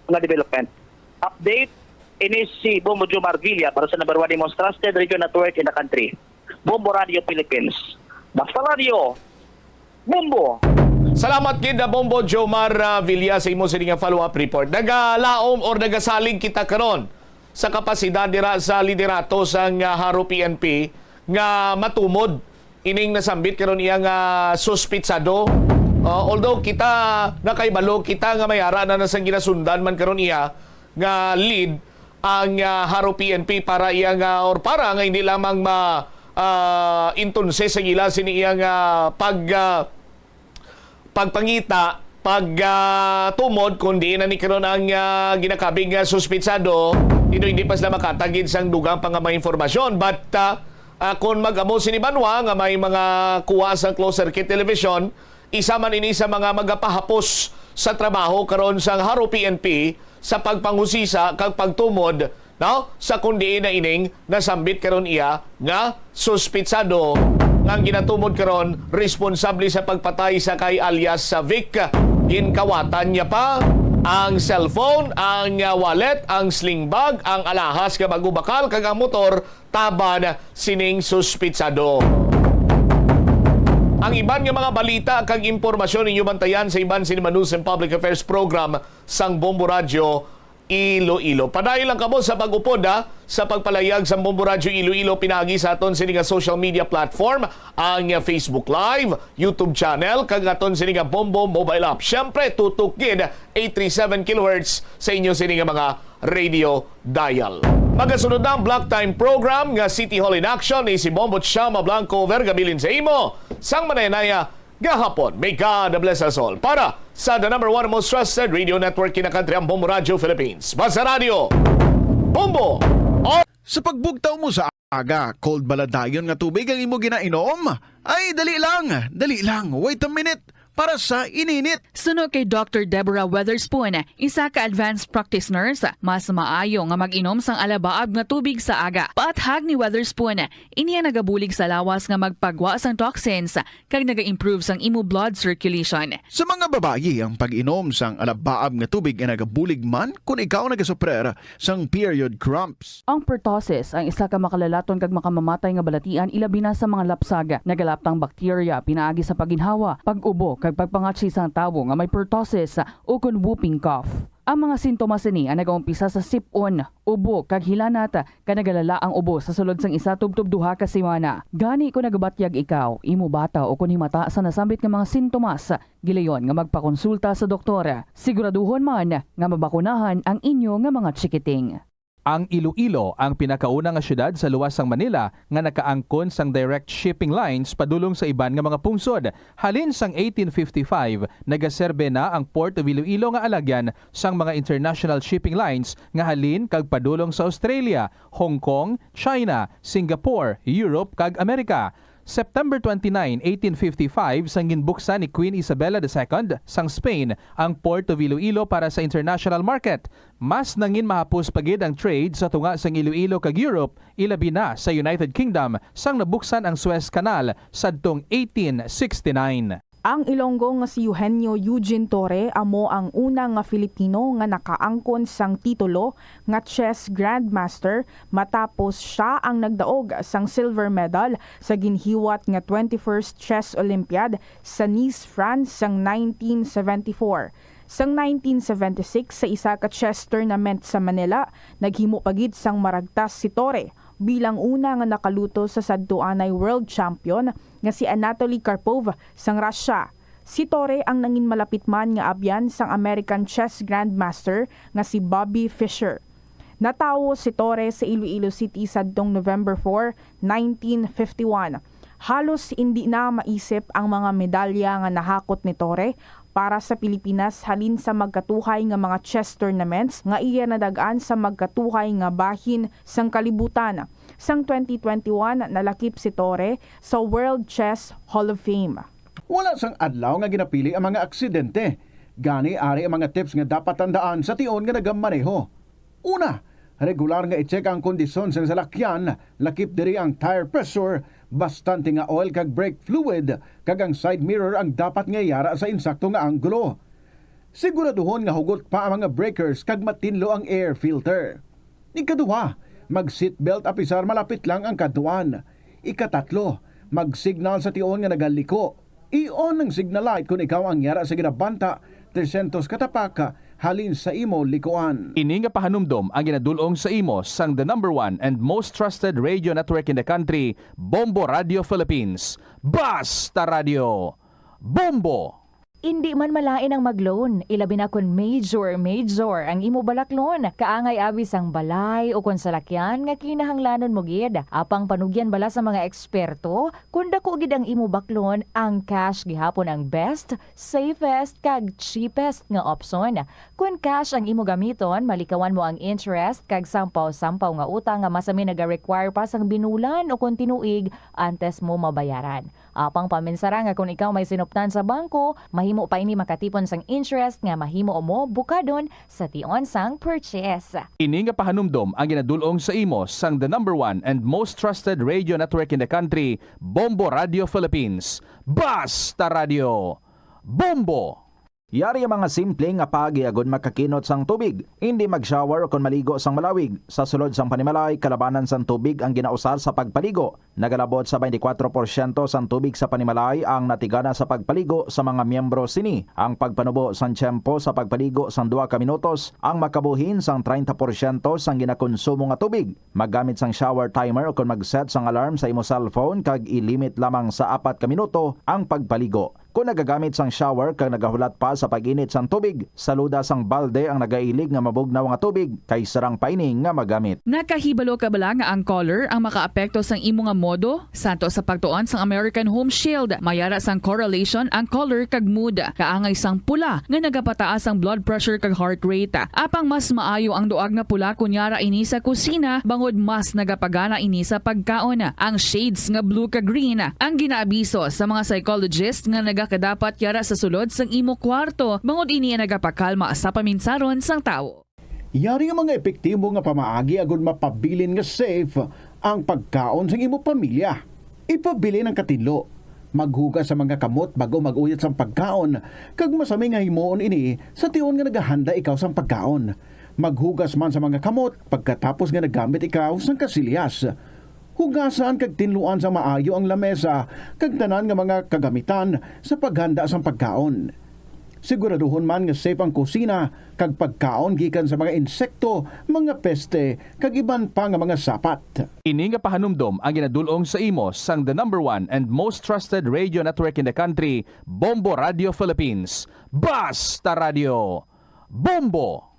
mga development. Update, ini si Bombo Jomar Villa para sa number one, the most trusted radio network in the country. Bombo Radio Philippines. Basta Radio, Bombo! Salamat gid, ah, Bombo Jomar, ah, Villa, sa imo sini nga follow-up report. Nagalaom or nagasalig kita karon sa kapasidad dira sa liderato sang, ah, Jaro P N P nga matumod ining nasambit karon iya nga suspitsado. Ah, although kita nakahibalo, kita nga may ara na, na sang ginasundan man karon iya nga lead ang, ah, Jaro P N P para iya nga, or para nga hindi lamang ma, ah, entonces ang ila sini iya nga pag, ah, pagpangita pag, ah, tumod, kung diin na ni karon ang, ah, ginakabig nga suspitsado, dino hindi pa sila makatagid sang dugang pa nga mga impormasyon. But, ah, ah, kung mag-amo sini banwa nga may mga kuha sang closed circuit television, isa man ini sa mga magapahapos sa trabaho karon sang Jaro P N P sa pagpanghusisa kag pagtumod, no, sa kung diin na ining nasambit karon iya nga suspitsado nga ang ginatumod karon responsable sa pagpatay sa kay alias sa Vic. Ginkawatan niya pa ang cellphone, ang, ah, wallet, ang sling bag, ang alahas nga bag-o bakal kag ang motor taban sining suspitsado. Ang iban nga mga balita kag impormasyon inyo bantayan sa iban sini mga news and public affairs program sang Bombo Radyo Iloilo. Padayon lang kamo sa pag-upod, ha, sa pagpalayag sa Bombo Radyo Iloilo pinaagi sa aton sini nga social media platform, ang Facebook Live, YouTube channel, kag aton sini nga Bombo mobile app. Siyempre, tutok gid eight three seven kilohertz sa inyo sini nga mga radio dial. Magasunod na ang Block Time program nga City Hall in Action ni si Bombo Chama Blanco Vergabilin sa imo sang manayanaya gahapon. May God bless us all. Para sa the number one most trusted radio network in the country, ang Bombo Radio Philippines. Basta Radio, Bombo! Sa pagbugtaw mo sa aga, cold bala dayon nga tubig ang imo ginainom? Ay, dali lang, dali lang. Wait a minute. Para sa ininit. Suno kay Doctor Deborah Weatherspoon, isa ka advanced practice nurse, mas maayo nga mag-inom sang alabaab nga tubig sa aga. Paathag ni Weatherspoon, ini ang nagabulig sa lawas nga magpagwa sang toxins kag naga-improve sang imo blood circulation. Sa mga babayi, ang pag-inom sang alabaab nga tubig ay nagabulig man kon ikaw nagasuprer sang period cramps. Ang pertussis ang isa ka makalalaton kag makamamatay nga balatian, ilabi na sa mga lapsag. Nagalaptang bakterya pinaagi sa pagginhawa, pag-ubo, kag pagpangatsi sang tawo nga may pertussis ukon whooping cough. Ang mga sintomas sini ang nagaumpisa sa sip-on, ubo, kag hilanat, kag nagalala ang ubo sa sulod sang isa tubtob duha ka semana. Gani, kon nagabatyag ikaw, imo bata, ukon himata sa nasambit nga mga sintomas, gilayon nga magpakonsulta sa doktor. Siguraduhon man nga mabakunahan ang inyo nga mga chikiting. Ang Iloilo ang pinakauna nga siyudad sa luwas sang Manila nga nakaangkon sang direct shipping lines padulong sa iban nga mga pungsod. Halin sang eighteen fifty-five, nagaserbe na ang Port of Iloilo nga alagyan sang mga international shipping lines nga halin kag padulong sa Australia, Hong Kong, China, Singapore, Europe, kag Amerika. September twenty-nine, eighteen fifty-five, sang ginbuksan ni Queen Isabella the Second sang Spain ang Port of Iloilo para sa international market. Mas nangin mahapos pa gid ang trade sa tunga sang Iloilo kag Europe, ilabi na sa United Kingdom, sang nabuksan ang Suez Canal sadtong eighteen sixty-nine. Ang Ilonggo nga si Eugenio Eugene Torre amo ang una nga Filipino nga nakaangkon sang titulo nga chess grandmaster, matapos sia ang nagdaog sang silver medal sa ginhiwat nga twenty-first Chess Olympiad sa Nice, France, sang nineteen seventy-four. Sang nineteen seventy-six, sa isa ka chess tournament sa Manila, naghimo pa gid sang maragtas si Torre bilang una nga nakaluto sa sadtuanay world champion nga si Anatoly Karpov sang Russia. Si Torre ang nangin malapit man nga abyan sang American chess grandmaster nga si Bobby Fischer. Natawo si Torre sa Iloilo City sadtong November four, nineteen fifty-one. Halos indi na maisip ang mga medalya nga nahakot ni Torre para sa Pilipinas halin sa magkatuhay nga mga chess tournaments nga iya nadag-an sa magkatuhay nga bahin sang kalibutan. Sang twenty twenty-one, nalakip si Torre sa World Chess Hall of Fame. Wala sang adlaw nga ginapili ang mga aksidente. Gani, ari ang mga tips nga dapat tandaan sa tion nga nagamaneho. Una, regular nga i-check ang kondisyon sang salakyan, lakip diri ang tire pressure, bastante nga oil kag brake fluid, kag ang side mirror ang dapat nga yara sa insakto nga anggulo. Siguraduhon nga hugot pa ang mga breakers kag matinlo ang air filter. Ikaduha, mag-seatbelt apisar malapit lang ang kadtuan. Ikatatlo, mag-signal sa tion nga nagaliko. I-on ang signal light kon ikaw ang yara sa ginabanta trescientos ka tapak halin sa imo likuan. Ini nga pahanumdom ang ginadul-ong sa imo sang the number one and most trusted radio network in the country, Bombo Radio Philippines. Basta Radio, Bombo! Indi man malain ang mag-loan, ilabi na kon major, major ang imo balaklon. Kaangay abi sang balay o kon salakyan nga kinahanglanon mo gid. Apang panugyan bala sa mga eksperto, kon dako gid ang imo baklon, ang cash gihapon ang best, safest, kag cheapest nga opsyon. Kon cash ang imo gamiton, malikawan mo ang interest kag sampaw-sampaw nga utang nga masami naga-require pa sang binulan o kon tinuig antes mo mabayaran. Apang paminsara nga kon ikaw may sinuptan sa bangko, mahimo pa ini makatipon sang interest nga mahimo mo bukadon sa tion sang purchase. Ini nga pahanumdom ang ginadul-ong sa imo sang the number one and most trusted radio network in the country, Bombo Radio Philippines. Basta Radio, Bombo! Yari ang mga simple nga paagi agud makakinot sang tubig. Indi mag-shower ukon maligo sang malawig. Sa sulod sang panimalay, kalabanan sang tubig ang ginausar sa pagpaligo. Nagalabot sa twenty-four porsyento sang tubig sa panimalay ang natigana sa pagpaligo sa mga miyembro sini. Ang pagpanubo sang tiyempo sa pagpaligo sang duha ka minutos ang makabuhin sang treinta porsyento sang ginakonsumo nga tubig. Maggamit sang shower timer ukon mag-set sang alarm sa imo cellphone kag i-limit lamang sa apat ka minuto ang pagpaligo. Kon nagagamit sang shower kag nagahulat pa sa pag-init sang tubig, saluda sang balde ang nagailig nga mabugnaw nga tubig, kay sarang pa ini nga magamit. Nakahibalo ka bala nga ang color ang makaapekto sang imo nga modo? Santo sa pagtuon sang American Home Shield, may ara sang correlation ang color kag mood. Kaangay sang pula nga nagapataas ang blood pressure kag heart rate. Apang mas maayo ang duag nga pula kon yara ini sa kusina, bangod mas nagapagana ini sa pagkaon. Ang shades nga blue kag green ang ginaabiso sa mga psychologist nga nagakadapat yara sa sulod sang imo kwarto, bangod ini ang nagapakalma sa paminsaron sang tawo. Yari nga mga epektibo nga pamaagi agud mapabilin nga safe ang pagkaon sang imo pamilya. Ipabilin ang katinlo. Maghugas sa mga kamot bag-o mag-uyat sang pagkaon, kag masami nga himuon ini sa tion nga nagahanda ikaw sang pagkaon. Maghugas man sa mga kamot pagkatapos nga naggamit ikaw sang kasilyas. Hugasan kag tinluan sa maayo ang lamesa kag tanan nga mga kagamitan sa paghanda sang pagkaon. Siguraduhon man nga safe ang kusina kag pagkaon gikan sa mga insekto, mga peste, kag iban pa nga mga sapat. Ini nga pahanumdom ang ginadul-ong sa imo sang the number one and most trusted radio network in the country, Bombo Radio Philippines. Basta Radio, Bombo!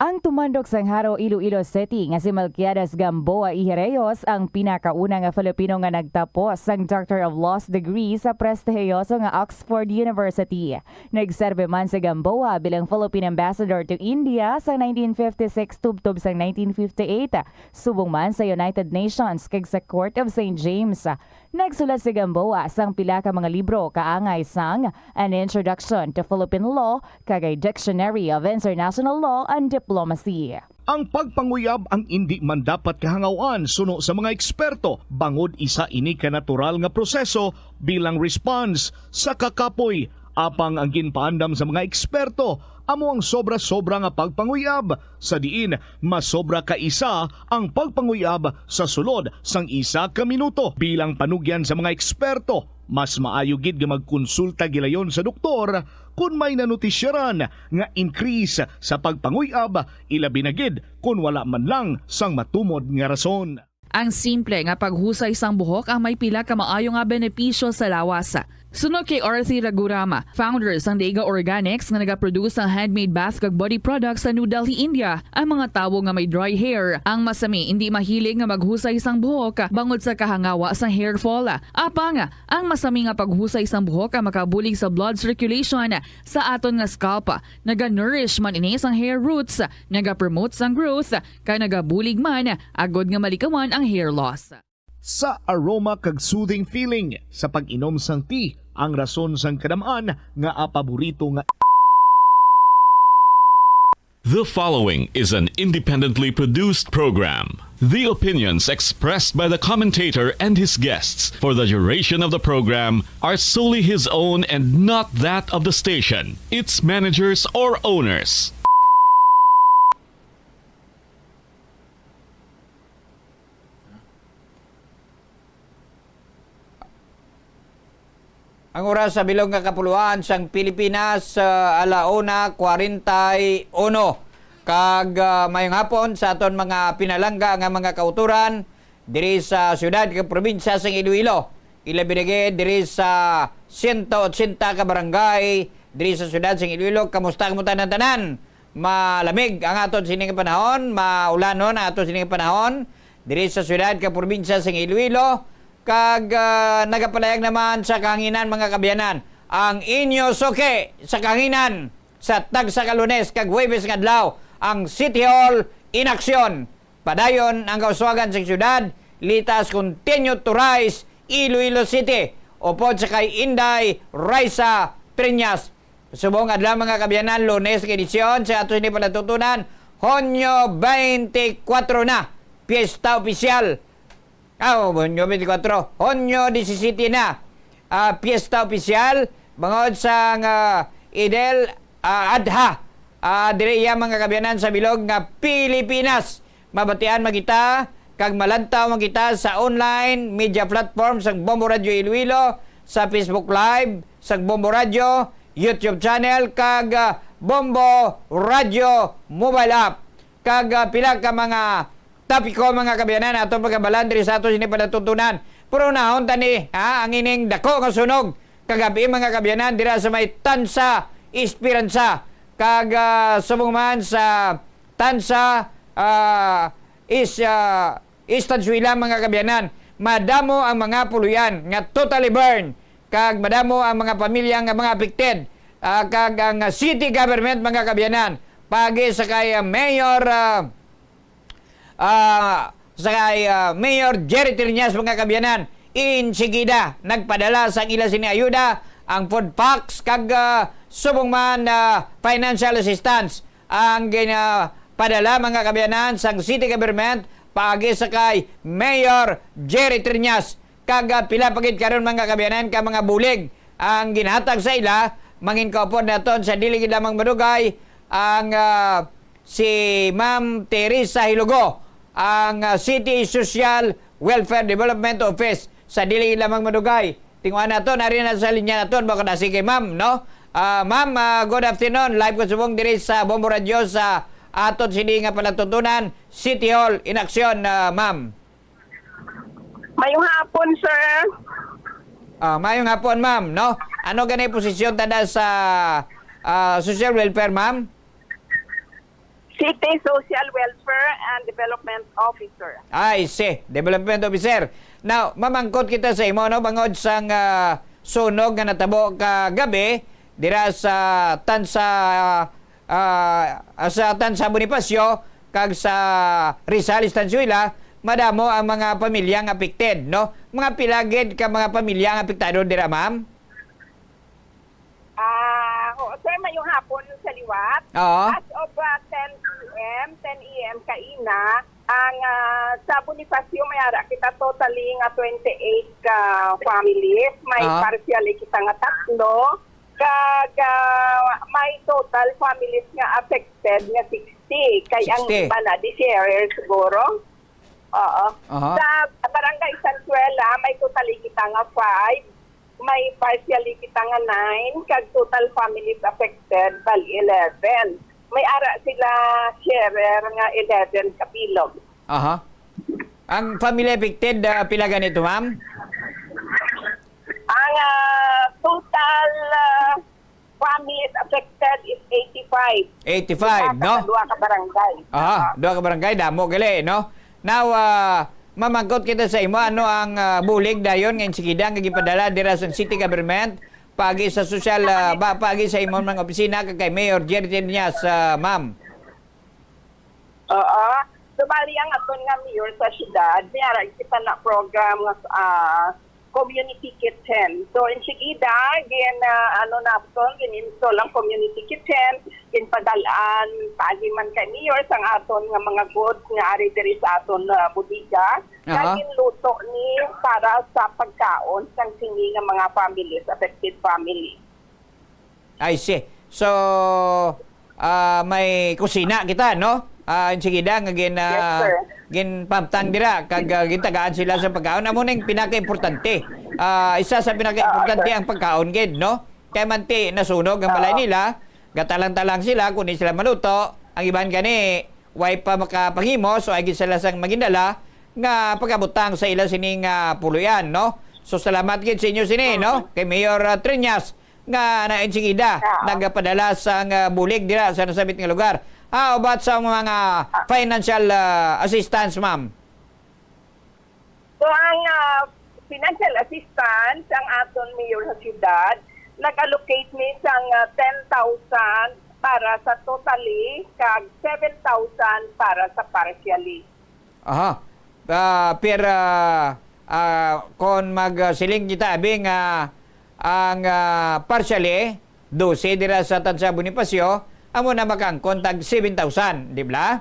Ang tumandok sang Jaro, Iloilo City nga si Melquiades Gamboa Ijereyos ang pinakauna nga Filipino nga nagtapos sang Doctor of Laws degree sa prestihiyoso nga Oxford University. Nagserbi man si Gamboa bilang Philippine Ambassador to India sa nineteen fifty-six tubtob sang nineteen fifty-eight, subong man sa United Nations kag sa Court of Saint James. Nagsulat si Gamboa sang pila ka mga libro kaangay sang An Introduction to Philippine Law kag A Dictionary of International Law and Diplomacy. Ang pagpanguyab ang indi man dapat kahangaw-an suno sa mga eksperto, bangod isa ini ka natural nga proseso bilang response sa kakapoy. Apang ang ginpaandam sa mga eksperto amo ang sobra-sobra nga pagpanguyab, sa diin masobra ka isa ang pagpanguyab sa sulod sang isa ka minuto. Bilang panugyan sa mga eksperto, mas maayo gid nga magkonsulta gilayon sa doktor kon may nanotisyaran nga increase sa pagpanguyab, ilabi na gid kon wala man lang sang matumod nga rason. Ang simple nga paghusay sang buhok ang may pila ka maayo nga benepisyo sa lawas. Suno kay Arthi Raghuram, founder sang Dega Organics nga nagaproduce sang handmade bath kag body products sa New Delhi, India, ang mga tawo nga may dry hair ang masami indi mahilig nga maghusay sang buhok bangod sa kahangawa sang hair fall. Apang ang masami nga paghusay sang buhok ang makabulig sa blood circulation sa aton nga scalp. Naga-nourish man ini sang hair roots, naga-promote sang growth, kag nagabulig man agud nga malikawan ang hair loss. Sa aroma kag soothing feeling sa pag-inom sang tea ang rason sang kadam-an nga paborito nga. The following is an independently produced program. The opinions expressed by the commentator and his guests for the duration of the program are solely his own and not that of the station, its managers, or owners. Ang oras sa bilog nga kapuluan sang Pilipinas, ah, ala una kwarenta y uno. Kag, ah, mayong hapon sa aton mga pinalangga nga mga kautoran diri sa siyudad kag probinsya sang Iloilo. Ilabi na gid diri sa siyento otsenta ka barangay Diri sa siyudad sing Iloilo, kamusta kamo tanan-tanan? Malamig ang aton sining panahon, maulanon ang aton sining panahon. Diri sa siyudad kag probinsya sing Iloilo, kag, ah, nagapalayag naman sa kahanginan, mga kaabyanan, ang inyo suki sa kahanginan sa tagsa ka Lunes kag Huwebes nga adlaw, ang City Hall in Action. Padayon ang kauswagan sa siyudad, let us continue to rise Iloilo City, upod sa kay Inday Raisa Treñas. Subong adlaw, mga kaabyanan, Lunes nga edisyon sa ato sini palatuntunan, Hunyo twenty-four na, piyesta opisyal. Ah, oh, Hunyo twenty-four, Hunyo disisete na, ah, piyesta opisyal bangod sang Idel, ah, Adha. Ah, diri iya, mga kaabyanan, sa bilog nga Pilipinas. Mabatian man kita kag malantaw man kita sa online media platform sang Bombo Radio Iloilo, sa Facebook Live sang Bombo Radio, YouTube channel, kag, ah, Bombo Radio mobile app. Kag, ah, pila ka mga topiko, mga kaabyanan, aton pagkabalan diri sa ato sini palatuntunan. Pero unahon ta ni, ha, ang ining dako nga sunog kagabi, mga kaabyanan, dira sa may Tansa Esperanza, kag, ah, subong man sa Tansa, ah, is, ah, Estanzuela, mga kaabyanan. Madamo ang mga puloy-an nga totally burn, kag madamo ang mga pamilya nga mga affected, ah, kag ang, ah, city government, mga kaabyanan, paagi sa kay, ah, Mayor, ah, ah, sa kay, ah, Mayor Jerry Triñas, mga kaabyanan, insigida nagpadala sang ila sini ayuda, ang food packs, kag, ah, subong man, ah, financial assistance ang ginapadala, mga kaabyanan, sang city government paagi sa kay Mayor Jerry Triñas. Kag, ah, pila pa gid karon, mga kaabyanan, ka mga bulig ang ginhatag sa ila. Mangin kaupod naton sa dili gid lamang madugay ang, ah, si Ma'am Teresa Hilugo, ang, ah, City Social Welfare Development Office. Sa dili lamang madugay, tinguha naton, ari na sa linya naton, baka na, sige, ma'am, no? Ah, ma'am, ah, good afternoon. Live ko subong diri sa Bombo Radio sa aton sini nga palatuntunan, City Hall in Action, ah, ma'am. Mayong hapon, sir. Ah, mayong hapon, ma'am, no? Ano gani posisyon tada sa, ah, social welfare, ma'am? City Social Welfare and Development Officer. I see. Development Officer. Now, mamangkot kita sa imo, no, bangod sang, ah, sunog nga natabo kagabi dira sa Tansa, ah, sa Tansa Bonifacio kag sa Rizal Estanzuela, madamo ang mga pamilya nga affected, no? Mga pila gid ka mga pamilya ang apektado dira, ma'am? Ah, oo, sir, mayong hapon sa liwat. Oo. As of, ah, ten P M, ten A M kaina, ang, ah, sa Bonifacio may ara kita totally nga twenty-eight ka families, may Ah. partially kita nga tatlo, kag, ah, may total families nga affected nga sixty, kay ang Sixty. Iba na di sharer siguro. Oo. Aha. Sa Barangay Santuela, may totally kita nga five, may partially kita nga nine, kag total families affected, bali eleven. May ara sila sharer nga eleven ka bilog. Aha. Ang family affected, ah, pila ganito, ma'am? Ang, ah, total, ah, families affected is eighty-five. Eighty-five, Duha ka no? sa duha ka barangay. Aha, Ah. duha ka barangay, damo gali, no? Now, ah, mamangkot kita sa imo, ano ang, ah, bulig dayon nga insigida nga gipadala dira sa city government, paagi sa social, ah, ba, paagi sa imo mga opisina, kag kay Mayor Jerry Triñas, ah, ma'am? Oo. So, bali ang aton nga mayor sa syudad, may ara kita na program nga, ah, community kitchen. So, insigida, gin, ah, ano naton, gin-install ang community kitchen, ginpadal-an paagi man kay mayor sang aton nga mga goods nga ari diri sa aton, ah, bodega. Aha. Kag ginluto ni para sa pagkaon sang sini nga mga families, affected family. I see. So, ah, may kusina kita, no? Ah, insigida nga gin, ah, Yes, sir. ginpamtang dira, kag, ah, gintagaan sila sa pagkaon. Amo ning pinakaimportante. Ah, isa sa pinakaimportante Ah, sir. ang pagkaon gid, no? Kay manti nasunog ang balay Oo. nila, gatalang-talang sila, kung di sila maluto, ang iban gani, way pa makapanghimo, so ay gid sila sang magindala nga pagabutang sa ila sining, ah, puloy-an, no? So, salamat gid sa inyo sini, no? Mm. Kay Mayor, ah, Triñas, nga na enseguida Oo. nagapadala sang, ah, bulig dira sa nasambit nga lugar. How about sa mga Ah. financial, ah, assistance, ma'am? So, ang, ah, financial assistance, ang aton mayor sa siyudad, nag-allocate ni sang, ah, ten thousand para sa totally kag seven thousand para sa partially. Aha. Ah, per, ah, ah, kon magsiling kita, abi, nga ang, ah, partially, dose dira sa Tansa Bonifacio, amo na makaangkon tag seven thousand, di ba?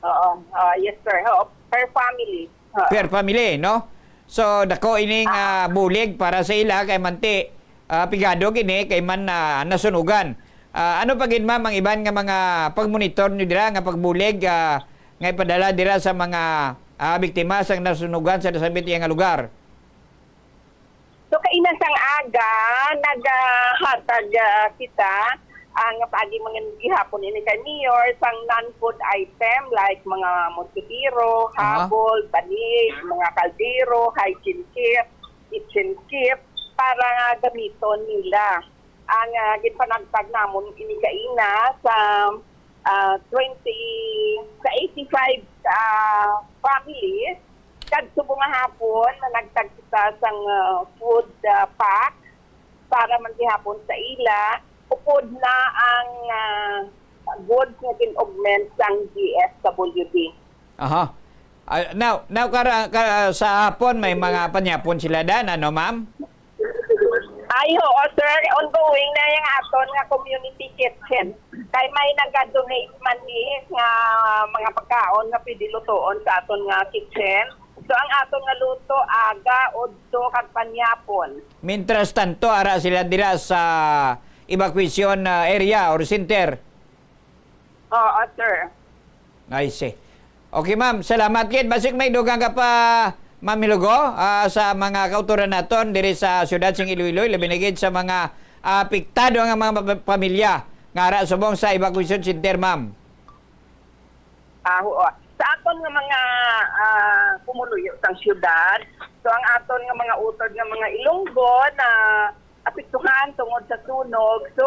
Oo. Ah, yes, sir. Oo. Per family. Oo. Per family, no? So, dako ining, Ah. ah, bulig para sa ila kay manti, ah, pigado gini kay man, ah, nasunugan. Ah, ano pa gid, ma'am, ang iban nga mga pagmonitor nyo dira nga pagbulig, ah, nga ipadala dira sa mga, ah, biktima sang nasunugan sa nasambit nga lugar? So, kaina sang aga, nagahatag, ah, kita, ah, nga paagi man gihapon ini kay Mayor sang non-food item like mga mosquitero, Aha. habol, banig, mga kaldero, hygiene kit, kitchen kit, para nga gamiton nila. Ang, ah, ginpanagtag namon ini kaina sa, ah, twenty, sa eighty-five, ah, families. Kag subong nga hapon, nanagtag kita sang, ah, food, ah, pack para man gihapon sa ila, upod na ang, ah, goods nga gin-augment sang D S W D. Aha. Ah, now, now kara, ka-, sa hapon may mga panyapon sila dan, ano, ma'am? Ay, oo, sir. Ongoing na yung aton nga community kitchen. Kay may nag-donate man ni nga mga pagkaon nga pwede lutoon sa aton nga kitchen. So, ang aton nga luto, aga, udto, kag panyapon. Mintras tanto, ara sila dira sa evacuation, ah, area or center. Oo, sir. I see. Okay, ma'am. Salamat gid. Basig may dugang ka pa, Ma'am Hilugo, ah, sa mga kautoran naton diri sa siyudad sing Iloilo, labi na gid sa mga apektado nga mga pa-, pamilya nga ara subong sa evacuation center, ma'am. Ah, oo. Sa aton nga mga, ah, pumuluyo sang siyudad, so ang aton nga mga utod nga mga Ilonggo na apektuhan tungod sa sunog. So,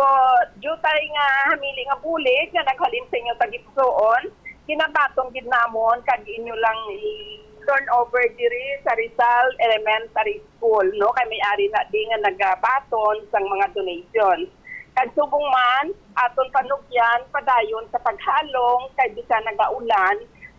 diutay nga hamili nga bulig nga naghalin sa inyo sa Gipsuon, ginabaton gid namon kag inyo lang i-turn over diri sa Rizal Elementary School, no? Kay may ari na di nga nagabaton sang mga donations. Kag subong man, aton panugyan padayon sa paghalong kay bisan nagaulan,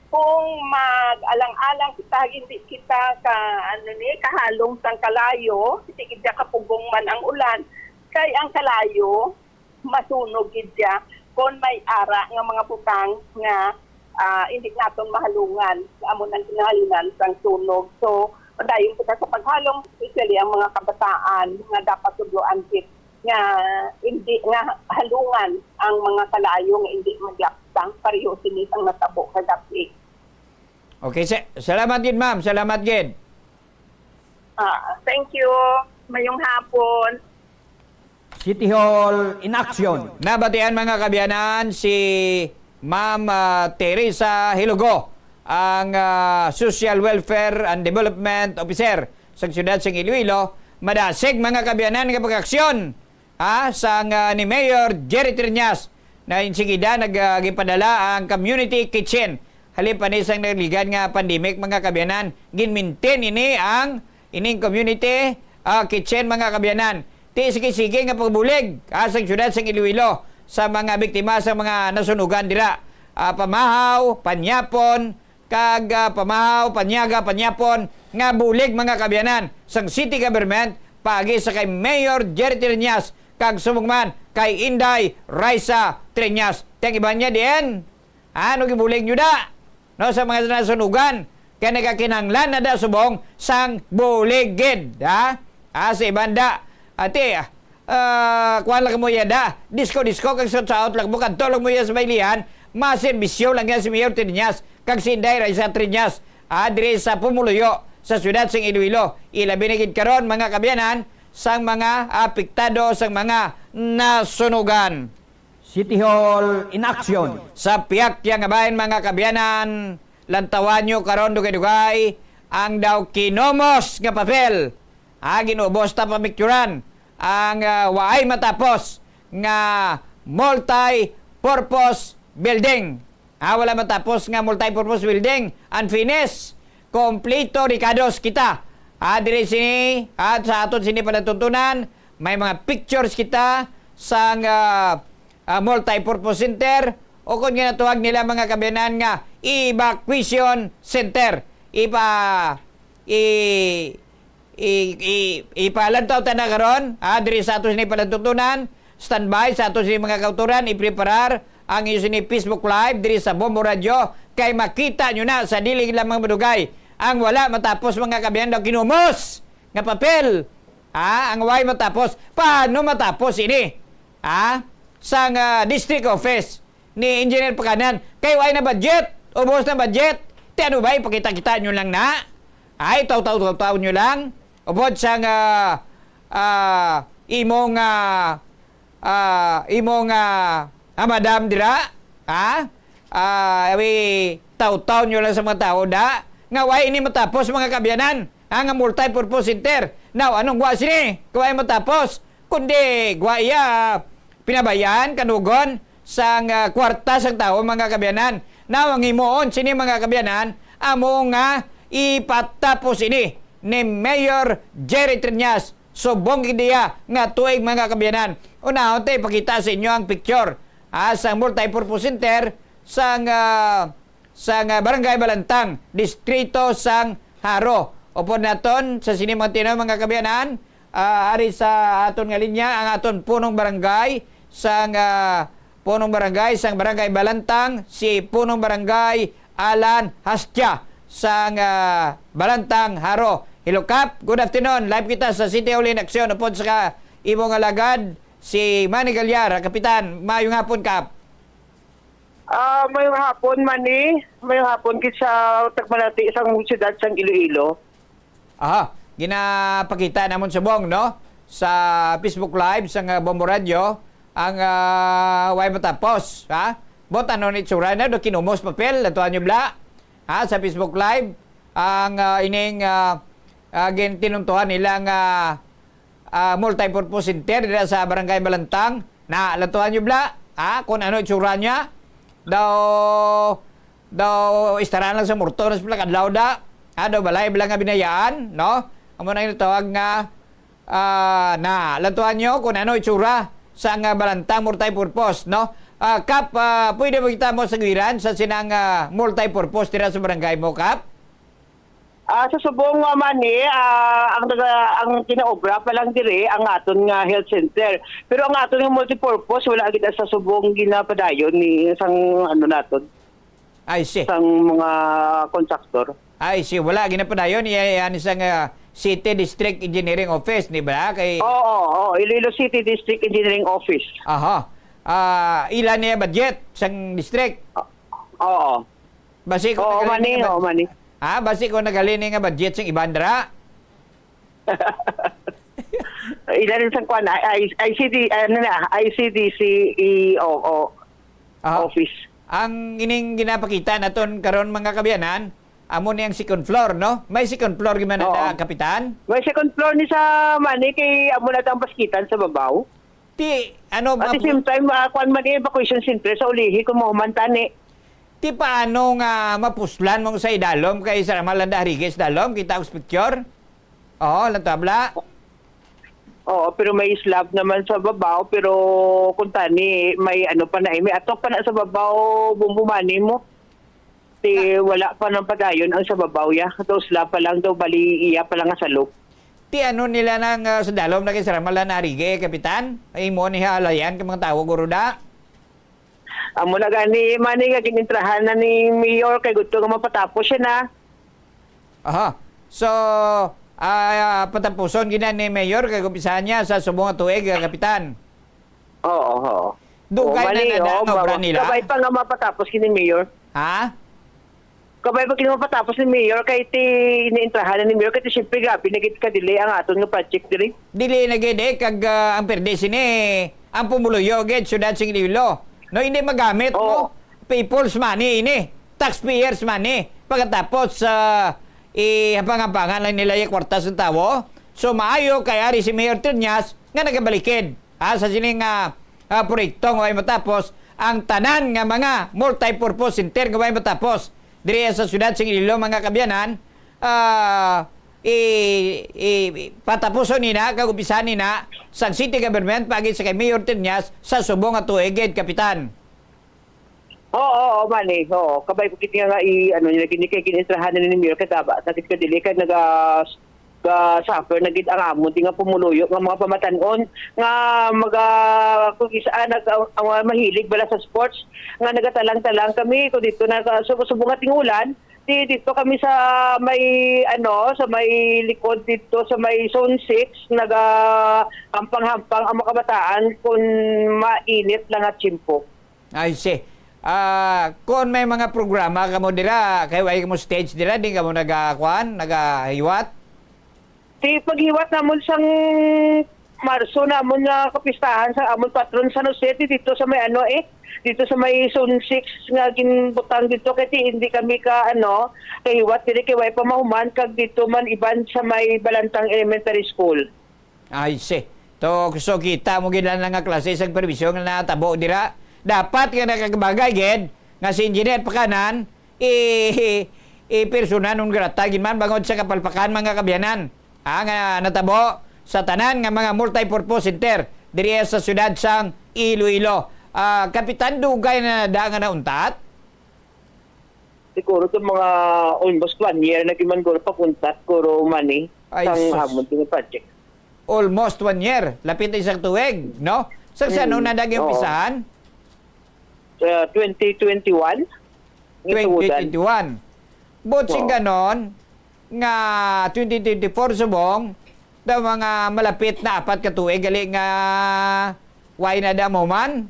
kung mag-alang-alang kita, hindi kita ka, ano ni, kahalong sang kalayo, hindi kita kapugong man ang ulan, kay ang kalayo masunog gid siya kon may ara nga mga butang nga, ah, hindi naton mahalungan, amo nang kinahalinan sang sunog. So, padayon kita sa paghalong, especially ang mga kabataan nga dapat tudloan gid nga hindi nga halungan ang mga kalayo nga hindi maglapsa pareho sini sang natabo kagabi. Okay, sa-, salamat gid, ma'am. Salamat gid. Ah, thank you. Mayong hapon. City Hall in action. Nabatian, mga kaabyanan, si Ma'am, ah, Teresa Hilugo, ang, ah, Social Welfare and Development Officer sa siyudad sang Iloilo. Madasig, mga kaabyanan, nga pag-aksyon, ha, sang, ah, ni Mayor Jerry Triñas na insigida nag, ah, gipadala ang community kitchen. Halin pa ni sang nagligad nga pandemic, mga kaabyanan, ginmintin ini ang ining community, ah, kitchen, mga kaabyanan. Ti sige-sige nga pagbulig, ah, sang siyudad sang Iloilo sa mga biktima sa mga nasunugan dira. Ah, pamahaw, panyapon, kag, ah, pamahaw, panyaga, panyapon nga bulig, mga kaabyanan, sang city government paagi sa kay Mayor Jerry Triñas kag subong man kay Inday Raisa Triñas. Ti ang iban niya diin? Ano gibulig nyo da? No, sa mga nasunugan, kay nagakinahanglan na da subong sang bulig gid, ha? Ah, sa iban da, ati, ah, ah, kuwan lang mo ya da, disco-disco, kag shout-out lang mo, kadto lang mo ya sa baylihan, maserbisyo lang ya si Mayor Triñas, kag si Inday Raisa Triñas, ah, diri sa pumuluyo sa siyudad sing Iloilo. Ilabi na gid karon, mga kaabyanan, sang mga apektado sang mga nasunugan. City Hall in action. Sa pihak tiya nga bahin, mga kaabyanan, lantawan nyo karon dugay-dugay ang daw kinomos nga papel. Ha, ginubos ta pamikturan. ang, ah, waay matapos nga multi-purpose building. Ah, wala matapos nga multi-purpose building, unfinished. Kompleto rikados kita. Ah, diri sini, at sa aton sini palatuntunan, may mga pictures kita sang, ah, ah, multi-purpose center, o kon ginatawag nila, mga kaabyanan, nga evacuation center. Ipa-, i-, i-, i-, ipalantaw ta na karon, ah, diri sa ato sini palantutunan. Standby sa ato sini, mga kautoran, ipreparar ang inyo sini Facebook Live diri sa Bombo Radio, kay makita nyo na sa dili lamang madugay ang wala matapos, mga kaabyanan, daw kinumos nga papel. Ah, ang way matapos. Paano matapos ini? Ah, sang, ah, district office ni Engineer Pakanan. Kay way na budget. Ubos na budget. Ti ano ba, ipakita-kita nyo lang na? Ay, taw-taw-taw-taw nyo lang. Upod sang, ah, ah, imong, ah, ah, imong, ah, ah, madam dira, ha? Ah, awi, taw-taw nyo lang sa mga tao da. Nga way ini matapos, mga kaabyanan, ha, nga multi-purpose center. Now, anong gwa sini? Kung way matapos, kundi gwa iya pinabayaan, kanugon sang, ah, kwarta sang tawo, mga kaabyanan. Now, ang himuon sini, mga kaabyanan, amo nga ipatapos ini ni Mayor Jerry Triñas. Subong gid iya nga tuig, mga kaabyanan. Unahon ta ipakita sa inyo ang picture, ah, sang multi-purpose center sang, ah, sang, ah, Barangay Balantang, distrito sang Jaro. Upod naton sa sini mga tinuod, mga kaabyanan, ah, ari sa aton nga linya ang aton punong barangay sang, ah, punong barangay sang Barangay Balantang, si punong barangay Alan Hastia sang, ah, Balantang, Jaro. Hello, Kap. Good afternoon. Live kita sa City Hall in Action upod sa imo nga alagad, si Manny Gallar, Kapitan. Maayong hapon, Kap. Ah, mayong hapon, Manny. Mayong hapon gid sa tagmalati sang siyudad sang Iloilo. Aha, ginapakita namon subong, no? Sa Facebook Live sang, ah, Bombo Radio, ang, ah, way matapos, ha? Bot, ano ni itsura na, do kinumos papel, natuan nyo bala? Ha, sa Facebook Live, ang, ah, ining, ah, ah, gintinuntuhan nila nga, ah, multi-purpose center dira sa Barangay Balantang. Na, latuhan nyo bala, ha? Kung ano itsura niya. Daw, daw, istaran lang sa morto, nas pila kadlaw da. Ha, daw balay, bala nga binayaan, no? Amo na yung tawag nga, ah, na, latuhan nyo kung ano itsura sa nga Balantang multi-purpose, no? Ah, Kap, ah, pwede mo kita mo sagiran sa sinang, ah, multi-purpose tira sa barangay mo, Kap? Ah, sa subong nga man ni, ah, ang naga-, ang kinaobra pa lang diri ang aton nga health center. Pero ang aton nga multipurpose, wala gid sa subong ginapadayon ni sang ano naton, I see. Sang mga kontraktor. I see. Wala ginapadayon iya, iya ni sang, ah, City District Engineering Office, di ba? Kay Oo, oo, Iloilo City District Engineering Office. Aha. Ah, ila niya budget sang district? Ah, oo. Basi ko Oo, nagaling mani, nga bud-, oo, mani. Ha? Basi ko nagaling nga budget sing iban dira? Ila rin sa kwan, I, I, I C D, ano na, I C D C E O, o, Aha. Office. Ang ining ginapakita naton karon, mga kaabyanan, amo ni ang second floor, no? May second floor gid man Oo. na, Kapitan? May second floor ni sa mani kay amo na ang baskitan sa babaw. Ti, ano, At the mapu- same time, ah, kwan man, evacuation center sa ulihi kung mahuman tani. Ti paano nga mapuslan mo sa idalom kay sa Ramalanda Harigues dalom? Kita ang picture? Oo, lang tabla. Oo, pero may slab naman sa babaw, pero kung tani, may ano pa na, eh, may atok pa na sa babaw, bumbumani mo. Ti, wala pa nang padayon ang sa babaw, ya. Daw slab pa lang, daw bali, iya pa lang nga salop. Ti ano nila nang, ah, sa dalom na kay sa Ramalanda Harigues, Kapitan? Ay mo ni halayan ka mga tao, guro da? Amo na gani, mani nga ginintrahan na ni Mayor kay gusto nga mapatapos siya na. Aha. So, ah, patapuson gina ni Mayor kay kumpisahan niya sa subong nga tuig, ah, Kapitan. Oo, oo. Dugay Oo, na mani, na oo, ang obra ba-, nila. Kabay pa nga mapatapos gini, Mayor. Ha? Kabay pa gini mapatapos ni Mayor kay ti iniintrahan na ni Mayor kay ti siyempre grabe na gid ka delay ang aton nga project diri. Dili na gid eh, kag, ah, ang perde sini, ang pumuluyo gid, syudad sing Iloilo. No, hindi magamit Oo. mo. People's money ini. Taxpayers' money. Pagkatapos, ah, ihapang-hapangan lang nila yung kwarta sa tawo. So, maayo kay ari si Mayor Triñas, nga nagabalikid, ha, sa sini nga, ah, proyekto nga way matapos, ang tanan nga mga multi-purpose center nga way matapos diri sa siyudad sa Iloilo, mga kaabyanan, ah, i, i, patapuson nina kag umpisahan nina sang city government paagi sa kay Mayor Triñas sa subong nga tuig gid, Kapitan. Oo, oo, man eh. Oo, kabay ko gid nga, nga i, ano, nila gid kay gin-entrahan na ni Mayor kay taba, sakit ka dili kay naga, ga-suffer na gid ang amon di nga pumuluyo nga mga pamatan-on nga maga, kung isa, ah, nag, ang, ang mga mahilig bala sa sports nga nagatalang-talang kami ko dito na sa subong nga ting-ulan, di dito kami sa may, ano, sa may likod dito sa may zone six, naga hampang-hampang ang mga kabataan kung mainit lang at tiyempo. I see. Ah, kon may mga programa kamo dira, kay way kamo stage dira, di kamo nagakuan, nagahiwat? Ti paghiwat namon sang Marso namon nga kapistahan sa amon patron San Jose, ti dito sa may ano eh, dito sa may zone six nga ginbutang dito, kay ti hindi kami ka ano, kahiwat diri kay way pa mahuman, kag dito man iban sa may Balantang Elementary School. I see. To, so kita mo gid lang nga klase sang perwisyo nga natabo dira. Dapat nga nakakabagay gid nga si Engineer Pakanan i, i persona non grata gid man bangod sa kapalpakan, mga kaabyanan, ah, nga natabo sa tanan nga mga multi-purpose center diri sa siyudad sang Iloilo. Ah, Kapitan, dugay na da nga nauntat? Siguro to mga almost one year na gid man guro pag-untat, guro, man eh, Ay, sang sus. Amon din project. Almost one year. Lapit na isang tuig, no? Sa, sa ano Mm, na naging oo. Umpisahan? Sa twenty twenty-one, nga tuudan. Twenty twenty-one. But sing Oo. Ganon, nga twenty twenty-four subong, daw mga malapit na apat ka tuig, gali nga, why na da mo man?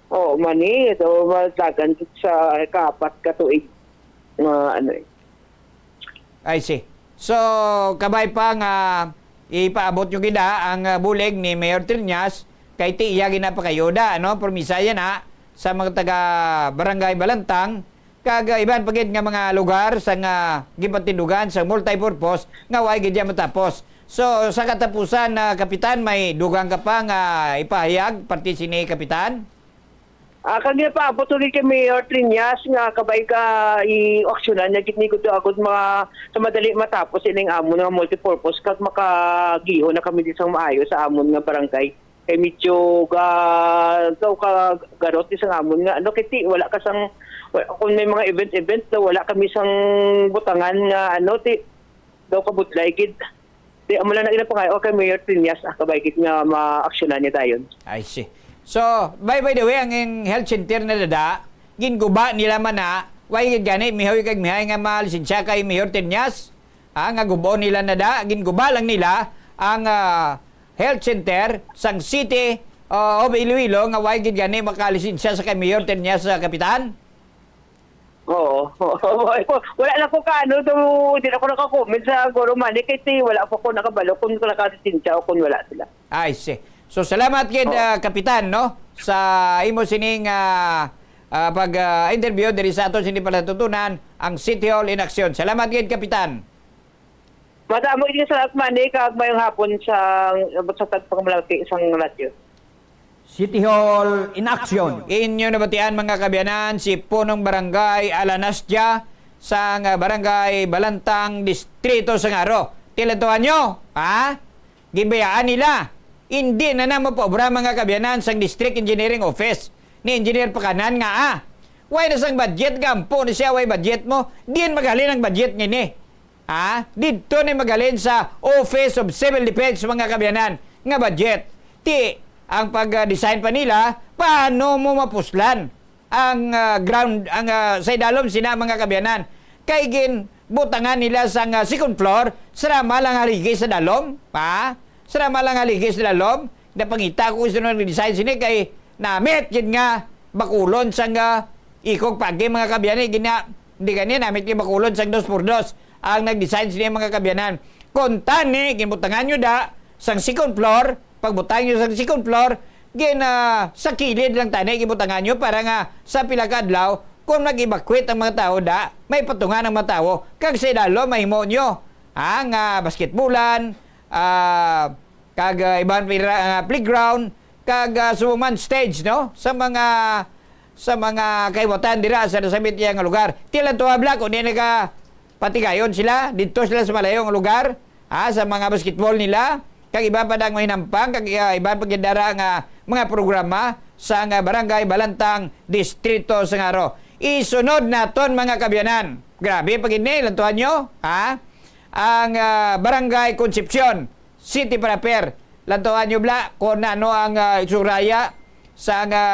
Oo, mani, ito, matagan sa kaapat ka tuig nga, ano, eh. I see. So, kabay pa nga ipaabot nyo gid ang, ah, bulig ni Mayor Triñas kay ti iya ginapakayo da, ano? Promisa yan, ha, sa mga taga Barangay Balantang, kag, ah, iban pa gid nga mga lugar sa nga gipatindugan sa multipurpose nga way gid yan matapos. So, sa katapusan, ah, Kapitan, may dugang ka pa nga ipahayag, parte sini, Kapitan? Ah, kag paabot ulit kay Mayor Triñas nga kabay ka i-aksyonan niya gid ni gud agud mga sa madali matapos ining amon nga multipurpose kag makagihon na kami di sang maayo sa amon nga barangay. Kay medyo ga, daw ka garot di sang amon nga ano, kay ti, wala ka sang, wa-, kung may mga event-event daw wala kami sang butangan nga ano, ti, daw kabudlay gid. Di, amo lang na ginapangay, okay, Mayor Triñas, ah, kabay gid nga maaksyonan niya dayon. I see. So, by, by the way, ang, ang health center na dada, ginguba nila man na, why gid gani, mihoy kag mihay nga malisensya kay Mayor Triñas? Ah, nga gubon nila na da, ginguba lang nila ang, ah, health center sang City, ah, of Iloilo nga why gid gani makalisensya sa kay Mayor Triñas, ah, Kapitan? Oo. Wala lang ko kaano, do, di na ko naka-comment sa guro man, eh, kasi wala pa ko nakabalo kung nakasisensya o kung wala sila. I see. So, salamat gid, Oo. ah, Kapitan, no? Sa imo sining, ah, ah, pag, ah, interview diri sa aton sini palatuntunan, ang City Hall in Action. Salamat gid, Kapitan. Madamo ini sa lahat man, eh, kag mayong hapon sa, sa tagpang malaki isang radyo. City Hall in Action. Inyo nabatian, mga kaabyanan, si Punong Barangay Alanastia sang Barangay Balantang, Distrito sang Jaro. Tilantuhan nyo, ha? Ginbayaan nila. Hindi na na mapaobra, mga kaabyanan, sang District Engineering Office ni Engineer Pakanan nga, ah, way na sang budget, gampo na siya, way budget mo. Diin maghalin ang budget ngini? Ha? Didto ni maghalin sa Office of Civil Defense, mga kaabyanan, nga budget. Ti, ang pag-design pa nila, paano mo mapuslan ang, ah, ground, ang, ah, sa idalom sina, mga kaabyanan? Kay ginbutangan nila sa, ah, second floor, sarama lang haligi sa dalom, ha? Sarama lang haligi sa dalom. Napangita ko kung sino nag-design sini kay namit gid nga bakulon sang, ah, ikog pagi, mga kaabyanan, gina-, di gani namit gid bakulon sang dos por dos ang nag-design sini, mga kaabyanan. Kon tani, ginbutangan nyo da sang second floor, pagbutang nyo sang second floor, gin, ah, sa kilid lang tani ginbutangan nyo para nga sa pila ka adlaw, kung mag-evacuate ang mga tawo da, may patungan ang mga tawo, kag sa idalom mahimo nyo, ah, nga basketbulan, ah, kag, ah, iban pa dira nga playground, kag, ah, subong man stage, no, sa mga, sa mga kahiwatan dira sa nasambit iya nga lugar. Ti lantawa bala kung di nagapatigayon sila, didto sila sa malayo nga lugar, ha, sa mga basketball nila, kag iban pa dang mahinampang, kag, ah, iban pa gid dara nga mga programa sa nga Barangay Balantang, Distrito Sangaro. Isunod naton, mga kaabyanan. Grabe pa gid ni, lantawa nyo, ha? Ang, ah, Barangay Concepcion, city proper. Lantawa nyo bala kung ano ang, ah, itsura iya sa nga,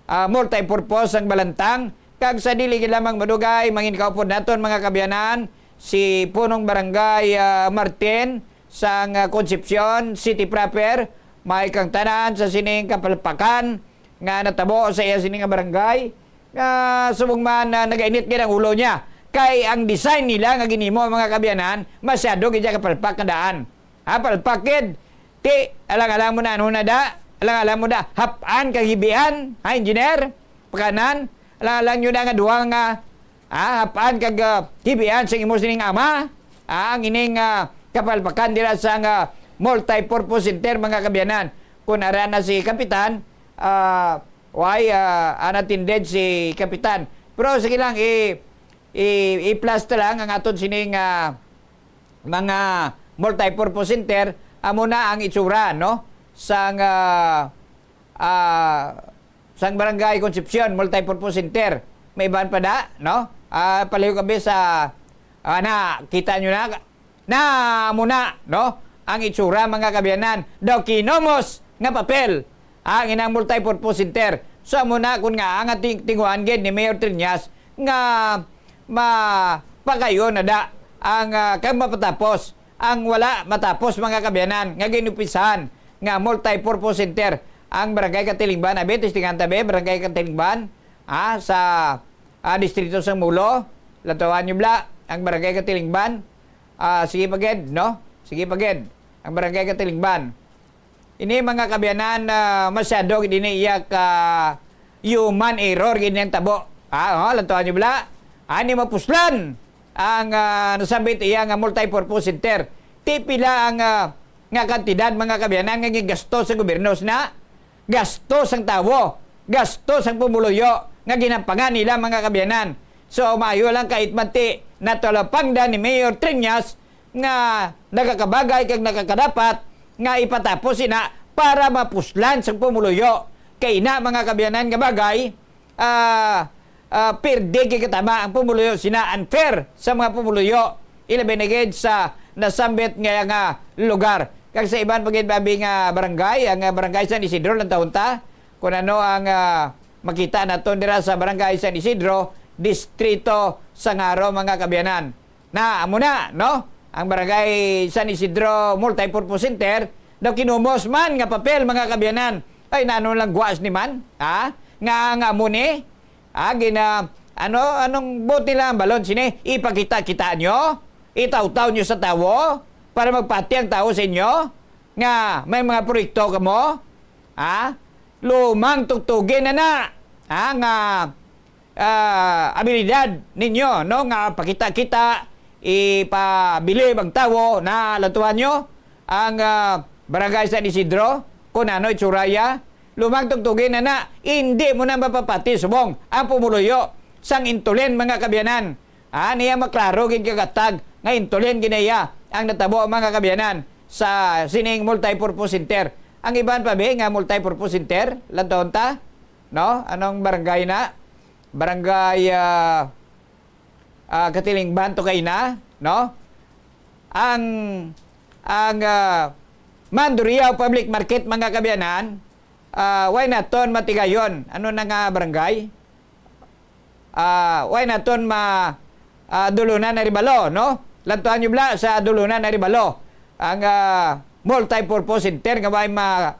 ah, multipurpose sang Balantang. Kag sa dili gid lamang madugay, mangin kaupod naton, mga kaabyanan, si Punong Barangay, ah, Martin sang, ah, Concepcion city proper. May kang tanan sa sining kapalpakan nga natabo sa iya sini nga barangay, nga subong man, ah, nagainit gid ang ulo niya. Kay ang design nila nga ginhimo, mga kaabyanan, masyado gid siya kapalpak nga daan. Ha, palpak gid. Ti, alang-alang mo na, ano na da? Alang-alang mo da, hap-an kag hibian, ha, engineer? Pakanan? Alang-alang nyo na nga duha nga, ha, hap-an kag, ah, hibian sing imo sining ama? Ha, ang ining, ah, kapalpakan dira sa nga multi-purpose center, mga kaabyanan. Kung ara na si Kapitan, ah, why, ah, unattended si Kapitan? Pero sige lang, i-, i-, i-plus ta lang ang aton sining, ah, mga multi-purpose center, amo na ang itsura, no? Sang, ah, ah, sang Barangay Concepcion Multi-Purpose Center. May iban pa da, no? Ah, palihog abi sa, ah, na, kita nyo na, na, amo na, no? Ang itsura, mga kaabyanan, daw kinumos nga papel ang inang multi-purpose center. So, amo na, kun nga ang ating tinguhan gid ni Mayor Triñas nga mapagayon na da ang, ah, kag mapatapos ang wala matapos, mga kaabyanan, nga ginumpisahan nga multi-purpose center ang Barangay Katilingban. Abi, testingan ta, be, Barangay Katilingban, ah, sa, ah, distrito sang Molo. Lantawan nyo bala ang Barangay Katilingban. Ah, sige pa gid, no? Sige pa gid ang Barangay Katilingban. Ini, mga kaabyanan, ah, masyado gid ini iya ka human error gid niyang tabo. Ah, oh, lantawan nyo bala. Ani mapuslan ang, ah, nasambit iya nga multi-purpose center. Ti pila ang, ah, nga kantidad, mga kaabyanan, nga gigasto sa gobyerno sina? Gasto sang tawo, gasto sang pumuluyo nga ginampangan nila, mga kaabyanan. So, maayo lang kay it man ti natalapangdan ni Mayor Triñas nga nakakabagay kag nakakadapat nga ipatapos ina para mapuslan sang pumuluyo. Kay ina, mga kaabyanan, nga bagay, ah, ah, pirdi kay katama ang pumuluyo sina, unfair sa mga pumuluyo, ilabi na gid sa nasambit nga, nga lugar. Kag sa iban pa gid, abi, nga barangay, ang, ah, Barangay San Isidro, lantawon ta kung ano ang, ah, makita naton dira sa Barangay San Isidro, Distrito Sangaro, mga kaabyanan. Na, amo na, no? Ang Barangay San Isidro Multipurpose Center, daw kinumos man nga papel, mga kaabyanan. Ay, nano lang guas ni man, ha? Nga, nga amo ni? Ha? Gina-, ano, anong buot nila ang balon sini? Ipakita-kita nyo? Itaw-taw nyo sa tawo? Para magpati ang tawo sa inyo? Nga may mga proyekto kamo? Ha? Lumang tugtugin na na, ha? Nga ah, abilidad ninyo, no, nga pakita-kita, ipabilib ang tawo, na, lantuhan nyo ang, ah, Barangay San Isidro, kung ano itsura ya. Lumang tugtugin na na, hindi mo na mapapati subong ang pumuluyo sang Intolen, mga kaabyanan. Ah, niya maklaro gid kagatag nga Intolen gid na iya ang natabo, mga kaabyanan, sa sining multipurpose center. Ang iban pa, be, nga multipurpose center, lantuhon ta, no? Anong barangay na? Barangay, ah, ah, Katilingban to kaina, no? Ang, ang, ah, Mandurriao Public Market, mga kaabyanan, ah, why naton matigayon? Ano na nga barangay? Ah, why naton ma-, ah, Dulunan Arevalo, no? Lantuan nyo bala sa Dulunan Arevalo ang, ah, multipurpose center nga why ma-,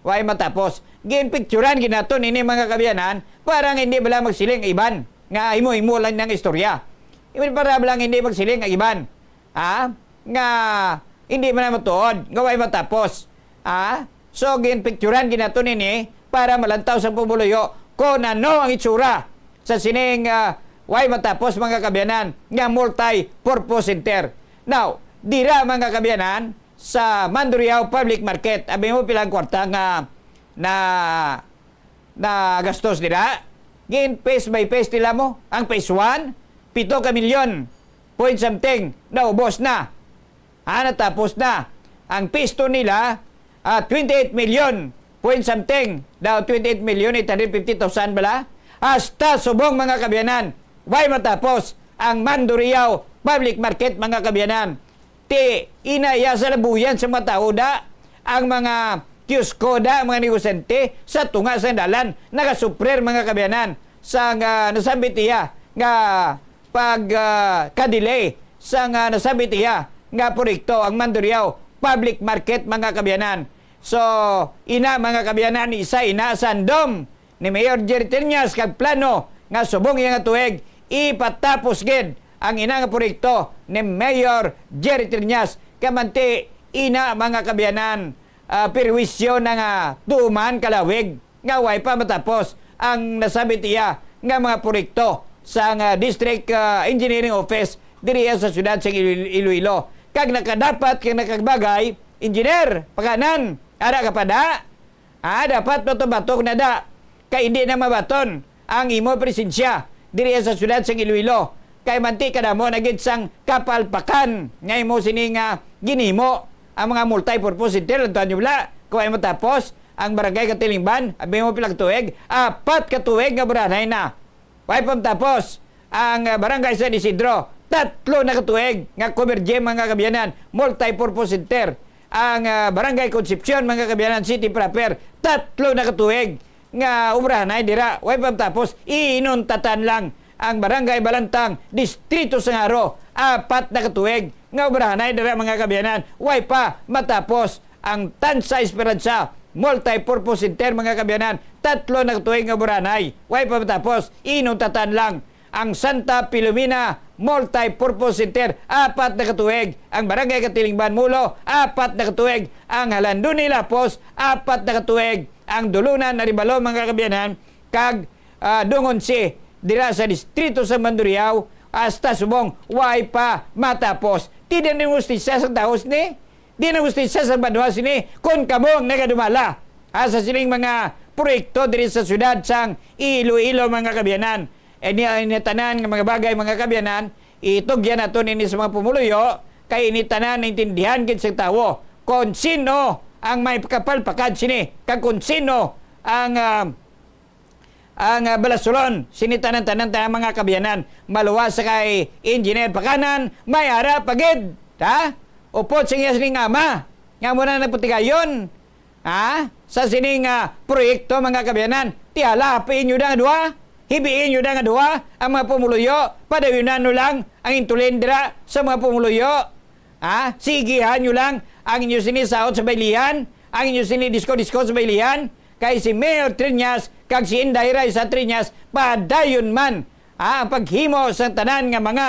why matapos. Ginpicturan gid naton ini, mga kaabyanan, para nga hindi bala magsiling ang iban nga himo-himo lang ng istorya. Para bala nga hindi magsiling ang iban, ha? Nga hindi man na matuod, nga why matapos, ha? So, ginpicturan gid naton ini para malantaw sa pumuluyo kung ano ang itsura sa sining, ah, why matapos, mga kaabyanan, nga multi-purpose center. Now, dira, mga kaabyanan, sa Mandurriao Public Market. Abi mo pila ang kwarta nga na, na gastos nila? Gin phase by phase nila mo. Ang phase one, pito ka milyon, point something, naubos na. Ah, natapos na. Ang phase two nila, ah, twenty-eight million point something. Daw twenty-eight million eight hundred fifty thousand bala. Hasta subong, mga kaabyanan, way matapos ang Mandurriao Public Market, mga kaabyanan. Ti, ina iya sa labuyan sa mga tao da, ang mga kiosko da, mga negosyante, sa tunga sa dalan, nagasuprir, mga kaabyanan, sa nga nasambit iya nga pag, ah, ka-delay sa nga nasambit iya nga proyekto, ang Mandurriao Public Market, mga kaabyanan. So, ina, mga kaabyanan, isa ina sa handom ni Mayor Jerry Triñas kag plano nga subong iya nga tuig ipatapos gid ang ina nga proyekto ni Mayor Jerry Triñas. Kay manti ina, mga kaabyanan, ah, perwisyo na nga tuman kalawig nga way pa matapos ang nasambit iya nga mga proyekto sa nga District, ah, Engineering Office diri sa siyudad sa Ilo-, Iloilo. Kag nakadapat kag nakabagay, Engineer Pakanan, ara ka pa da? Ah, dapat baton-baton na da, kay hindi na mabaton ang imo presensya diri sa siyudad sang Iloilo, kay manti kadamo na gid sang kapalpakan nga imo sini nga ginhimo. Ang mga multi-purpose center, lantaw nyo bala, kung ay matapos ang barangay Katilingban, abi mo pila ka tuig, apat ka tuig nga buranay na. Way pa matapos ang, ah, Barangay San Isidro, tatlo na ka tuig nga cover gym, mga kaabyanan, multi-purpose center. Ang, ah, Barangay Concepcion, mga kaabyanan, city proper, tatlo na ka tuig nga obrahanay dira, way pa matapos, inuntatan lang. Ang Barangay Balantang, Distrito Sangaro, apat na ka tuig nga obrahanay dira, mga kaabyanan, way pa matapos. Ang Tansa Esperanza Multi-Purpose Center, mga kaabyanan, tatlo na ka tuig nga buranay, way pa matapos, inuntatan lang. Ang Santa Filomena Multi-Purpose Center, apat na ka tuig. Ang Barangay Katilingban, Mulo, apat na ka tuig. Ang Halandoni, Lapos, apat na ka tuig. Ang Dulunan, Arevalo, mga kaabyanan, kag, ah, Dungonsi, dira sa distrito sa Mandurriao, hasta subong way pa matapos. Ti, di na hustisya sang tawo sini? Di na hustisya sa banwa sini kon kamo ang nagadumala, ah, sa sining mga proyekto diri sa siyudad sang Iloilo, mga kaabyanan. Ini, ini tanan nga mga bagay, mga kaabyanan, itugyan naton ini sa mga pumuluyo, kay ini tanan naintindihan gid sang tawo kon sino ang may kapalpakan sini, kag kon sino ang, ah, ang, ah, balasulon sini tanan-tanan, tanan, mga kaabyanan. Maluwas sa kay Engineer Pakanan, may ara pa gid, ha? Upod sa iya sining ama nga amo na nagpatigayon, ha, sa sining, ah, proyekto, mga kaabyanan. Ti hala, hapiin nyo da nga duha, hibiin nyo da nga duha ang mga pumuluyo, padayunan nyo lang ang intulin dira sa mga pumuluyo. Ha? Sigihan nyo lang ang inyo sini saot sa baylihan, ang inyo sini disko-disko sa baylihan, kay si Mayor Triñas kag si Inday Raisa Triñas padayon man, ha, ang paghimo sang tanan nga mga,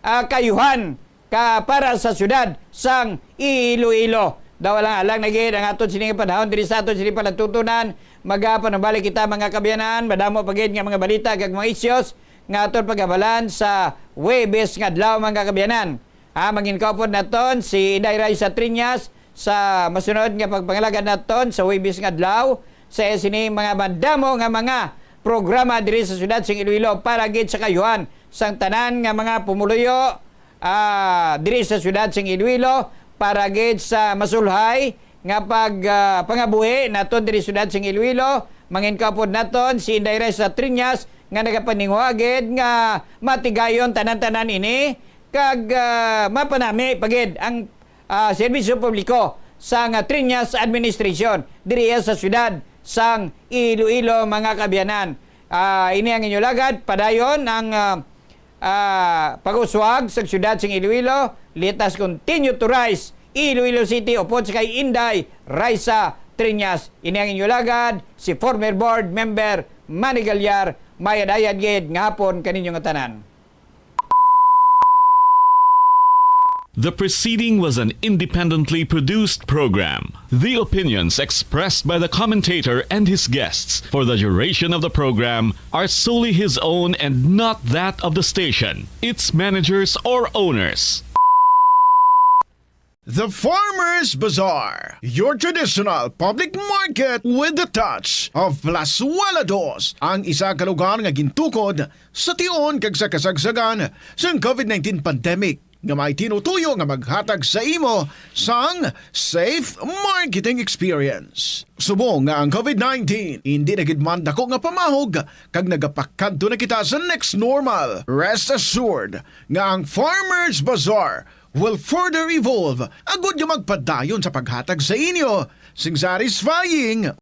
ah, kaayuhan ka para sa siyudad sang Iloilo. Daw alang-alang na gid ang aton sini nga panahon diri sa aton sini palatuntunan. Magapanumbalik kita, mga kaabyanan, madamo pa gid nga mga balita kag mga issues nga aton paghabalan sa Huwebes nga adlaw, mga kaabyanan. Ah, manginkaupod naton si Inday Raisa Triñas sa masunod nga pagpangalagad naton sa Huwebes nga adlaw sa sini mga madamo nga mga programa diri sa siyudad sing Iloilo para gid sa kaayuhan sang tanan nga mga pumuluyo, ah, diri sa siyudad sing Iloilo, para gid sa masulhay nga pag, ah, pangabuhi naton diri sa siyudad sing Iloilo. Manginkaupod naton si Inday Raisa Triñas nga nagapaninguha gid nga matigayon tanan-tanan ini kag, ah, mapanami pa gid ang, ah, serbisyo publiko sang, ah, Triñas Administration diri sa siyudad sang Iloilo, mga kaabyanan. Ah, ini ang inyo lagad, padayon ang, ah, ah, pag-uswag sa siyudad sing Iloilo. Let us continue to rise. Iloilo City, upod sa kay Inday Raisa Triñas. Ini ang inyo lagad, si former board member Manny Galyar. Mayad-ayad gid nga hapon kaninyo nga tanan. The preceding was an independently produced program. The opinions expressed by the commentator and his guests for the duration of the program are solely his own and not that of the station, its managers, or owners. The Farmers Bazaar, your traditional public market with the touch of Plazuela Dos, ang isa ka lugar nga gintukod sa tion kag sa kasagsagan sang COVID nineteen pandemic, nga may tinutuyo nga maghatag sa imo sang safe marketing experience. Subong nga ang COVID nineteen hindi na gid man dako nga pamahog kag nagapakadto na kita sa next normal, rest assured nga ang Farmers Bazaar will further evolve agud nga magpadayon sa paghatag sa inyo sing satisfying